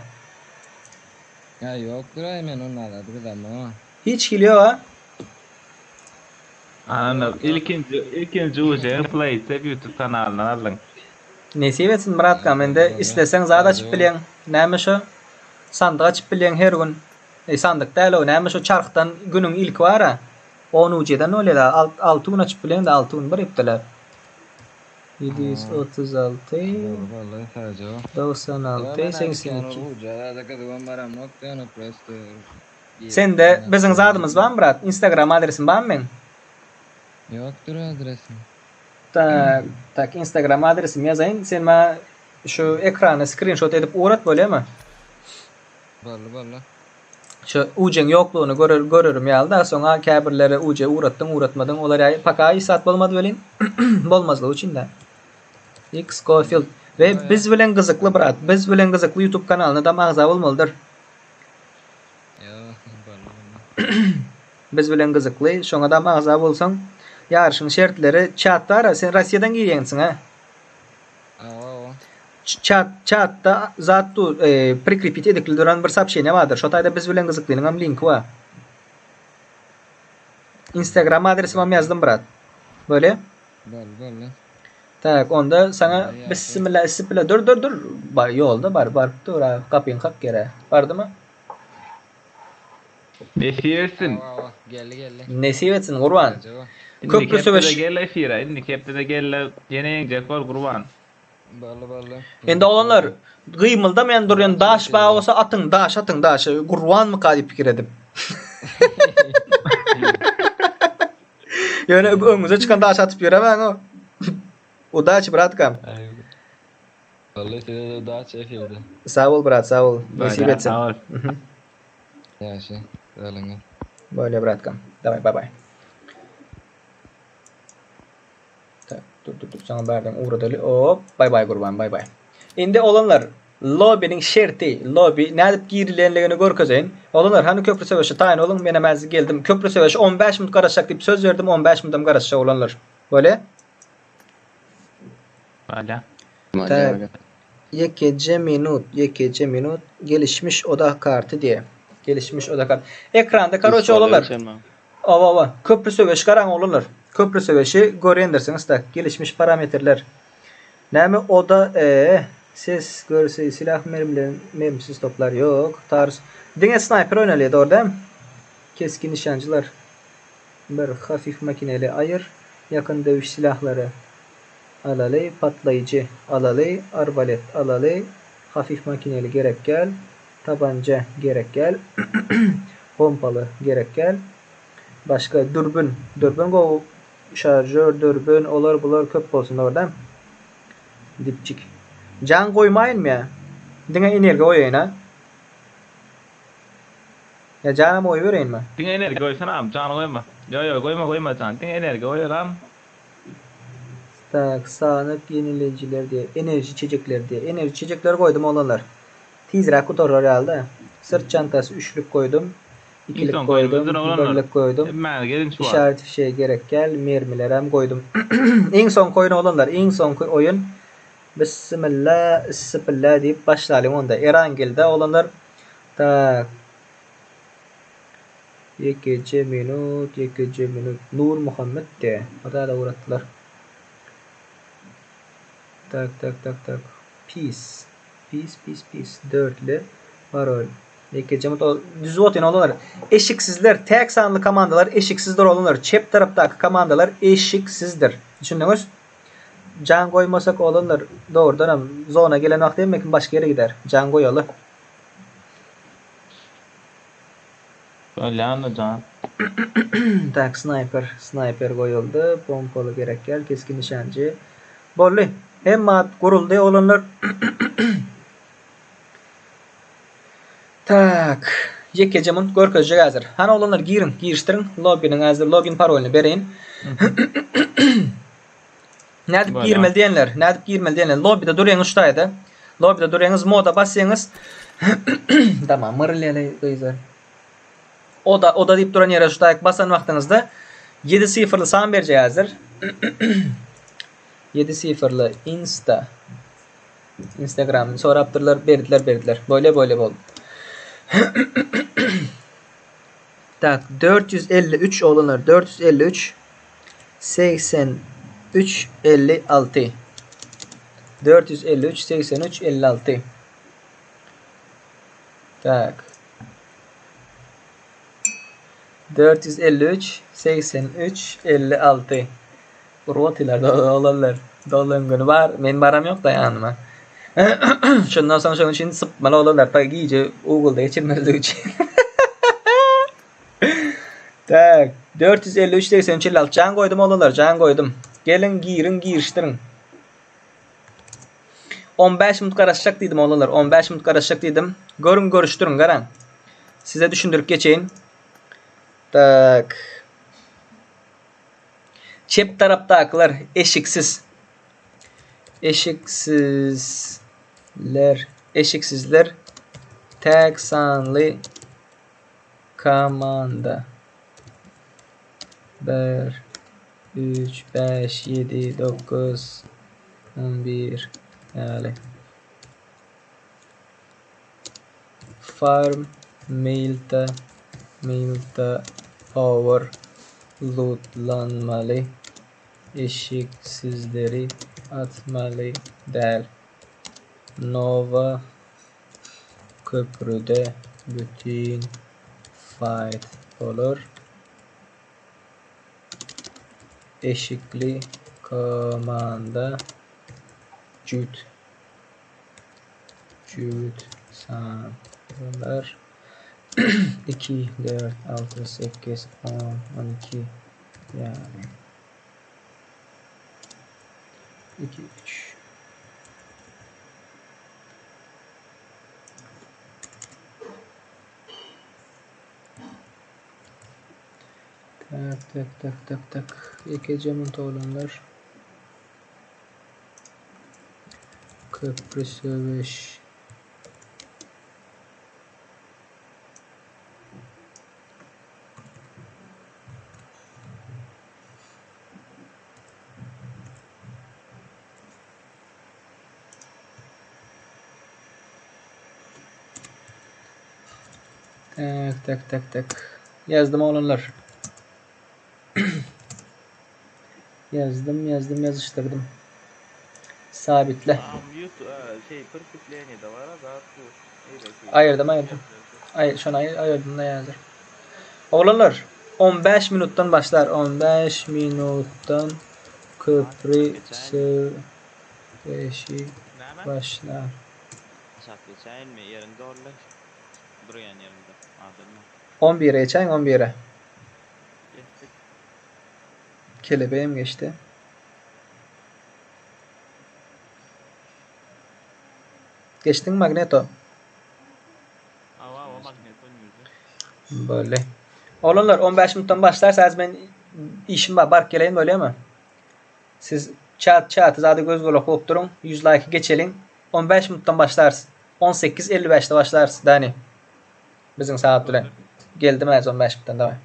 Ýa ýokdur aý men onnaly gyzamok. Hiç hili ýok a. Anam ilkinji ilkinji uje Playtep YouTube kanalyndan aldyň. Nesip etsin Myratkam indi isleseň zat açyp bilýäň näme şo sandyk açyp bilýäň her gün eý sandyk däl o näme şo çarhdan günüň ilki bara on ujeden bolýada alty gün açyp bilýäňdä alty gün bir hepdeläp 736 96 82. Sende biziň zadymyz barmy brat? Instagram adresim barmy meň? Ýokdur adresim. Tak, tak Instagram adresim ýazaýyn. Sen maňa şu ekrany skrinşot edip ugrat bolýamy? Boldy, boldy. Şu ujeň ýoklugyny görer görerim ýaly da soňa käbirlere uje ugratdyň ugratmadyň olar ýaý paka hiç zat bolmady welin bolmazlygy üçin da. X Gofield we biz bilen gyzykly brat biz bilen gyzykly YouTube kanalyna dam agza bolmalydyr. Biz bilen gyzykly, şoňadam agza bolsaň, ýaryşyň şertleri çatda ara, sen Rossiýadan girýänsiň hä? Hawa. Çat çatda zat dur, e, prikrepit edikli duran bir soobşeniýe bardyr. Şo taýda biz bilen gyzyklynyňam linki bar. Instagram adresimem ýazdym brat. Bolýa? Boldy, boldy. Tak, onda saňa bismillah, isipila dur dur dur. Bar ýolda bar, baryp dur, a, gapyň kak ýere. Bardymy? Nesip etsin. Hawa, hawa, geldi, geldi. Nesip etsin Gurban. Indiki Köprü hepdede söweş. gel efire, indiki hepdede gel ýene ýeňjek bol Gurban. Boldy, boldy. Indi oglanlar, gymyldamaýan durýan daş bar bolsa atyň, daş atyň, daşy. Gurbanmyka diýip pikir edip. Ýöne öňüňize çykan daşy atyp ýöremäň o. Udaçi bratkam. Vallahi size de udaçi efirde. Sag bol brat, sag bol. Nesip etsin. Sag bol. Ýagşy. Saglygyňa. Bolýa bratkam. Daway bay bay. Tak, dur dur dur saňa bärden ugradaly. Hop, bay bay Gurban, bay bay. Indi oglanlar, Lobbyniň şerti, lobby nädip girilenligini görkezeýin. Oglanlar, hany köprü söweşe taýyn boluň, menem häzir geldim. Köprü söweşi 15 minut garaşjak diýip söz berdim, 15 minudam garaşjak oglanlar. Bolýa? Bolýa. Tak. Ýekeje minut, ýekeje minut. Gelişmiş oda karty diýe. Gelişmiş oda karty. Ekranda karoçe oglanlar. Owa owa. Köprü söweşi garaň oglanlar. Köprü söweşi görýändirsiňiz tak. Gelişmiş parametrler. Näme oda e ses görse silah mermilerin mermisiz toplar ýok. Tarz. Diňe snayper oýnalýar dogry dämi? Keskin nişanjylar. Bir hafif makineli aýyr. Ýakyn döwüş silahlary alaly, patlaýjy alaly, arbalet alaly, hafif makineli gerek däl, tabanca gerek däl, pompaly gerek däl. Başga dürbün, dürbün gowy Şarjör, dürbün, olar bular köp bolsun dogry dämi? Dipçik. Jan goýmaýynmy ýa? Diňe energiýa goýaýyn a? Ýa janam goýbereýinmi? Diňe energiýa goýsanam, jan goýma. Ýo ýo goýma goýma jan. Diňe energiýa goýalam. Tak, sanyk ýenileýjiler diýe, enerji içejekleri diýe. Enerji içejekleri goýdum oglanlar. Tizräk gutarar ýaly-da. Syrt çantasy üçlük goýdum. Ikilik goýdum, birlik goýdum. Işaret fişegi gerek däl, mermilerem goýdum. Iň soňky oýun oglanlar, iň soňky oýun. Bissimilla, issipilla diýip başlalyň onda. Erangelde oglanlar. Tak. Ýekeje minut, ýekeje minut. Nurmuhammet de. Hata-da ugratdylar. Tak, tak, tak, tak. Pis. Pis, pis, pis. Dörtli. Parol. Ýekeje mut ol düzüp otyryn oglanlar. Eşiksizler, täk sanly komandalar eşiksizdir oglanlar. Çep tarapdaky komandalar eşiksizdir. Düşündiňiz? Jan goýmasak oglanlar dogrudanam zona gelen wagty hemme kim başga ýere gider. Jan goýaly. Bolýandy jan. Tak, sniper, sniper goýuldy. Pompaly gerek däl, keskin nişanjy. Boldy. Hemme at guruldy oglanlar. Tak, ýekeje munt görkezjek häzir. Hany oglanlar giriň, girişdiriň. Loginiň häzir login parolyny bereýin. Nädip girmeli diýenler, nädip girmeli diýenler. Lobbyda durýaňyz şu taýda. Lobbyda durýaňyz, moda basýaňyz. Tamam, myrylýaly gyzlar. Oda, oda diýip duran ýere şu taýyk basan wagtyňyzda 7 sifrli san berjek häzir. 7 sifrli insta. Instagramyny sorapdyrlar, berdiler, berdiler. Böyle böyle boldy. Tak, 453 oglanlar, 453 83 56 453 83 56 Tak. 453 83 56 Urwatylar dolanlar. Dolan günü bar. Men baram yok da ýanyma. Şundan soň şonuň üçin sypmaly olanlar ta gije Google'da geçirmezlik üçin. Tak, 453 83 56 jan goýdum olanlar, jan goýdum. Geliň, giriň, girişdiriň. 15 minut garaşjak diýdim oglanlar. 15 minut garaşjak diýdim. Görüň, görüşdiriň, garaň. Size düşündirip geçeýin. Tak. Çep tarapdakylar eşiksiz. Eşiksizler, eşiksizler täk sanly komanda. 1 3 5 7 9 11 ýaly. Farm mailta mailta power lootlanmaly eşiksizleri atmaly däl. Nova köprüde bütin fight bolar. Eşikli komanda jübüt jübüt sanlar 2 4 6 8 10 12 ýaly 2 3 Tak tak tak tak tak. Ýekeje munt oglanlar. Köprü söweş. Tak tak tak tak. Ýazdym oglanlar. Ýazdym, ýazdym, ýazyşdyrdym. Sabitle. Şey prikrepleniýe de bar zat bu. Aýyrdym, aýyrdym. Aý, şony aýyrdym da ýazyr. Oglanlar, 15 minutdan başlar. 15 minutdan köpri söweşi başlar. Aşak geçäýinmi? Ýeriň doldy. Durýan ýerimde. Adamlar. 11-e geçäýiň, 11-e. Geçdik. Kelebeğim geçdi. Geçdiň Magneto. Awa, awa Magneto ýüzdi. Böyle. Oglanlar 15 minutdan başlarsa az men işim bar, baryp geleýin bolýamy? Siz çat çaty zady göz gulak bolup duruň. 100 like geçeliň. 15 minutdan başlarys. 18.55-de başlarys Dani. Biziň saat bilen. Geldim az 15 minutdan daway.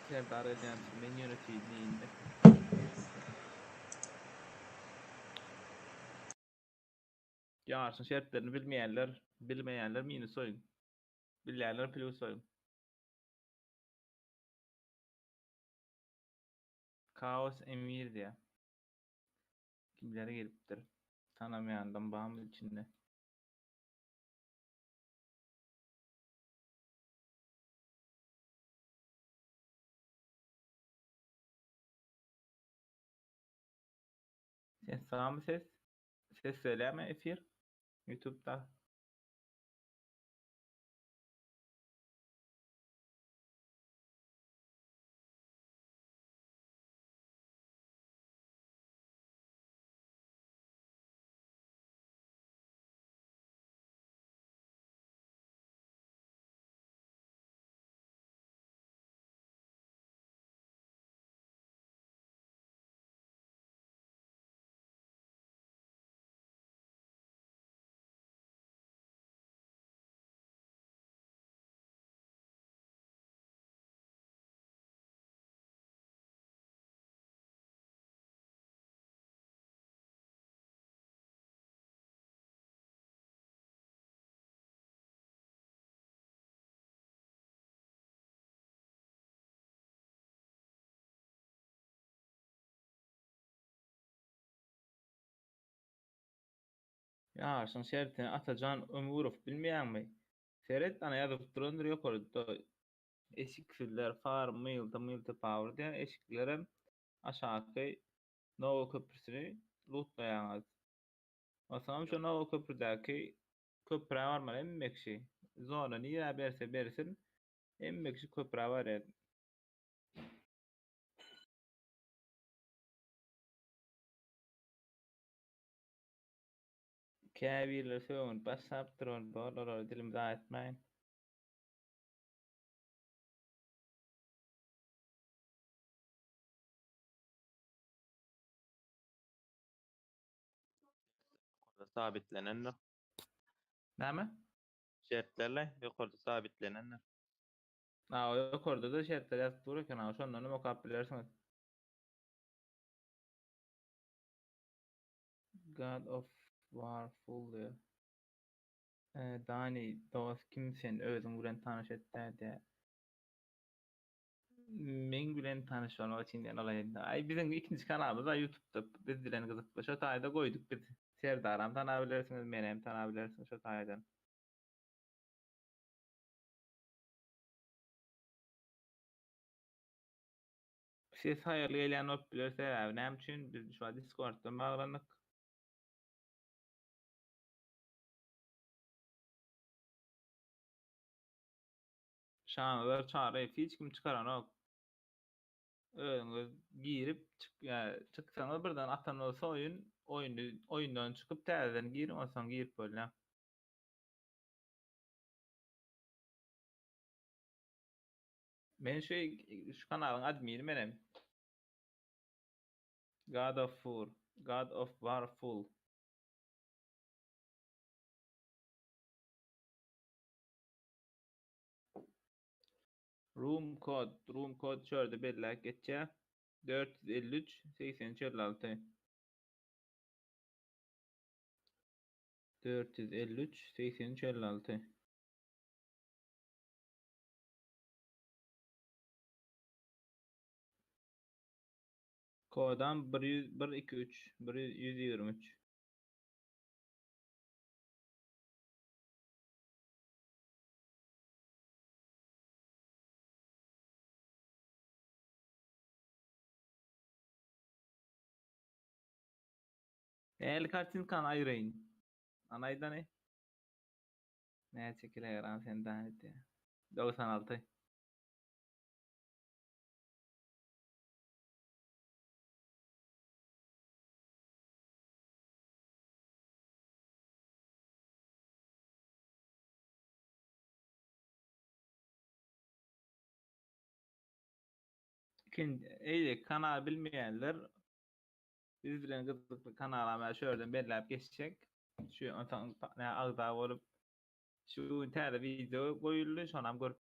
Serdar edýän men ýönetiji indi. Ýaryşyň şertlerini bilmeýänler, bilmeýänler minus goýuň. Bilýänler plus goýuň. Kaos Emir diýä. Kimler gelipdir? Tanamaýandan barmy içinde? Ses barmy ses? Ses gelýärmi efir? Youtube-da. Ýaryşyň şertini Atajan Ömürow bilmeýäňmi? Seret ana ýazyp durandyr ýokarda eşiksizler farm mylty mylty power diýen eşiklerem aşaky Nowa köprüsini lutlaýaňyz. Onsoňam şo Nowa köprüdäki köprä barmaly hemme kişi. Zona nirä berse bersin hemme kişi köprä barýar. Käbirleri sögünip başlapdyr ol bor olary dilim zaýa etmäýin. Ýokarda sabitlenendir. Näme? Şertlerle ýokarda sabitlenendir. A, ýokarda-da şertler ýazyp dur eken, a, şondan hem okap bilersiňiz. God of War full diýýär. Dani dost kim sen özüň bilen tanyş etdä diýýär. Meň bilen tanyş bolmak üçin diýen ol aýdýar. Aý biziň ikinji kanalymyz bar YouTube'da biz bilen gyzykly şo taýda goýduk biz. Serdaram tanabilersiňiz, menem tanabilersiňiz şo taýdan. Ses haýyrly gelýän bolup biler sebäbi näme üçin biz şu wagt Discorddan baglandyk. Şanazar Çaryýew hiç kim çykaranok. Özüňiz girip çyk ýa çyksaňyz birden atan bolsa oýun oýny oýundan çykyp täzeden giriň onsoň girip bolýar. Men şu şu kanalyň admini menem. God of War, God of War full. Room kod, room kod şu ýerde belläp geçýär. 453 83 56. 453 83 56. Kodam bir ýüz bir iki üç bir 123. Näli kartinkany aýyraýyn? Ana aýdany. Näçe kilogram sen däli? 96. Ikinji, eý, kanal bilmeýänler biz bilen gyzykly kanala men şu ýerden belläp geçjek. Şu onsoň agza bolup şu gün täze wideo goýuldy, şonam görüp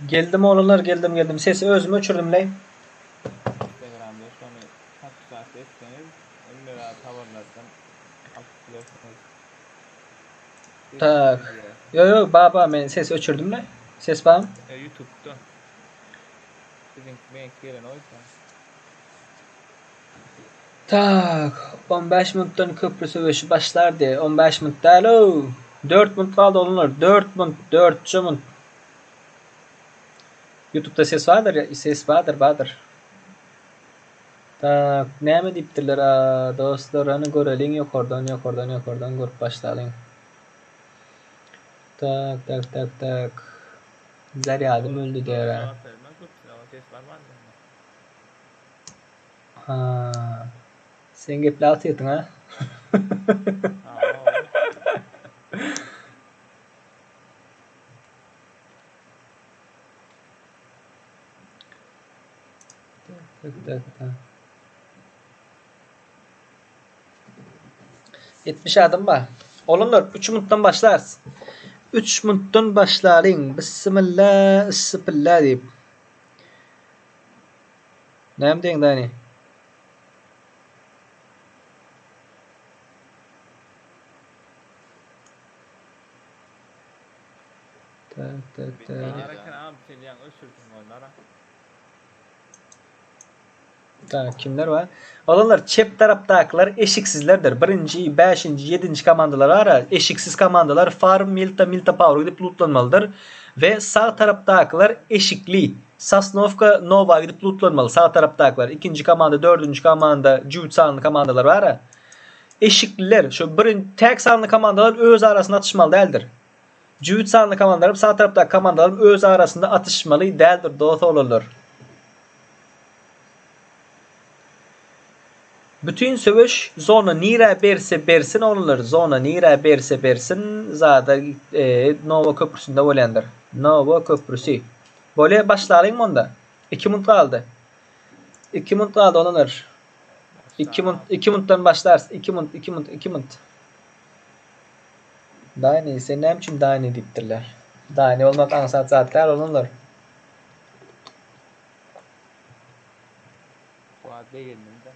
Geldim oglanlar geldim geldim sesi özüm öçürdümleý. Instagramda şony podpisasiýa etseňiz hemme zat habarlardan alyp bilersiňiz. Tak. Yo yo baba men sesi öçürdümleý. Ses barmy? E, YouTube'da. Siziňki meňki gelen oýsa. Tak, 15 minutdan köprü söweşi başlar diýýär. 15 minut däl-ow. 4 minut galdy oglanlar. 4 minut, 4 minut. Youtube'da ses bardyr, ses bardyr, bardyr. Tak, näme diýipdirler, a, dostlar, hany göreliň ýokardan, ýokardan, ýokardan görüp başlalyň. Tak, tak, tak, tak. Zarýadym öldi diýer. Jogap bermän köpüsine o ses barmandyr. Ha. Sen gepläp otyrdyň ha? Ha. Tak, tak, tak. 70 adam bar. Oglanlar 3 minutdan başlarys. 3 minutdan başlalyň. Bismillah, issipilla diýip. Näme diýiň Dani? Tak, tak, tak. Bar eken agam sen ýaňy öçürdiň onlara. Tak, kimler bar? Oglanlar çep tarapdakylar eşiksizlerdir. Birinji, bäşinji, ýedinji komandalar bar-a, eşiksiz komandalar Farm, Milta, Milta Power gidip lootlanmalydyr. We sag tarapdakylar eşikli Sosnowka, Nowa gidip lootlanmaly. Sag tarapdakylar. Ikinji komanda, dördünji komanda, jübüt sanly komandalar bar-a. Eşikliler, şu birin täk sanly komandalar öz arasynda atyşmaly däldir. Jübüt sanly komandalar sag tarapdaky komandalar öz arasynda atyşmaly däldir dos oglanlar. Bütin söweş zona nirä berse bersin oglanlar zona nirä berse bersin zada e, Nowa köprüsinde bolýandyr. Nowa köprüsi. Bolýa başlalyňmy onda? 2 minut galdy. 2 minut galdy oglanlar. 2 minut 2 minutdan başlarys. 2 minut 2 minut 2 minut. Dani sen näme üçin Dani diýipdirler? Dani bolmak aňsat zat däl oglanlar. Fuat begendim-de.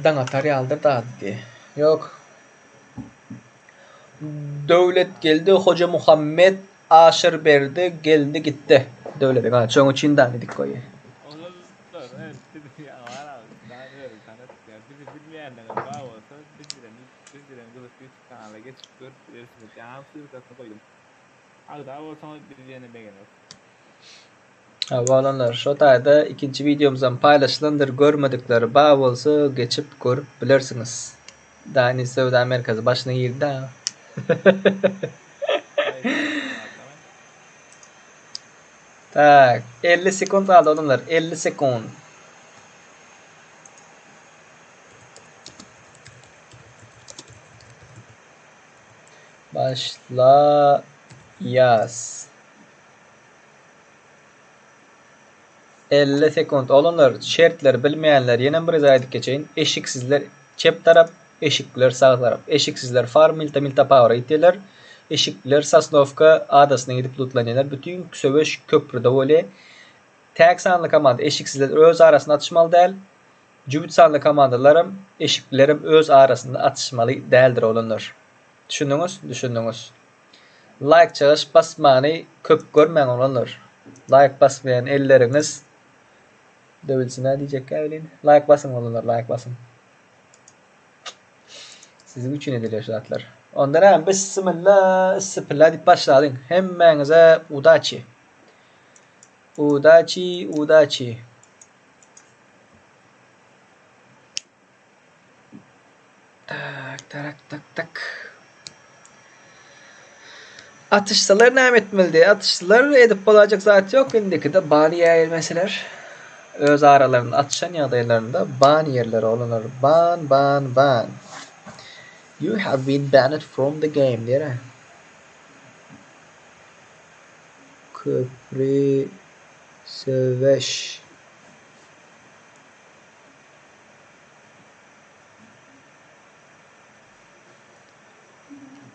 Daň atar ýalydyr dady diýe. Ýok. Döwletgeldi Hojamuhammet Aşyrberdi geldi gitdi. Döwlediň ady. Şoň üçin Dani dik goýýar. Oglanlar, evet, bizi ýa bar abi, Dani özi tanatýar. Bizi bilmeýänleriňiz bar bolsa, biz bilen biz bilen gyzykly YouTube kanala geçip görüp bilersiňiz. Ýaňam ssylkasyny goýdum. Agza bolsaňyz biz ýene begeneris. Hawa oglanlar şo taýda ikinji wideomyzam paýlaşylandyr görmedikler bar bolsa geçip görüp bilersiňiz. Dani söwda merkezi başyna girdi a. Tak 50 sekunt galdy oglanlar 50 sekunt. Başlaýas. 50 sekunt. Oglanlar, şertleri bilmeýänler ýenem bir gezek aýdyp geçeýin. Eşiksizler çep tarap, eşikliler sag tarap. Eşiksizler Farm Milta Milta Power-a gitýärler. Eşikliler Sosnowka adasyna gidip lootlanýarlar. Bütin söweş köprüde bolýar. Täk sanly komanda eşiksizler öz arasynda atyşmaly däl. Jübüt sanly komandalaram, eşiklilerem öz arasynda atyşmaly däldir oglanlar. Düşündiňiz? Düşündiňiz. Laýk çagyş basmany köp görmäň oglanlar. Laýk basmaýan elleriňiz döwülsin-ä diýjekkä welin. Laýk basyň oglanlar, laýk basyň. Siziň üçin edilýär şu zatlar. Onda näme, bissimilla, issipilla diýip başlalyň. Hemmäňize udaçi. Udaçi, udaçi. Tak, tak, tak, tak. Atyşsalar näme etmelidi? Atyşsalar edip bolajak zat ýok. Indikide ban ýäýilmeseler. Öz aralarynda atyşan ýagdaýlarynda ban ýerler oglanlar. Ban, ban, ban. You have been banned from the game diýer. Köpri söweş.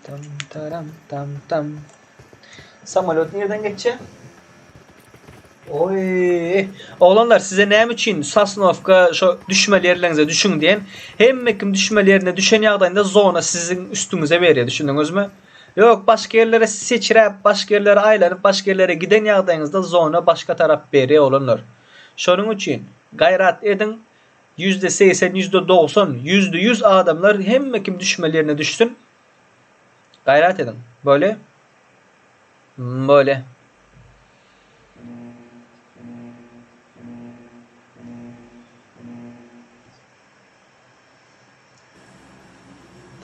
Tam taram tam tam. Samolýot nirden geçýär? Oý! Oglanlar size näme üçin Sosnowka şo düşmeli ýerleriňize düşüň diýen? Hemme kim düşmeli ýerine düşen ýagdaýynda zona siziň üstüňize berýär, düşündiňizmi? Ýok, başga ýerlere seçräp, başga ýerlere aýlanyp, başga ýerlere giden ýagdaýyňyzda zona başga tarap berýär oglanlar. Şonuň üçin gaýrat ediň, %80, %90, %100 adamlar hemme kim düşmeli ýerine düşsün. Gaýrat ediň. Bolýa? Bolýa.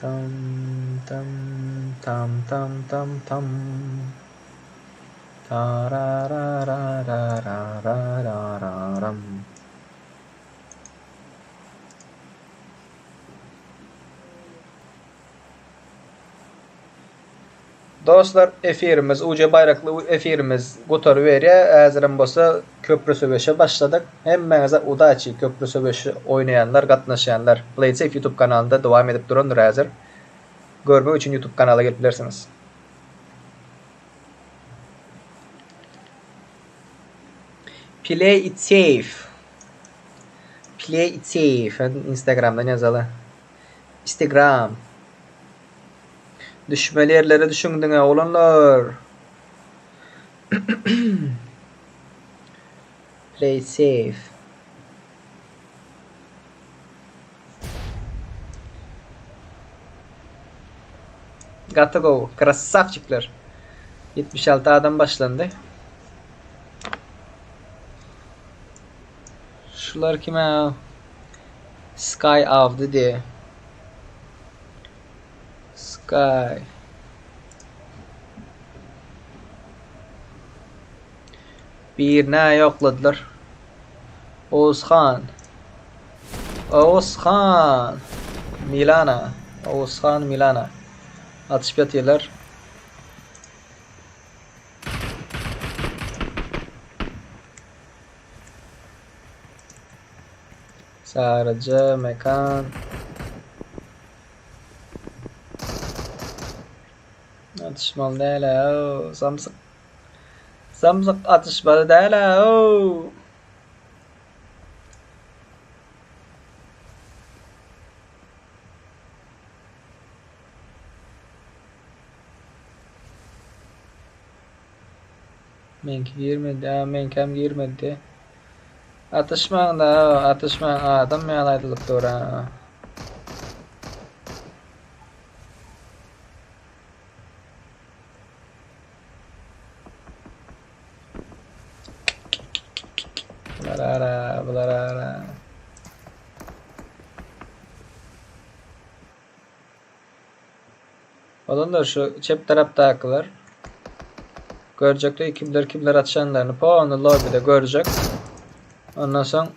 Tam tam tam tam tam tam. Tarararararararararam. Dostlar efirimiz UJ baýrakly efirimiz gutaryberýär. Häzirem bolsa köprü söweşe başladyk. Hemmäňize udaçi köprü söweşi oýnaýanlar, gatnaşýanlar. PlaySafe YouTube kanalynda dowam edip durandyr häzir. Görmek üçin YouTube kanala gelip bilersiňiz. Play it safe. Play it safe. Instagramdan ýazaly. Instagram. Düşmeli ýerlere düşüň diňe oglanlar. Play safe. Gaty gowy. Krassawçikler. 76 adam başlandy. Şular kime? Sky avdy diye. Sky. Birine ýokladylar. Oguzhan. Oguzhan. Milana. Oguzhan Milana. Atyşyp ýatyrlar. Saryja mekan. Atyşmaly däl-ä, samsyk. Samsyk atyşmaly däl-ä. Meňki girmedi, a meňkem girmedi. Atyşmaň-da, atyşmaň, adam ýaly aýdylyp dur-a. Bular ara, bular ara. Olanlar şu çep tarapdakylar görjekler kimler kimler atşanlaryny polny lobbyde görjek. Ondan soň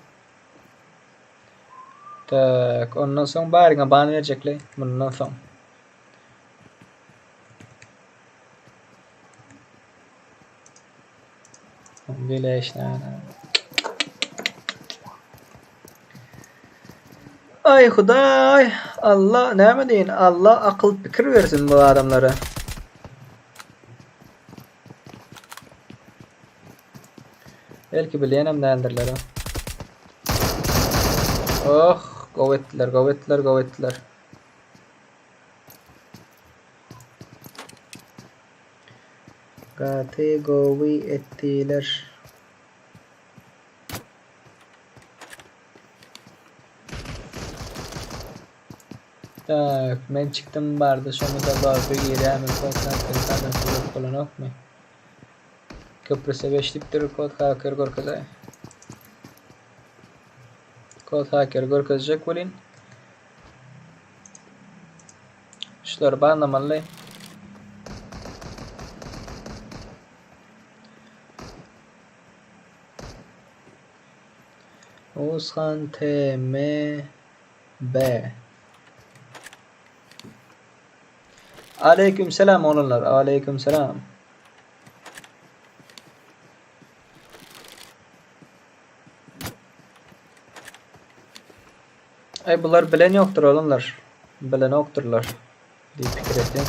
Tak, ondan soň baryňa ban berjekler bundan soň. Aý Hudaý, Alla näme diýin, Alla akyl pikir bersin bu adamlara. Belki bilýänem däldirler. Oh, gowy etdiler, gowy etdiler, gowy etdiler. Gaty gowy etdiler. Tak, men çykdym bardy, şony da lobby girýärmi, kod hacker adam görüp bolanokmy? Köprü sebeş diýipdir, kod hacker görkezäý. Kod hacker görkezjek welin. Şulary banlamaly. Oğuzhan T M B Aleyküm selam oglanlar. Aleyküm selam. Ay bular bilen ýokdur oglanlar. Bilenokdyrlar diýip pikir etýän.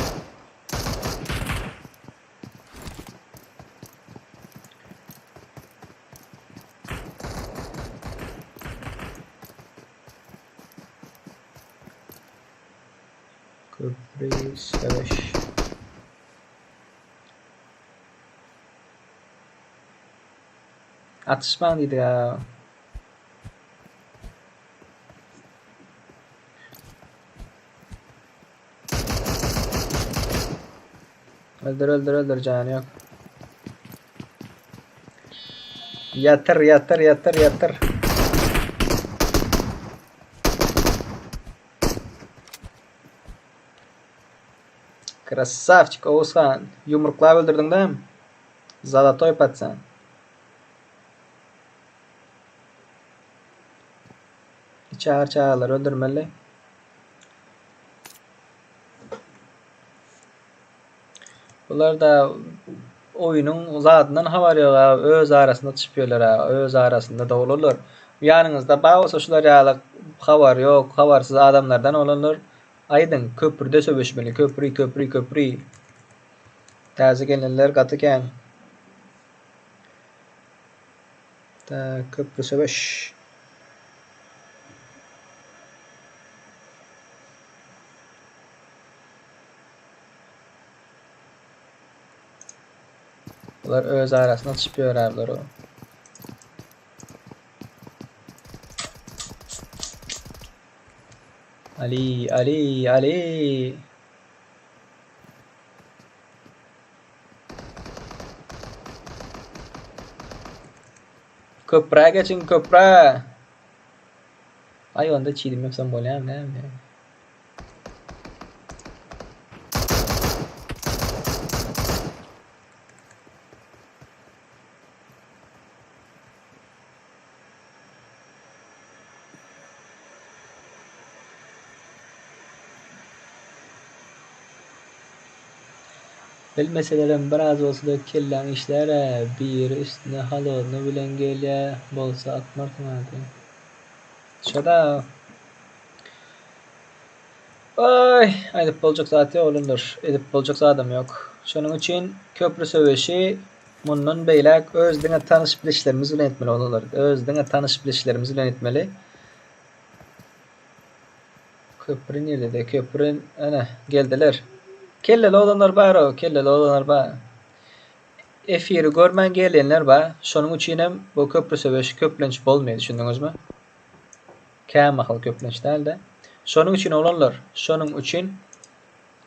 Köpri söweş. Atyşmaň diýdik ha. Öldür öldür öldür jany ýok. Ýatyr ýatyr ýatyr ýatyr. Krasavçik Oguzhan. Ýumruklap öldürdiň dämi? Zalatoý patsan. Içi agyr çagalary öldürmeli. Bular da oýnuň zadyndan habar ýok a öz arasynda çykyp ýörler a öz arasynda dogrular. Ýanyňyzda bar bolsa şular ýaly habary ýok habarsyz adamlardan bolanlar aýdyň köprüde söweşmeli köpri köpri köpri. Täze gelenler gaty kän. Tak köprü söweş. Bular öz arasynda çyp ýörärler o. Ali, Ali, Ali. Köprä geçiň, köprä. Aý onda çilim ýoksam bolýarmy näme? Bilmeselerem biraz bolsa-da kelläň işlär-ä, biri üstüne holodny bilen gelýä bolsa atmarsyň ady. Şoda. Aý, aýdyp boljak zat ýok oglanlar, edip boljak zadam ýok. Şonuň üçin köprü söweşi mundan beýläk öz diňe tanyş bilişlerimiz bilen etmeli oglanlar. Öz diňe tanyş bilişlerimiz bilen etmeli. Köprü nirede? Köprü ene geldiler. Kelleli oglanlar bar o, kelleli oglanlar bar. Efiri görmän gelýänler bar. Şonuň üçinem bu köprü söweşi köplenç bolmaýar, düşündiňizmi? Kämahal köplenç däl-de. Şonuň üçin oglanlar, şonuň üçin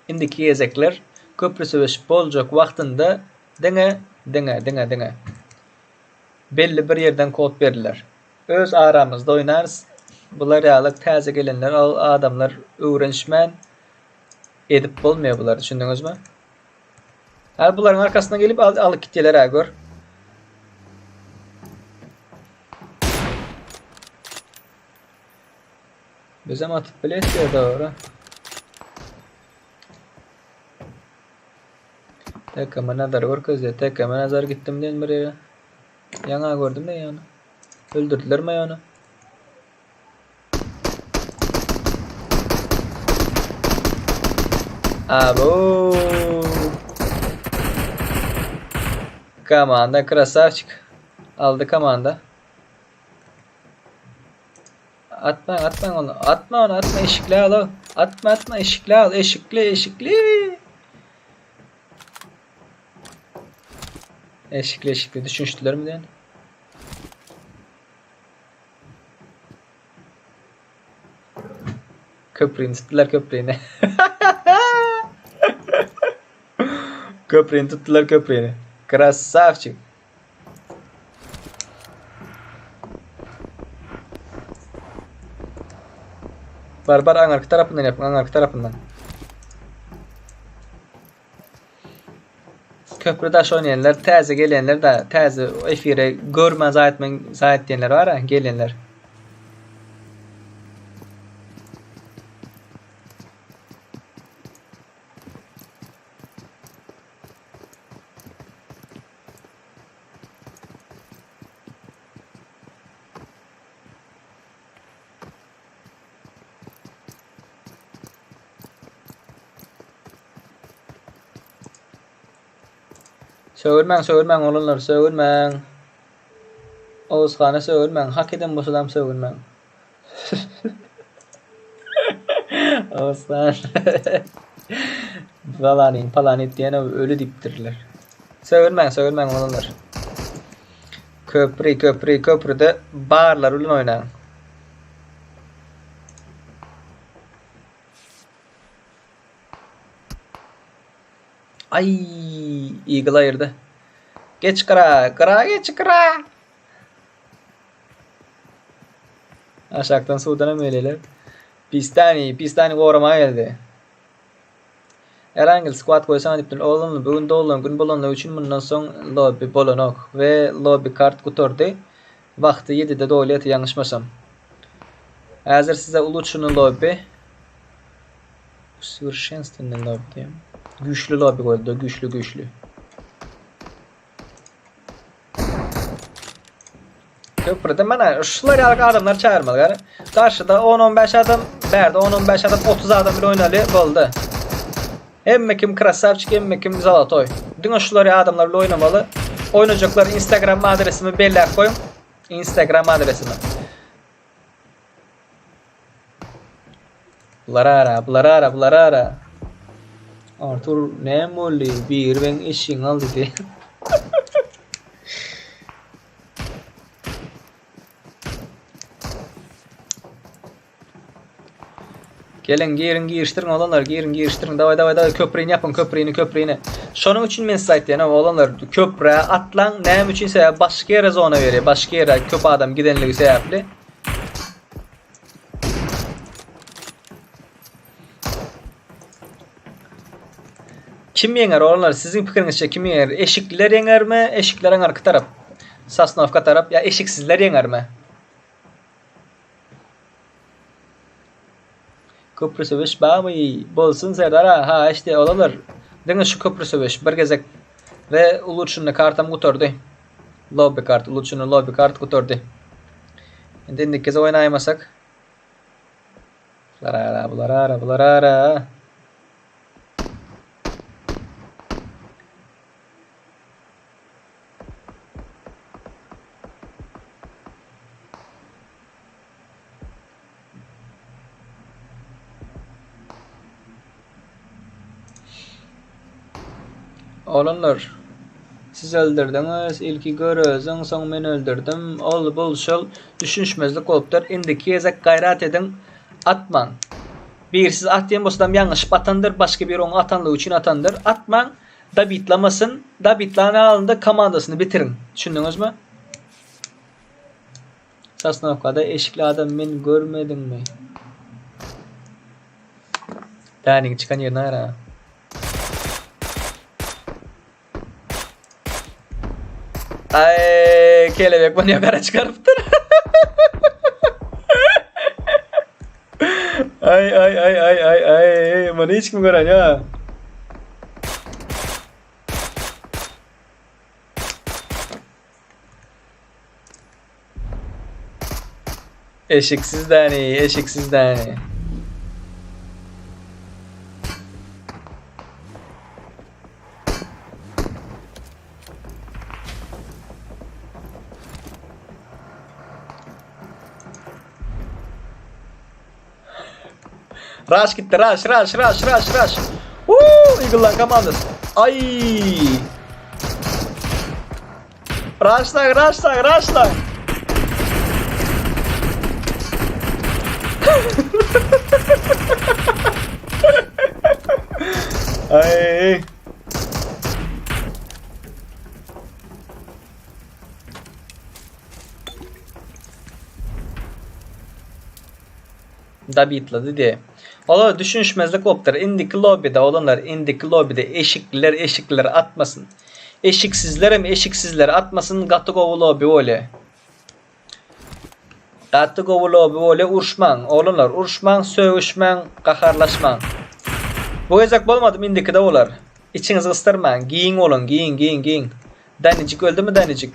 indiki gezekler köprü söweş boljak wagtynda diňe, diňe, diňe, diňe belli bir ýerden kod beriler. Öz aramyzda oýnarys. Bular ýaly täze gelenler adamlar öwrenişmän edip bolmaýar bulary, düşündiňizmi? Hä bularyň arkasyndan gelip al alyp gitýärler hä gör. Bizem atyp bileris ya doğru. TKM nazar görkezdi. TKM nazar gitdim diýen bir ýere. Ýaňa gördüm de ýany. Öldürdüler mi ýany? Abo. Komanda krasavçik. Aldy komanda. Atma, atma onu. Atma onu, atma. Eşikli al. Atma, atma. Eşikli al. Eşikli, eşikli. Eşikli, eşikli. Düşünüşdüler mi diýen? Köprüni tutdular köprüni. Köprüni tutdular köprüni. Krasavçik. Bar bar aňarky tarapyndan ýapyň aňarky tarapyndan. Köprü daş oýnaýanlar, täze gelenler da, täze efire görmän zaýatmaň zaýat diýenler bar-a, gelenler. Sögünmäň, sögünmäň oglanlar, sögünmäň. Oguzhana sögünmäň, hak eden bolsadam sögünmäň. Osman. Palanyň palany diýene öli diýipdirler. Sögünmäň, sögünmäň oglanlar. Köpri, köpri, köprüde barlar bilen oýnaň. Ay, Eagle aýyrdy. Geç gyra, gyra geç gyra. Aşakdan suwdan hem gelýärler. Pistani, Pistani goramaga geldi. Erangel squad goýsaňa diýipdir. Oglanlar bu gün doglan gün bolanlygy üçin mundan soň lobby bolanok we lobby kart gutardy. Wagty 7-de doly ýaty ýalňyşmasam. Häzir size uluçyny lobby Uswerşenstwennyi lobby diýýän. Güýçli lobby goýuldy, güýçli güýçli. Köprüde mana şular ýaly adamlar çagyrmaly gary. Garşyda 10-15 adam, bärde 10-15 adam, 30 adam bile oýnaly boldy. Hemme kim krasavçik, hemme kim zolotoý. Diňe şular ýaly adamlar bile oýnamaly. Oýnajaklar Instagram adresimi belläp goýuň. Instagram adresimi. Bular ara, bular ara, bular ara. Artur näme boldy? Biri meň eşigiňi aldy diýdi. Geliň, giriň, girişdiriň oglanlar, giriň, girişdiriň. Daway, daway, daway, köprüni ýapyň, köprüni, köprüni. Şonuň üçin men size aýtýan, oglanlar, köprä atlaň, näme üçin sebäbi başga ýere zona berýär, başga ýere köp adam gidenligi sebäpli. Kim ýeňer oglanlar siziň pikiriňizçe kim ýeňer? Eşikliler ýeňermi? Eşikler aňarky tarap. Sosnowka tarap ýa eşiksizler ýeňermi? Köprü söweş barmy? Bolsun Serdar aga, ha işte olanlar. Diňe şu köprü söweş bir gezek we uluçynly kartam gutardy. Lobby kart, uluçynly lobby kart gutardy. Indi indiki gezek oýnaýmasak. Bular ara, bular ara, bular ara. Oglanlar, siz öldürdiňiz, ilki görözüň, soň men öldürdim. Ol bul şol düşünişmezlik bolupdyr. Indiki gezek gaýrat ediň, atmaň. Bir siz atýan bolsadam ýalňyşyp atandyr, başga biri oň atanlygy üçin atandyr. Atmaň, dabitlamasyn, dabitlan halynda komandasyny bitiriň. Düşündiňizmi? Sosnowkada eşikli adam men görmediňmi? Däniň çykan ýerini ara. Ay, kelebek bunu yukarı çıkarıptır. ay ay ay ay ay ay. Bunu hiç kim gören ya. Eşiksiz däni, eşiksiz däni. Rush gitti, rush, rush, rush, rush, rush. Woo, Eagle'lar komandasy. Ay. Rushlan, rushlan, rushlan. Ay. Dabitlady diýe. Olar düşünişmezlik bolupdyr. Indiki lobbyda oglanlar indiki lobbyda eşikliler eşiklileri atmasyn. Eşiksizlerem eşiksizleri atmasyn gaty gowy lobby bolýa. Gaty gowy lobby bolýa uruşmaň oglanlar uruşmaň sögüşmäň gaharlaşmaň. Bu gezek bolmadym indikide bolar. Içiňizi gysdyrmaň giň boluň giň giň giň. Danijik öldümi Danijik?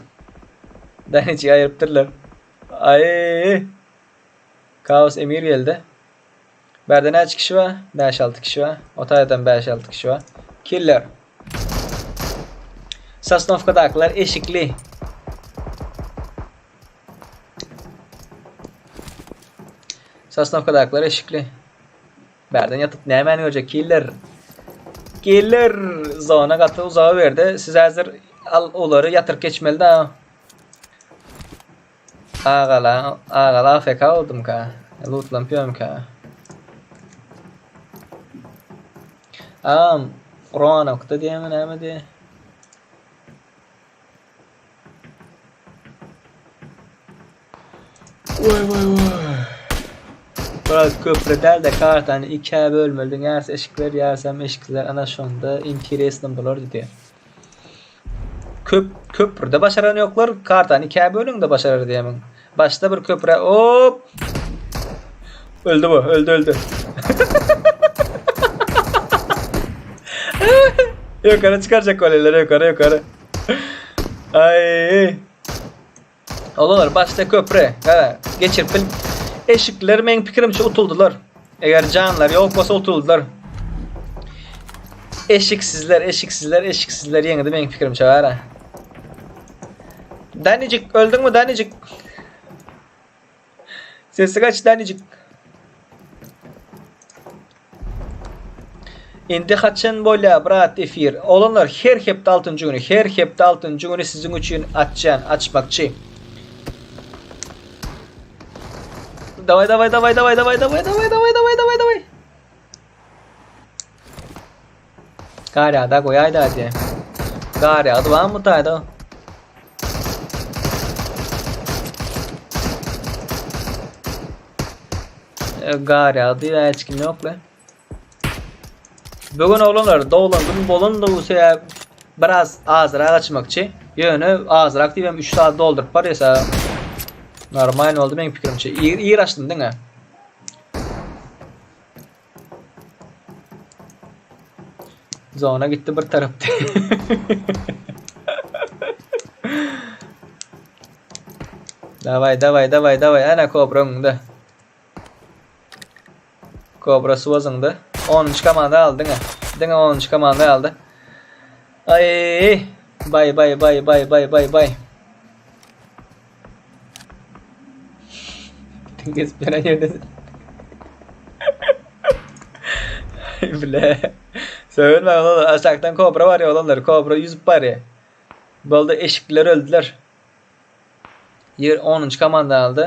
Danijigi aýyrypdyrlar. Aý. Kaos Emir geldi. Bärde näçe kişi bar? 5-6 kişi bar. O taýdan 5-6 kişi bar. Killer. Sosnowkadakylar eşikli. Sosnowkadakylar eşikli. Bärden ýatyp nämäni görjek killer. Killer zona gaty uzaga berdi. Siz häzir al olary ýatyryp geçmeli da. Agala, agala AFK oldumka. Lootlanyp ýörmkä. Agam, Roanokda diýemi näme diýe? Oý oý oý. Biraz köprü däl de kartany ikä bölmelidiň. Ýarysy eşikler, ýarysam eşikler. Ana şonda interesno bolar diýdi. Köp köprüde başaran ýoklar. Kartany ikä bölüň de başarar diýemiň. Başda bir köprä hop. Öldü bu, öldü öldü. Yukarı çıkaracak goleleri yukarı yukarı. Ay. Olar başda köprü. Ha, geçirip bil. Eşikler meň pikirimçe utuldylar. Eger janlar ýok bolsa utuldylar. Eşiksizler, eşiksizler, eşiksizler ýeňdi meň pikirimçe bara. Danicik öldüňmi Danicik? Sesi kaç Danicik? Indi haçan bolýar brat efir? Oglanlar her hepde altynjy güni, her hepde altynjy güni siziň üçin açýan, açmakçy. Daway daway daway daway daway daway daway daway daway daway daway. Gar ýagda goýaýda diýe. Gar ýagdy barmy bu taýda? E, gar ýagdy ýa hiç kim ýok le. Bugün oglanlar doglan gün bolandygy sebäp biraz azrak açmakçy. Ýöne azrak diýibem 3 saat dolduryp barýasa normal boldy meň pikirimçe. Ir, ir açdym diňe. Zona gitti bir tarapda. Daway daway daway daway ana kobra öňünde. Kobra suwa zyňdy. 10 komanda aldy diňe. Diňe 10 komanda aldy. Ay bay bay bay bay bay bay bay. Gezip ýören ýerde. Bile. Sögünme oğlanlar. Aşakdan kobra var ya oğlanlar. Kobra yüzüp var ya. Boldy eşikler öldüler. Ýer 10. komanda aldy.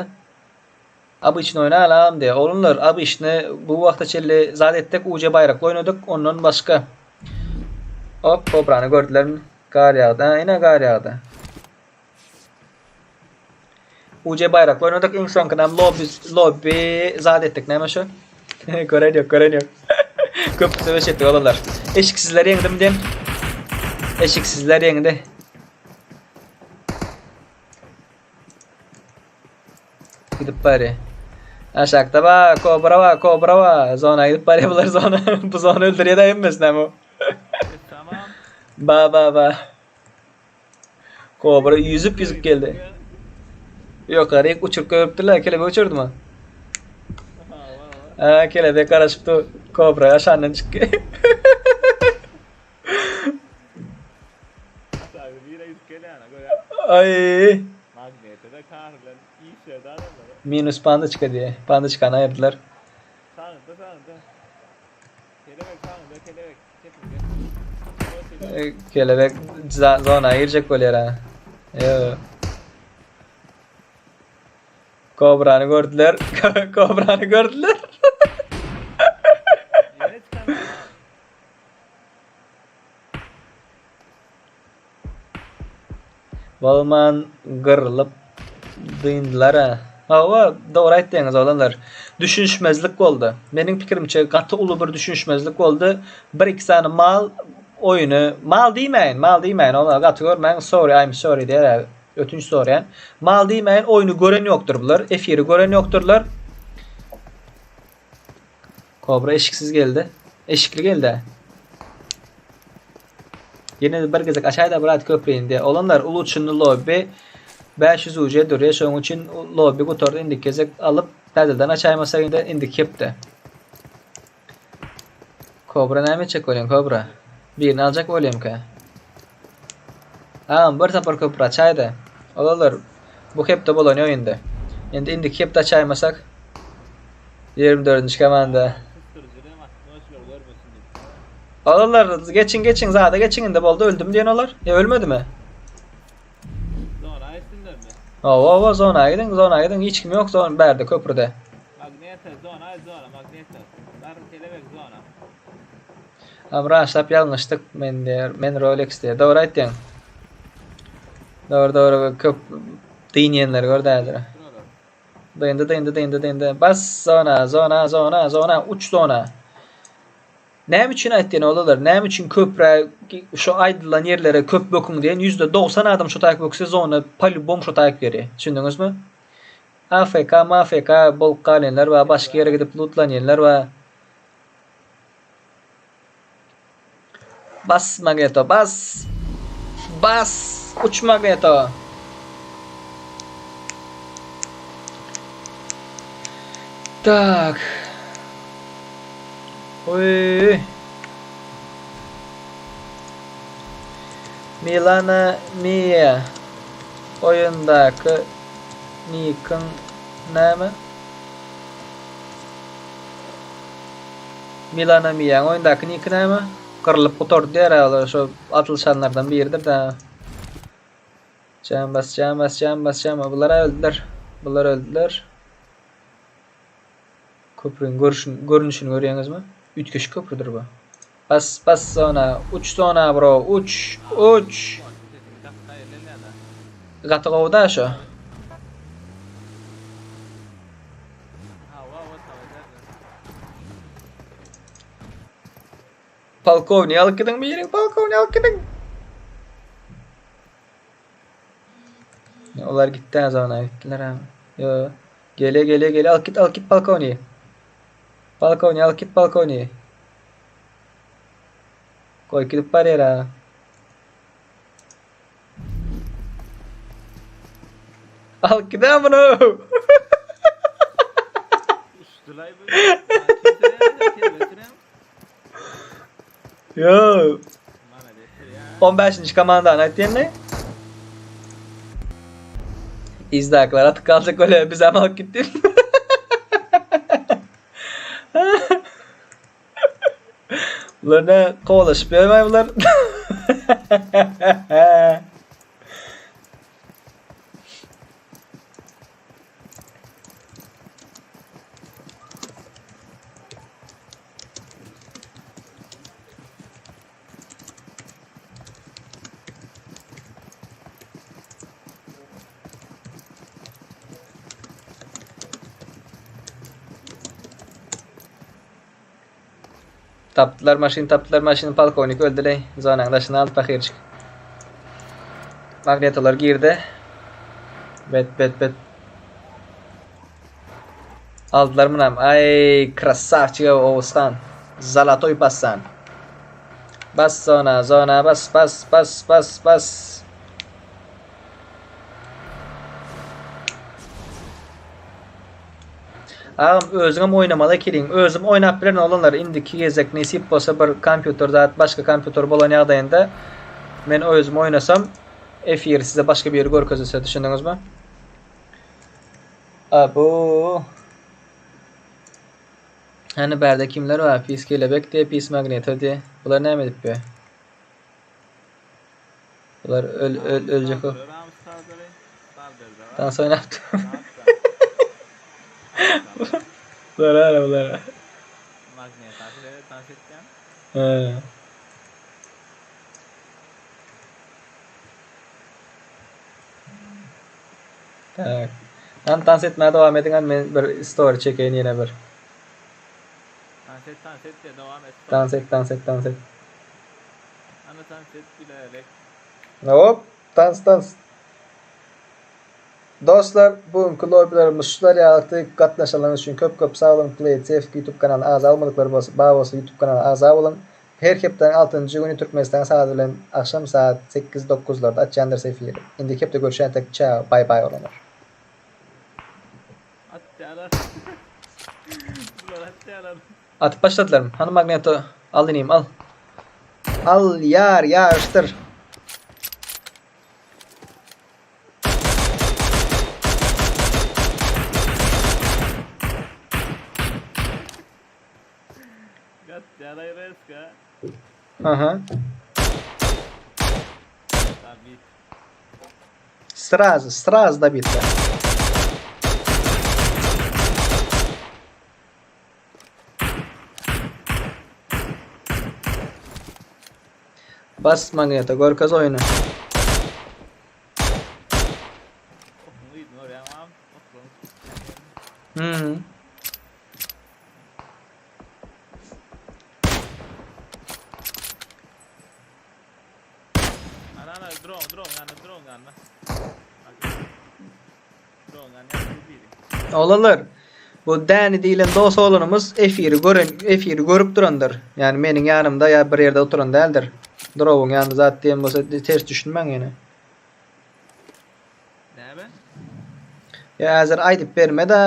Abyçny oýna alam diýe. Oglanlar abyçny bu wagta çenli zat etdik, UC baýrakly oýnadyk. Ondan başga. Hop, kobrany gördülermi? Gar ýagdy. Ha, ine gar ýagdy. UC baýrakly oýnadyk. Iň soňkynam lobby lobby zat etdik. Näme şu? Gören ýok, gören ýok. Köp söweş etdik oglanlar. Eşiksizler ýeňdimi diýen? Eşiksizler ýeňdi. Gidip bari. Aşakda ba, kobra ba, kobra ba. Zona gidip bari bular zona. Bu zona öldürýär da hemmesini bu. Tamam. Ba ba ba. Kobra yüzüp yüzüp geldi. Ýokaryk uçuryp görüpdirler, kelebek uçurdymy? Ha, kelebek garaşypdy, kobra aşandan çykdy. Ay. Magnete de kar bilen işledi adamlar. Minus pandaçka diye. Pandaçkanı ayırdılar. Sağında sağında. Kelebek sağında kelebek. Çekildi. E, Kelebek zona girecek bolýar ha. Yo. Kobrany gördüler. Kobrany gördüler. Ýene çykan. Bolman gyrlyp dyndylar-a. Hawa, dogry aýtdyňyz oglanlar. Düşünişmezlik boldy. Meniň pikirimçe gaty uly bir düşünişmezlik boldy. Bir-iki sany mal oýuny, mal diýmäýin, mal diýmäýin, olar gaty görmäň, sorry, I'm sorry diýer, ötünç soraýan. Mal diýmäýin, oýuny gören ýokdur bular, efiri gören ýokdurlar. Kobra eşiksiz geldi. Eşikli geldi. Ýene bir gezek açaýda brat köprüni diye. Olanlar uly uçunly lobby 500 UC durýar. Şonuň üçin lobby gutardy. Indiki gezek alyp täzeden açaýmasak indi indiki hepde. Kobra näme etjek bolýaň Kobra? Birini aljak bolýamka? Agam bir sapar köprü açaýda. Olanlar bu hepde bolan ýok indi. Indi indiki hepde açaýmasak 24-nji komanda. Tutduryjy. Olar geçiň geçiň zada geçiň indi boldy öldüm diýen olar. Ýa ölmedimi? Zona aýtsynlarmy? Owa owa zona gidiň zona gidiň hiç kim ýok zona bärde köprüde. Magneta zona aý zona magneta. Bar kelebek zona. Am raşlap ýalňyşdyk men diýer men Rolex diýer. Dogry aýtýaň. Dogry dogry köp dynýanlar gör dädir. Dyndy dyndy dyndy dyndy. Bas zona zona zona zona uç zona. Näme üçin aýtýan olarlar? Näme üçin köprä şu aýdylan ýerlere köp böküň diýen %90 adam şu taýyk bökse zona polýubom şu taýyk berýär. Düşündiňizmi? AFK, MAFK bolup galýanlar bar, başga ýere gidip lootlanýanlar bar. Bas magneto, bas! Bas! Uç magneto! Tak. Oý. Milana Mia oýundaky nikiň näme? Milana Miaň oýundaky niki näme? Gyrlyp gutardy diýer olar şo atylyşanlardan biridir da. Jam bas, jam bas, jam bas, jam. Bular öldüler. Bular öldüler. Köprüň görüşün, görnüşini görýäňizmi? Üýtgeşik köprüdir bu. Bas, bas zona, uç zona bro, uç, uç. Gaty gowy da şu. Polkownik alyp gidiň biriň, polkownik alyp gidiň. Olar gitdi zona gitdiler ha. Yo. Gele gele gele alyp git alyp git polkownik. Polkownik alyp git polkownik. Goý gidip barýar ha. Alyp gidä muny. Uçdulay bu. Yo. 15. komandany aýtýan ne? Izdakiler atyp galjak öyle biz hem alyp gitdik. Bular ne kovalaşıp ýörmä bular. Tapdylar maşyn tapdylar maşyny polkownik öldüleý. Zonanyň daşyna aldy pahyrjyk. Magnetolar girdi. Bet bet bet. Aldylar munam. Ay krasavçik Oğuzhan. Zalatoy passan. Bas zona zona bas bas bas bas bas. Agam özüňem oýnamaly ekeliň. Özüm oýnap bilerin oglanlar. Indiki gezek nesip bolsa bir kompýuter zat başga kompýuter bolan ýagdaýynda men özüm oýnasam efiri size başga biri görkezese düşündiňizmi? A bu Hani bärde kimler bar? Pis kelebek diye, pis magneto diye. Bular näme edip be? Bular öl öl ölecek o. Dans oynaptı. Bular ara bular. Magnet aşırı dans etýän. He. Tak. Lan dans etmäge dowam ediň an men bir story çekeýin ýene bir. Dans et dans et de dowam et. Dans et dans et dans et. Ana dans et bilerek. Hop dans dans. Dostlar bu günkü lobbylarymyz şular ýalydy. Gatnaşanlaryňyz üçin köp köp sag boluň. Play it safe YouTube kanalyna agza bolmadyklar bolsa bar bolsa YouTube kanalyna agza boluň. Her hepdäniň altynjy güni Türkmenistan sagady bilen agşam saat sekiz dokuzlarda açýandyrys efiri. Indiki hepde görüşýänçäk çao baý baý oglanlar. Atýarlar. Bular atýarlar. Atyp başladylarmy? Hany magneto al inim al. Al ýar ýaryşdyr. Aha. Dabit. Srazu, srazu dabitler. Bas magneta, görkez oýuny. Okuň yzyny görýäň am. Okuň. Hmm. Ana ana drone drone ýanynda drone ýanynda. Drone ýanynda biri. Oglanlar, bu Däni diýlen dos oglanymyz efiri gören, efiri görüp durandyr. Ýani meniň ýanymda ýa bir ýerde oturan däldir. Drowyň ýanynda zat diýen bolsa ters düşünmäň ýene. Näme? Ýa häzir aýdyp berme-de,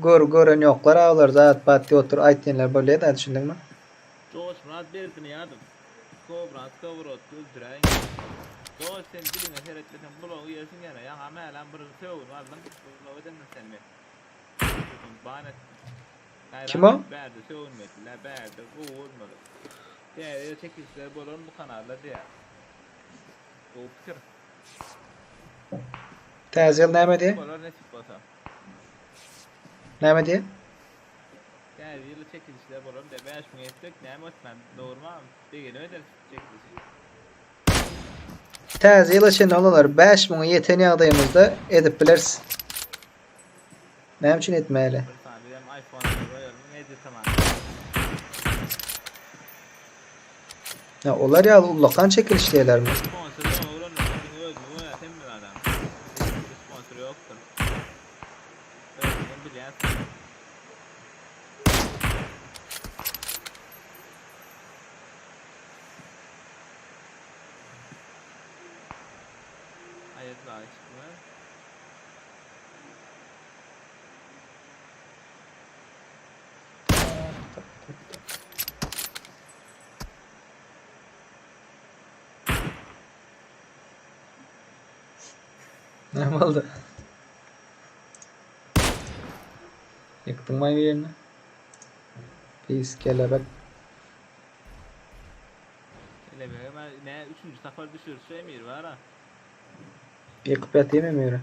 gör gören ýoklar a olar zat bat diýip otur aýt diýenler bolýa-da düşündiňmi? Joşmyrat Berdini ýadyp. Kobra skowrodka öldüräýiň. Dost sen diliňe seretmeseň bulagy iýersiň ýene. Ýaňam älam bir sögünip aldyň. Bulag edendir seni men. Ban etdim. Kim o? Gaýrat et bärde sögünmeliler bärde gowy bolmaly. Täze ýyl çekilişleri bolarmy bu kanalda diýýär. Gowy pikir. Täze ýyl näme diýýär? Bolar nesip bolsa. Näme diýýär? Täze ýyly çekilişler bolar diýýär. 5000 etsek näme ötmän dogrymy agam? Begenip ederis çekilişi. Täze ýyla çenli olanlar 5000-e ýeten ýagdaýymyzda edip bileris. Näme üçin etmäli? Bir sany bizem iPhone goýalım media tamam. Ya olar ýaly ullakan çekiliş diýerlermi? Sponsor ýok oglanlar. Diňe özümi goýar hemme adam. Bir sponsor ýokdur. Özüňem bilýänsiň. Aýat var çykma. Näme boldy? Ýykdyňmy birini? Pis kelebek. Kelebege ben ne üçüncü sapar düşürse Emir var ha. Ýykyp ýatayım Emiri.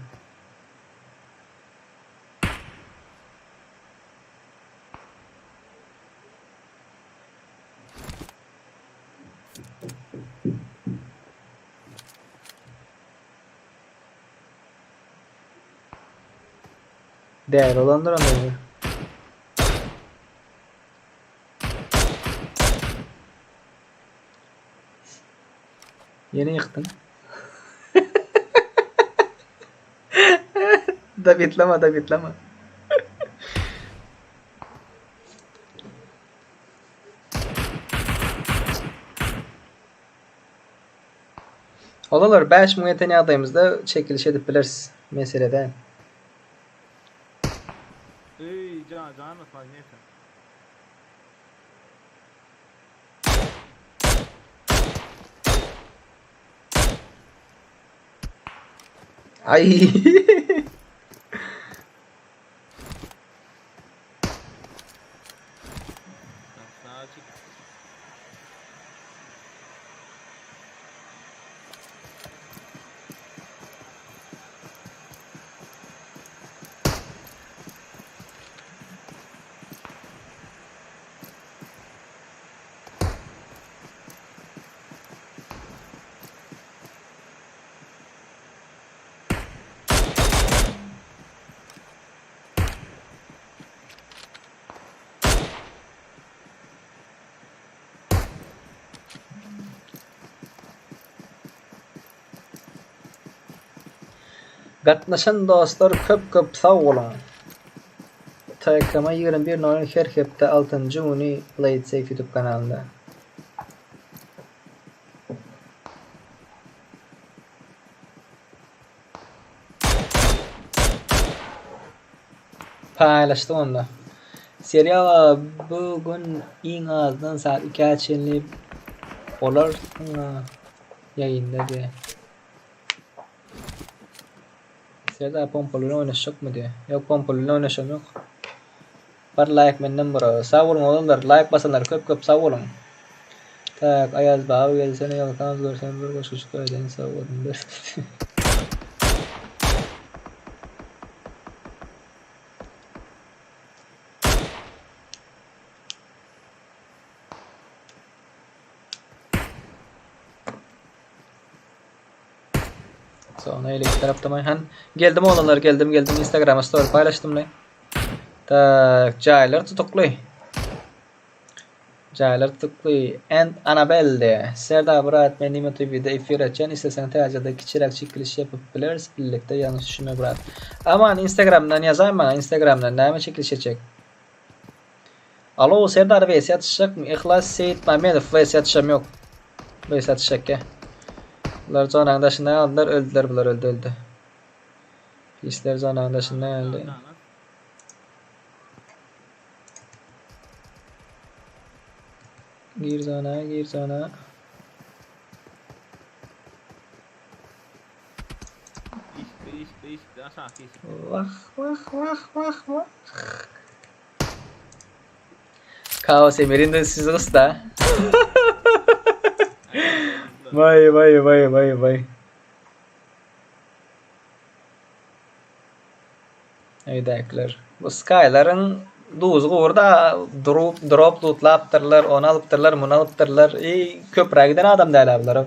Değer olandır onu. Ýene ýykdyň. Dabitlama, dabitlama. Olanlar 5000 ýeten ýagdaýymyzda çekiliş edip bileris. Mesele däl. Ey can can basmaz neyse. Ay. Sağa çık. Gatnaşan dostlar köp köp sag boluň. TKM 21.00 her hepde 6-njy güni Play It Safe YouTube kanalynda. Paýlaşdyk onda. Serial bu gün iň azdan saat 2-ä çenli bolarsyň ýaýynda diýe. Serdar pompaly bilen oýnaşjakmy diýe. Ýok pompaly bilen oýnaşam ýok. Bir laýk menden bro. Sag boluň oglanlar. Laýk basanlar köp köp sag boluň. Tak Aýaz baba gelsene ýalkans görsem bir goşujyk öýden sowgadyny ber. Sonra eleki tarapda han. Geldim oğlanlar geldim geldim Instagram'a story paylaştım le. Tak jaýlar tutukly. Jaýlar tutukly. And Annabelle diýýär. Serdar brat men Nimo TV'de efir açýan isleseň täzede kiçiräk çekiliş ýapyp bileris birlikde ýalňyş düşünme brat. Aman Instagramdan ýazaý maňa Instagramdan näme çekiliş etjek. Alo Serdar vs atyşjakmy? Yhlas Seýitmamedow vs atyşam ýok. Vs atyşjak ýa. Bular zonaň daşynda galdylar öldüler bular öldi öldi. Pisler zonaň daşynda galdy. Gir zona, gir zona. Işdi, işdi, işdi, aşaky işdi. Vah, vah, vah, vah, vah. Kaos Emir'in de sizi usta. Vay vay vay vay vay. Öýdäkiler. Bu Skylaryň duzy gurda drop drop lootlapdyrlar, ony alypdyrlar, muny alypdyrlar. I köprä giden adam däl bular.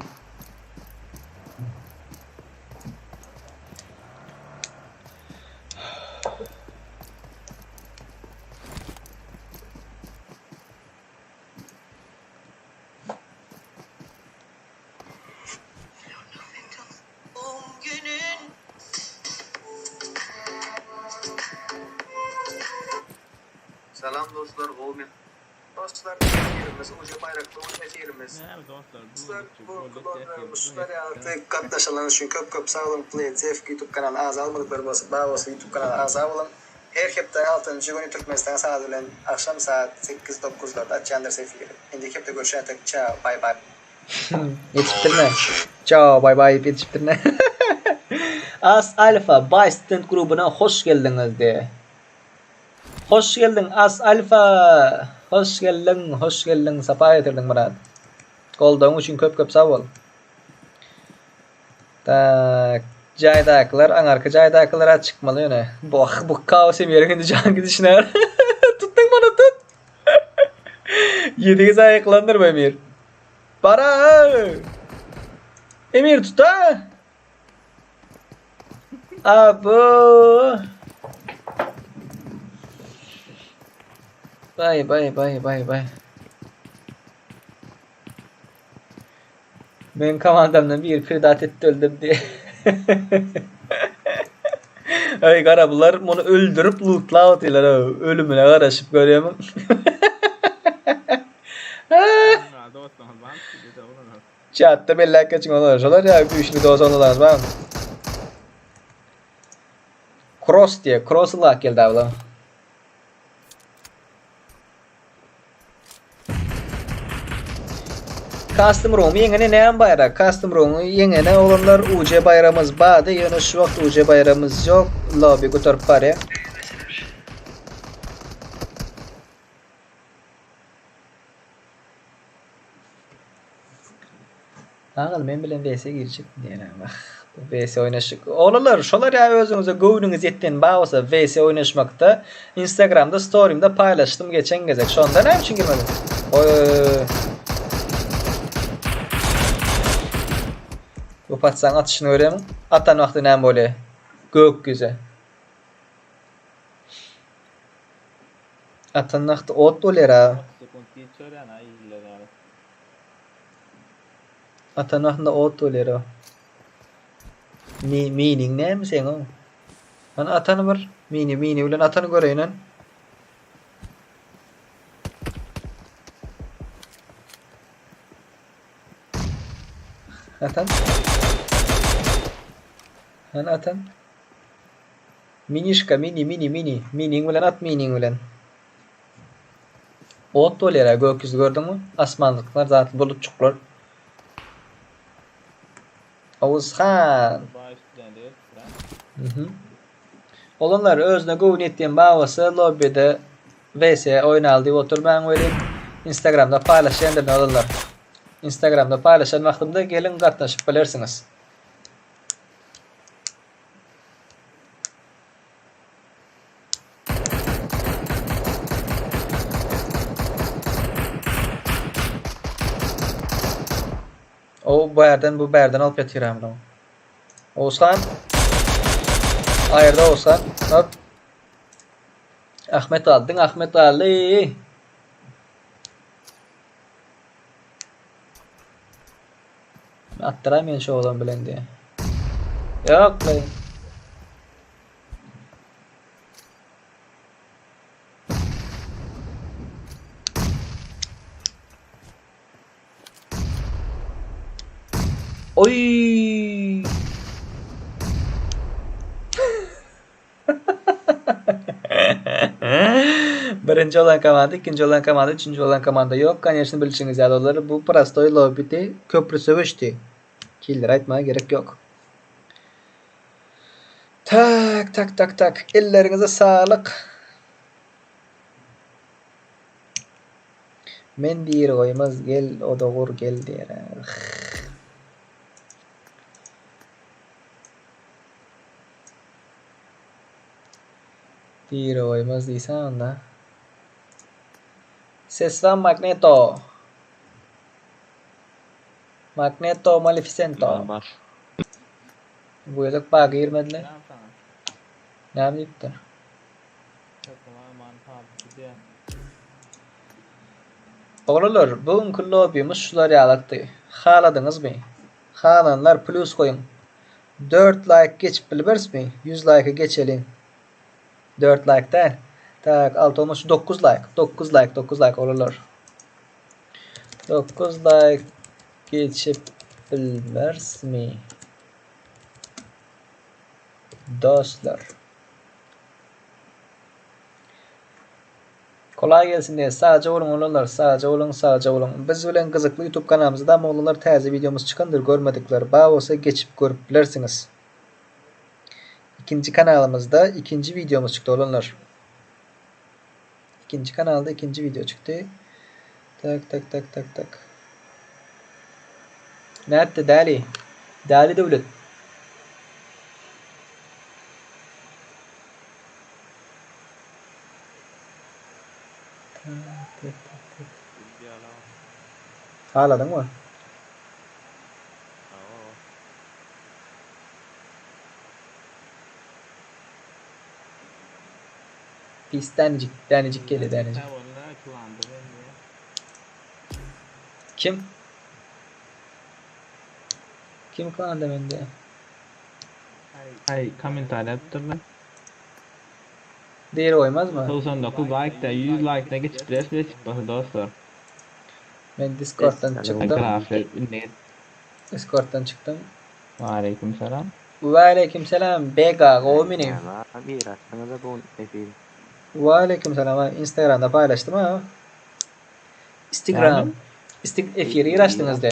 Salam dostlar gowy men. Dostlar efirimiz uja baýrakly uly efirimiz. Näme dostlar, Dostlar bu bu boldy klonlarymyz ýaly gatnaşanlar üçin köp köp sag boluň Play TFG YouTube kanalyna agza bolmadyklar bolsa bar bolsa YouTube kanalyna agza boluň. Her hepde altynjy güni Türkmenistan sagady bilen agşam saat sekiz dokuzlarda açýandyrys efiri. Indiki hepde görüşýänçäk çao bay bay. Ýetişipdirme. Çao bay bay diýip ýetişipdirme. As Alfa Bay Stand grubuna hoş geldiňiz diýe. Hoş geldiň As Alfa. Hoş geldiň, hoş geldiň. Sapa getirdiň Myrat. Goldawyň üçin köp köp sag bol. Tak, jaýdakylar, aňarky jaýdakylar çykmaly ýöne. Bu bu kaos hem ýeriň indi jan gidişine. Tutduň muny tut. Ýedigiz aýyklandyr bu Emir. Bara! Emir tuta! Abo! Bay bay bay bay bay. Men komandamdan bir predat etdi öldüm diye. Ay gara bular muny öldürip lootlap otyrlar ölümine garaşyp görýärmiň? Chatda belläp geçiň olar. Şolar ýa güýçli dost olar bar. Cross diye, cross lak geldi abla. Custom room ýeňene näme baýrak? Custom room ýeňene oglanlar UC baýramyz bardy, ýöne şu wagt UC baýramyz ýok. Lobby gutaryp barýar. Agal men bilen VS girjek diýen wah. Bu VS oýnaşyk. Oglanlar şolar ýa özüňize göwnüňiz ýetýän bar bolsa VS oýnaşmakda Instagramda storymda paýlaşdym geçen gezek. Şonda näme üçin girmediň? Oý. Bu patyşaň atyşyny görýämiň? Atan wagty näme bolýar? Gök ýüze. Atan wagty ot bolýar a. 30 sekunt giç görýän aý iller ýaly. Atan wagtynda ot bolýar o. Mi miniň näme seň o? Hany atany bir mini mini bilen atany göreýin han. Atan. Hany atan. Minişka mini mini mini. Miniň bilen at miniň bilen. Ot bolýar-a gök ýüzi gördüňmi? Asmanlyklar zat bulutjyklar. Oguzhan. Mhm. Olanlar özüne göwün ýetýän babasy lobbyde VS oýnaly diýip oturmaň welin Instagramda paýlaşýandyryn olanlar. Instagramda paýlaşan wagtymda geliň gatnaşyp bilersiňiz. O bu ýerden bu bärden alyp ýatyr amyna. Oğuzhan. Aýyrda Oğuzhan. Hop. Ahmet galdy. Diňe Ahmet galdy. Atdyraý men şu oglan bilen diýe. Ýok, leý. Oy! Birinji olan komanda, ikinji olan komanda, üçünji olan komanda ýok. Koneçno bilşiňiz ýaly olar bu prostoý lobbidi, köprü söweşdi. Killer aýtmaga gerek ýok. Tak, tak, tak, tak. Elleriňize saglyk. Men diri goýmaz gel odogur gel diýer. Diri goýmaz diýsene onda. Seslan Magneto. Magneto Maleficento. Bar. Bu gezek ba girmediler. Näme diýipdir? Oglanlar, bu günki lobbymiz şular ýalakdy. Haladyňyzmy? Halanlar plýus goýuň. 4 laýk geçip bilmerismi? 100 laýka geçeliň. 4 laýk däl. Tak, 6 olmuş 9 laýk. 9 laýk, 9 laýk oglanlar. 9 laýk geçip bilmerismi? Dostlar. Kolay gelsin diye sagja boluň oglanlar sagja boluň sagja boluň. Biz bilen gyzykly YouTube kanalymyzda oglanlar täze videomyz çykandyr görmedikler bar bolsa geçip görüp bilersiňiz. İkinji kanalymyzda ikinji videomuz çykdy oglanlar. İkinji kanalda ikinji video çykdy. Tak tak tak tak tak. Nätdi Däli? Däli Döwlet. Haladyňmy? Pis dänejik, dänejik geldi dänejik. Kim? Kim klanda mende? Ay kommentariýa ýazypdyrlar. Diri goýmazmy? 99 like-da 100 like-da geçip bileris nesip bolsa dostlar. Men Discord'dan çykdym. Grafler indi. Discord'dan çykdym. Aleyküm selam. Ve aleyküm selam Bega gowy meni. Bir atdyňyza bu efir. Ve aleyküm selam Instagramda paýlaşdym ha. Instagram. Istik efiri ir açdyňyz de.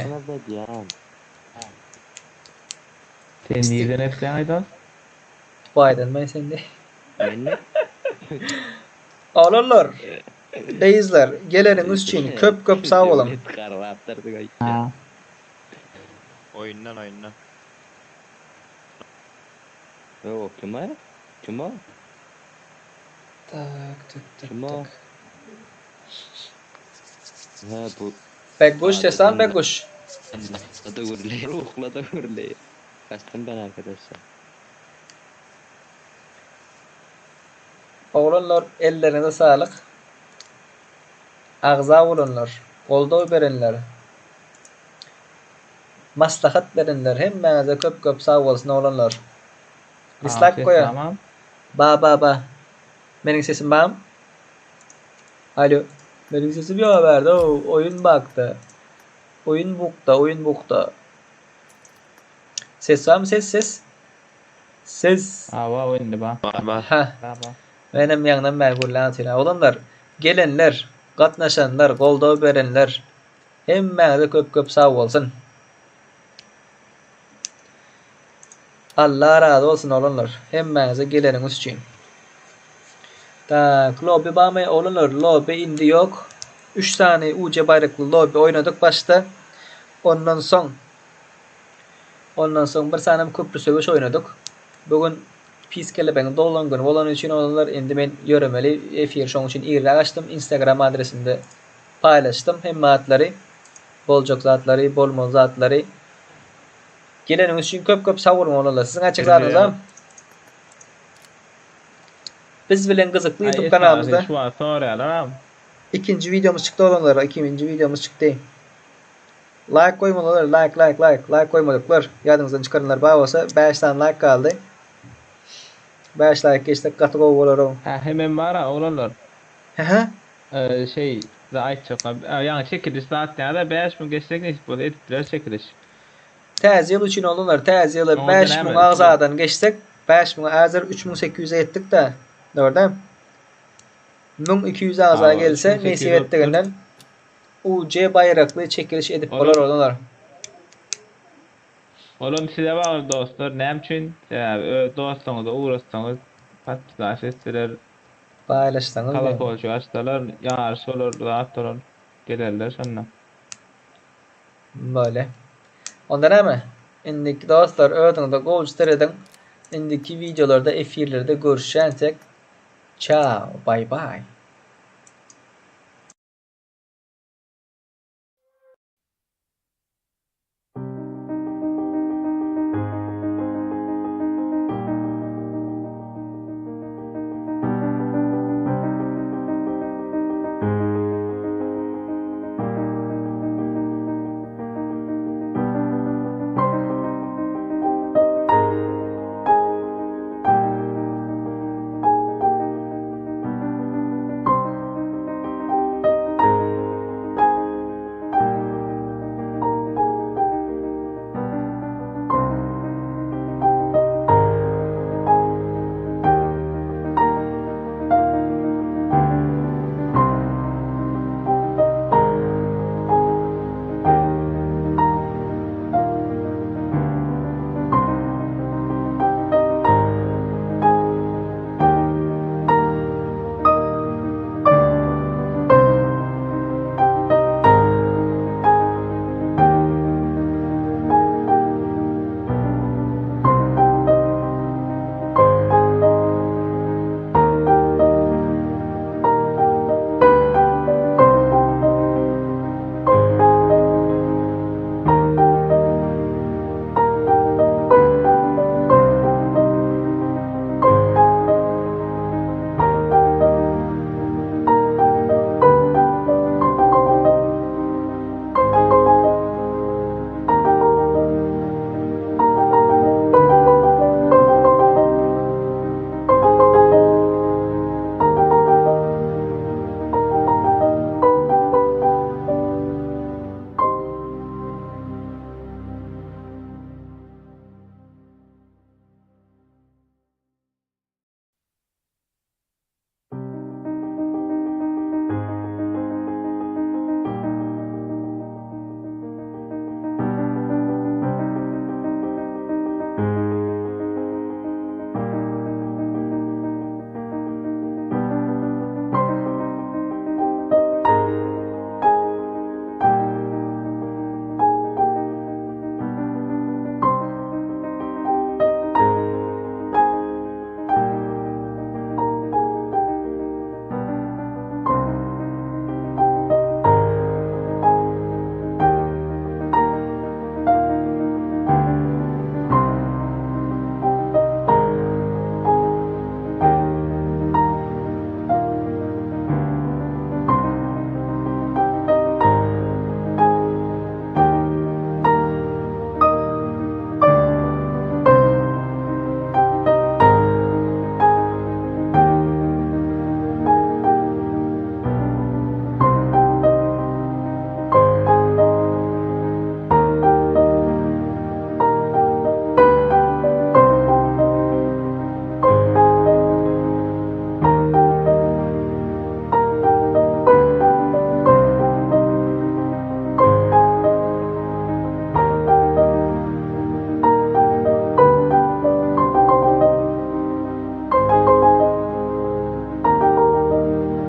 Sen nirden etseň aýdan? Dubaýdan men sende. Mende? Oglanlar, gyzlar, geleniňiz üçin köp köp sag boluň. Oýundan oýundan. Ýok, kim o? Kim o? Tak, tak, tak, Kim o? tak. He bu Begguş seslan Begguş. da gürleýär, ruhla da gürleýär. Kaçtym ben arkadaşlar. Oglanlar elleriňize saglyk. Agza bolanlar, goldaw berenler, maslahat berenler hemmäňize köp köp sag bolsun oglanlar. Dislike goýa. Tamam. Ba ba ba. Meniň sesim bam? Alo. Meniň sesim ýok bärde. Oýun bakda. Oýun bukda, oýun bukda. Ses barmy ses ses? Ses. Awa oýundy ba. Bar bar. Ha. Ba ba. Menem ýaňdan bäri gürlän otyryn. Oglanlar, gelenler, gatnaşanlar, goldaw berenler hemmäňize köp köp sag bolsun. Allah razy bolsun oglanlar. Hemmäňize geleniňiz üçin. Tak, lobby barmy oglanlar? Lobby indi ýok. 3 sany UC baýrakly lobby oýnadyk başda. Ondan soň Ondan soň bir sanam köprü söweş oýnadyk. Bu gün pis kelebeňiň doglan güni bolany üçin oglanlar indi men ýöremeli efiri şoň üçin irräk açdym. Instagram adresinde paýlaşdym hemme zatlary. Boljak zatlary, bolmaly zatlary. Geleniňiz üçin köp köp sag boluň oglanlar. Siziň aýtjak zadyňyz barmy? Biz bilen gyzykly YouTube kanalymyzda. Şu wagt soraýarlar am. Ikinji wideomyz çykdy oglanlar, ikinji wideomyz çykdy. Laýk goýmalylar, laýk, laýk, laýk, laýk goýmadyklar, ýadyňyzdan çykaranlar bar bolsa 5 sany laýk galdy. 5 laýk geçsek gaty gowy bolar o. Hä hemem bar-a oglanlar. Hä-hä. Şeý de aýtjak, ýaňy çekiliş zat ýa-da 5000 geçsek nesip bolsa edip bileris çekiliş. Täze ýyl üçin oglanlar, täze ýyla 5000 agzadan geçsek, 5000 häzir 3800-e ýetdik-dä. Dogry däl? 1200 agza gelse, nesip etdiginden UC baýrakly çekiliş edip bolar oglanlar. Olam size bagly dostlar, näme üçin? Sebäbi öz dostlaryňyza ugratsaňyz, podpisaş etseler, Paýlaşsaňyz kolokolçik açsalar, ýaryş bolar, zat bolar, gelerler şonda. Bolýa. Onda näme? Indiki dostlar özüňize gowja serediň. Indiki wideolarda, efirlerde görüşýänçäk, çao, baý baý.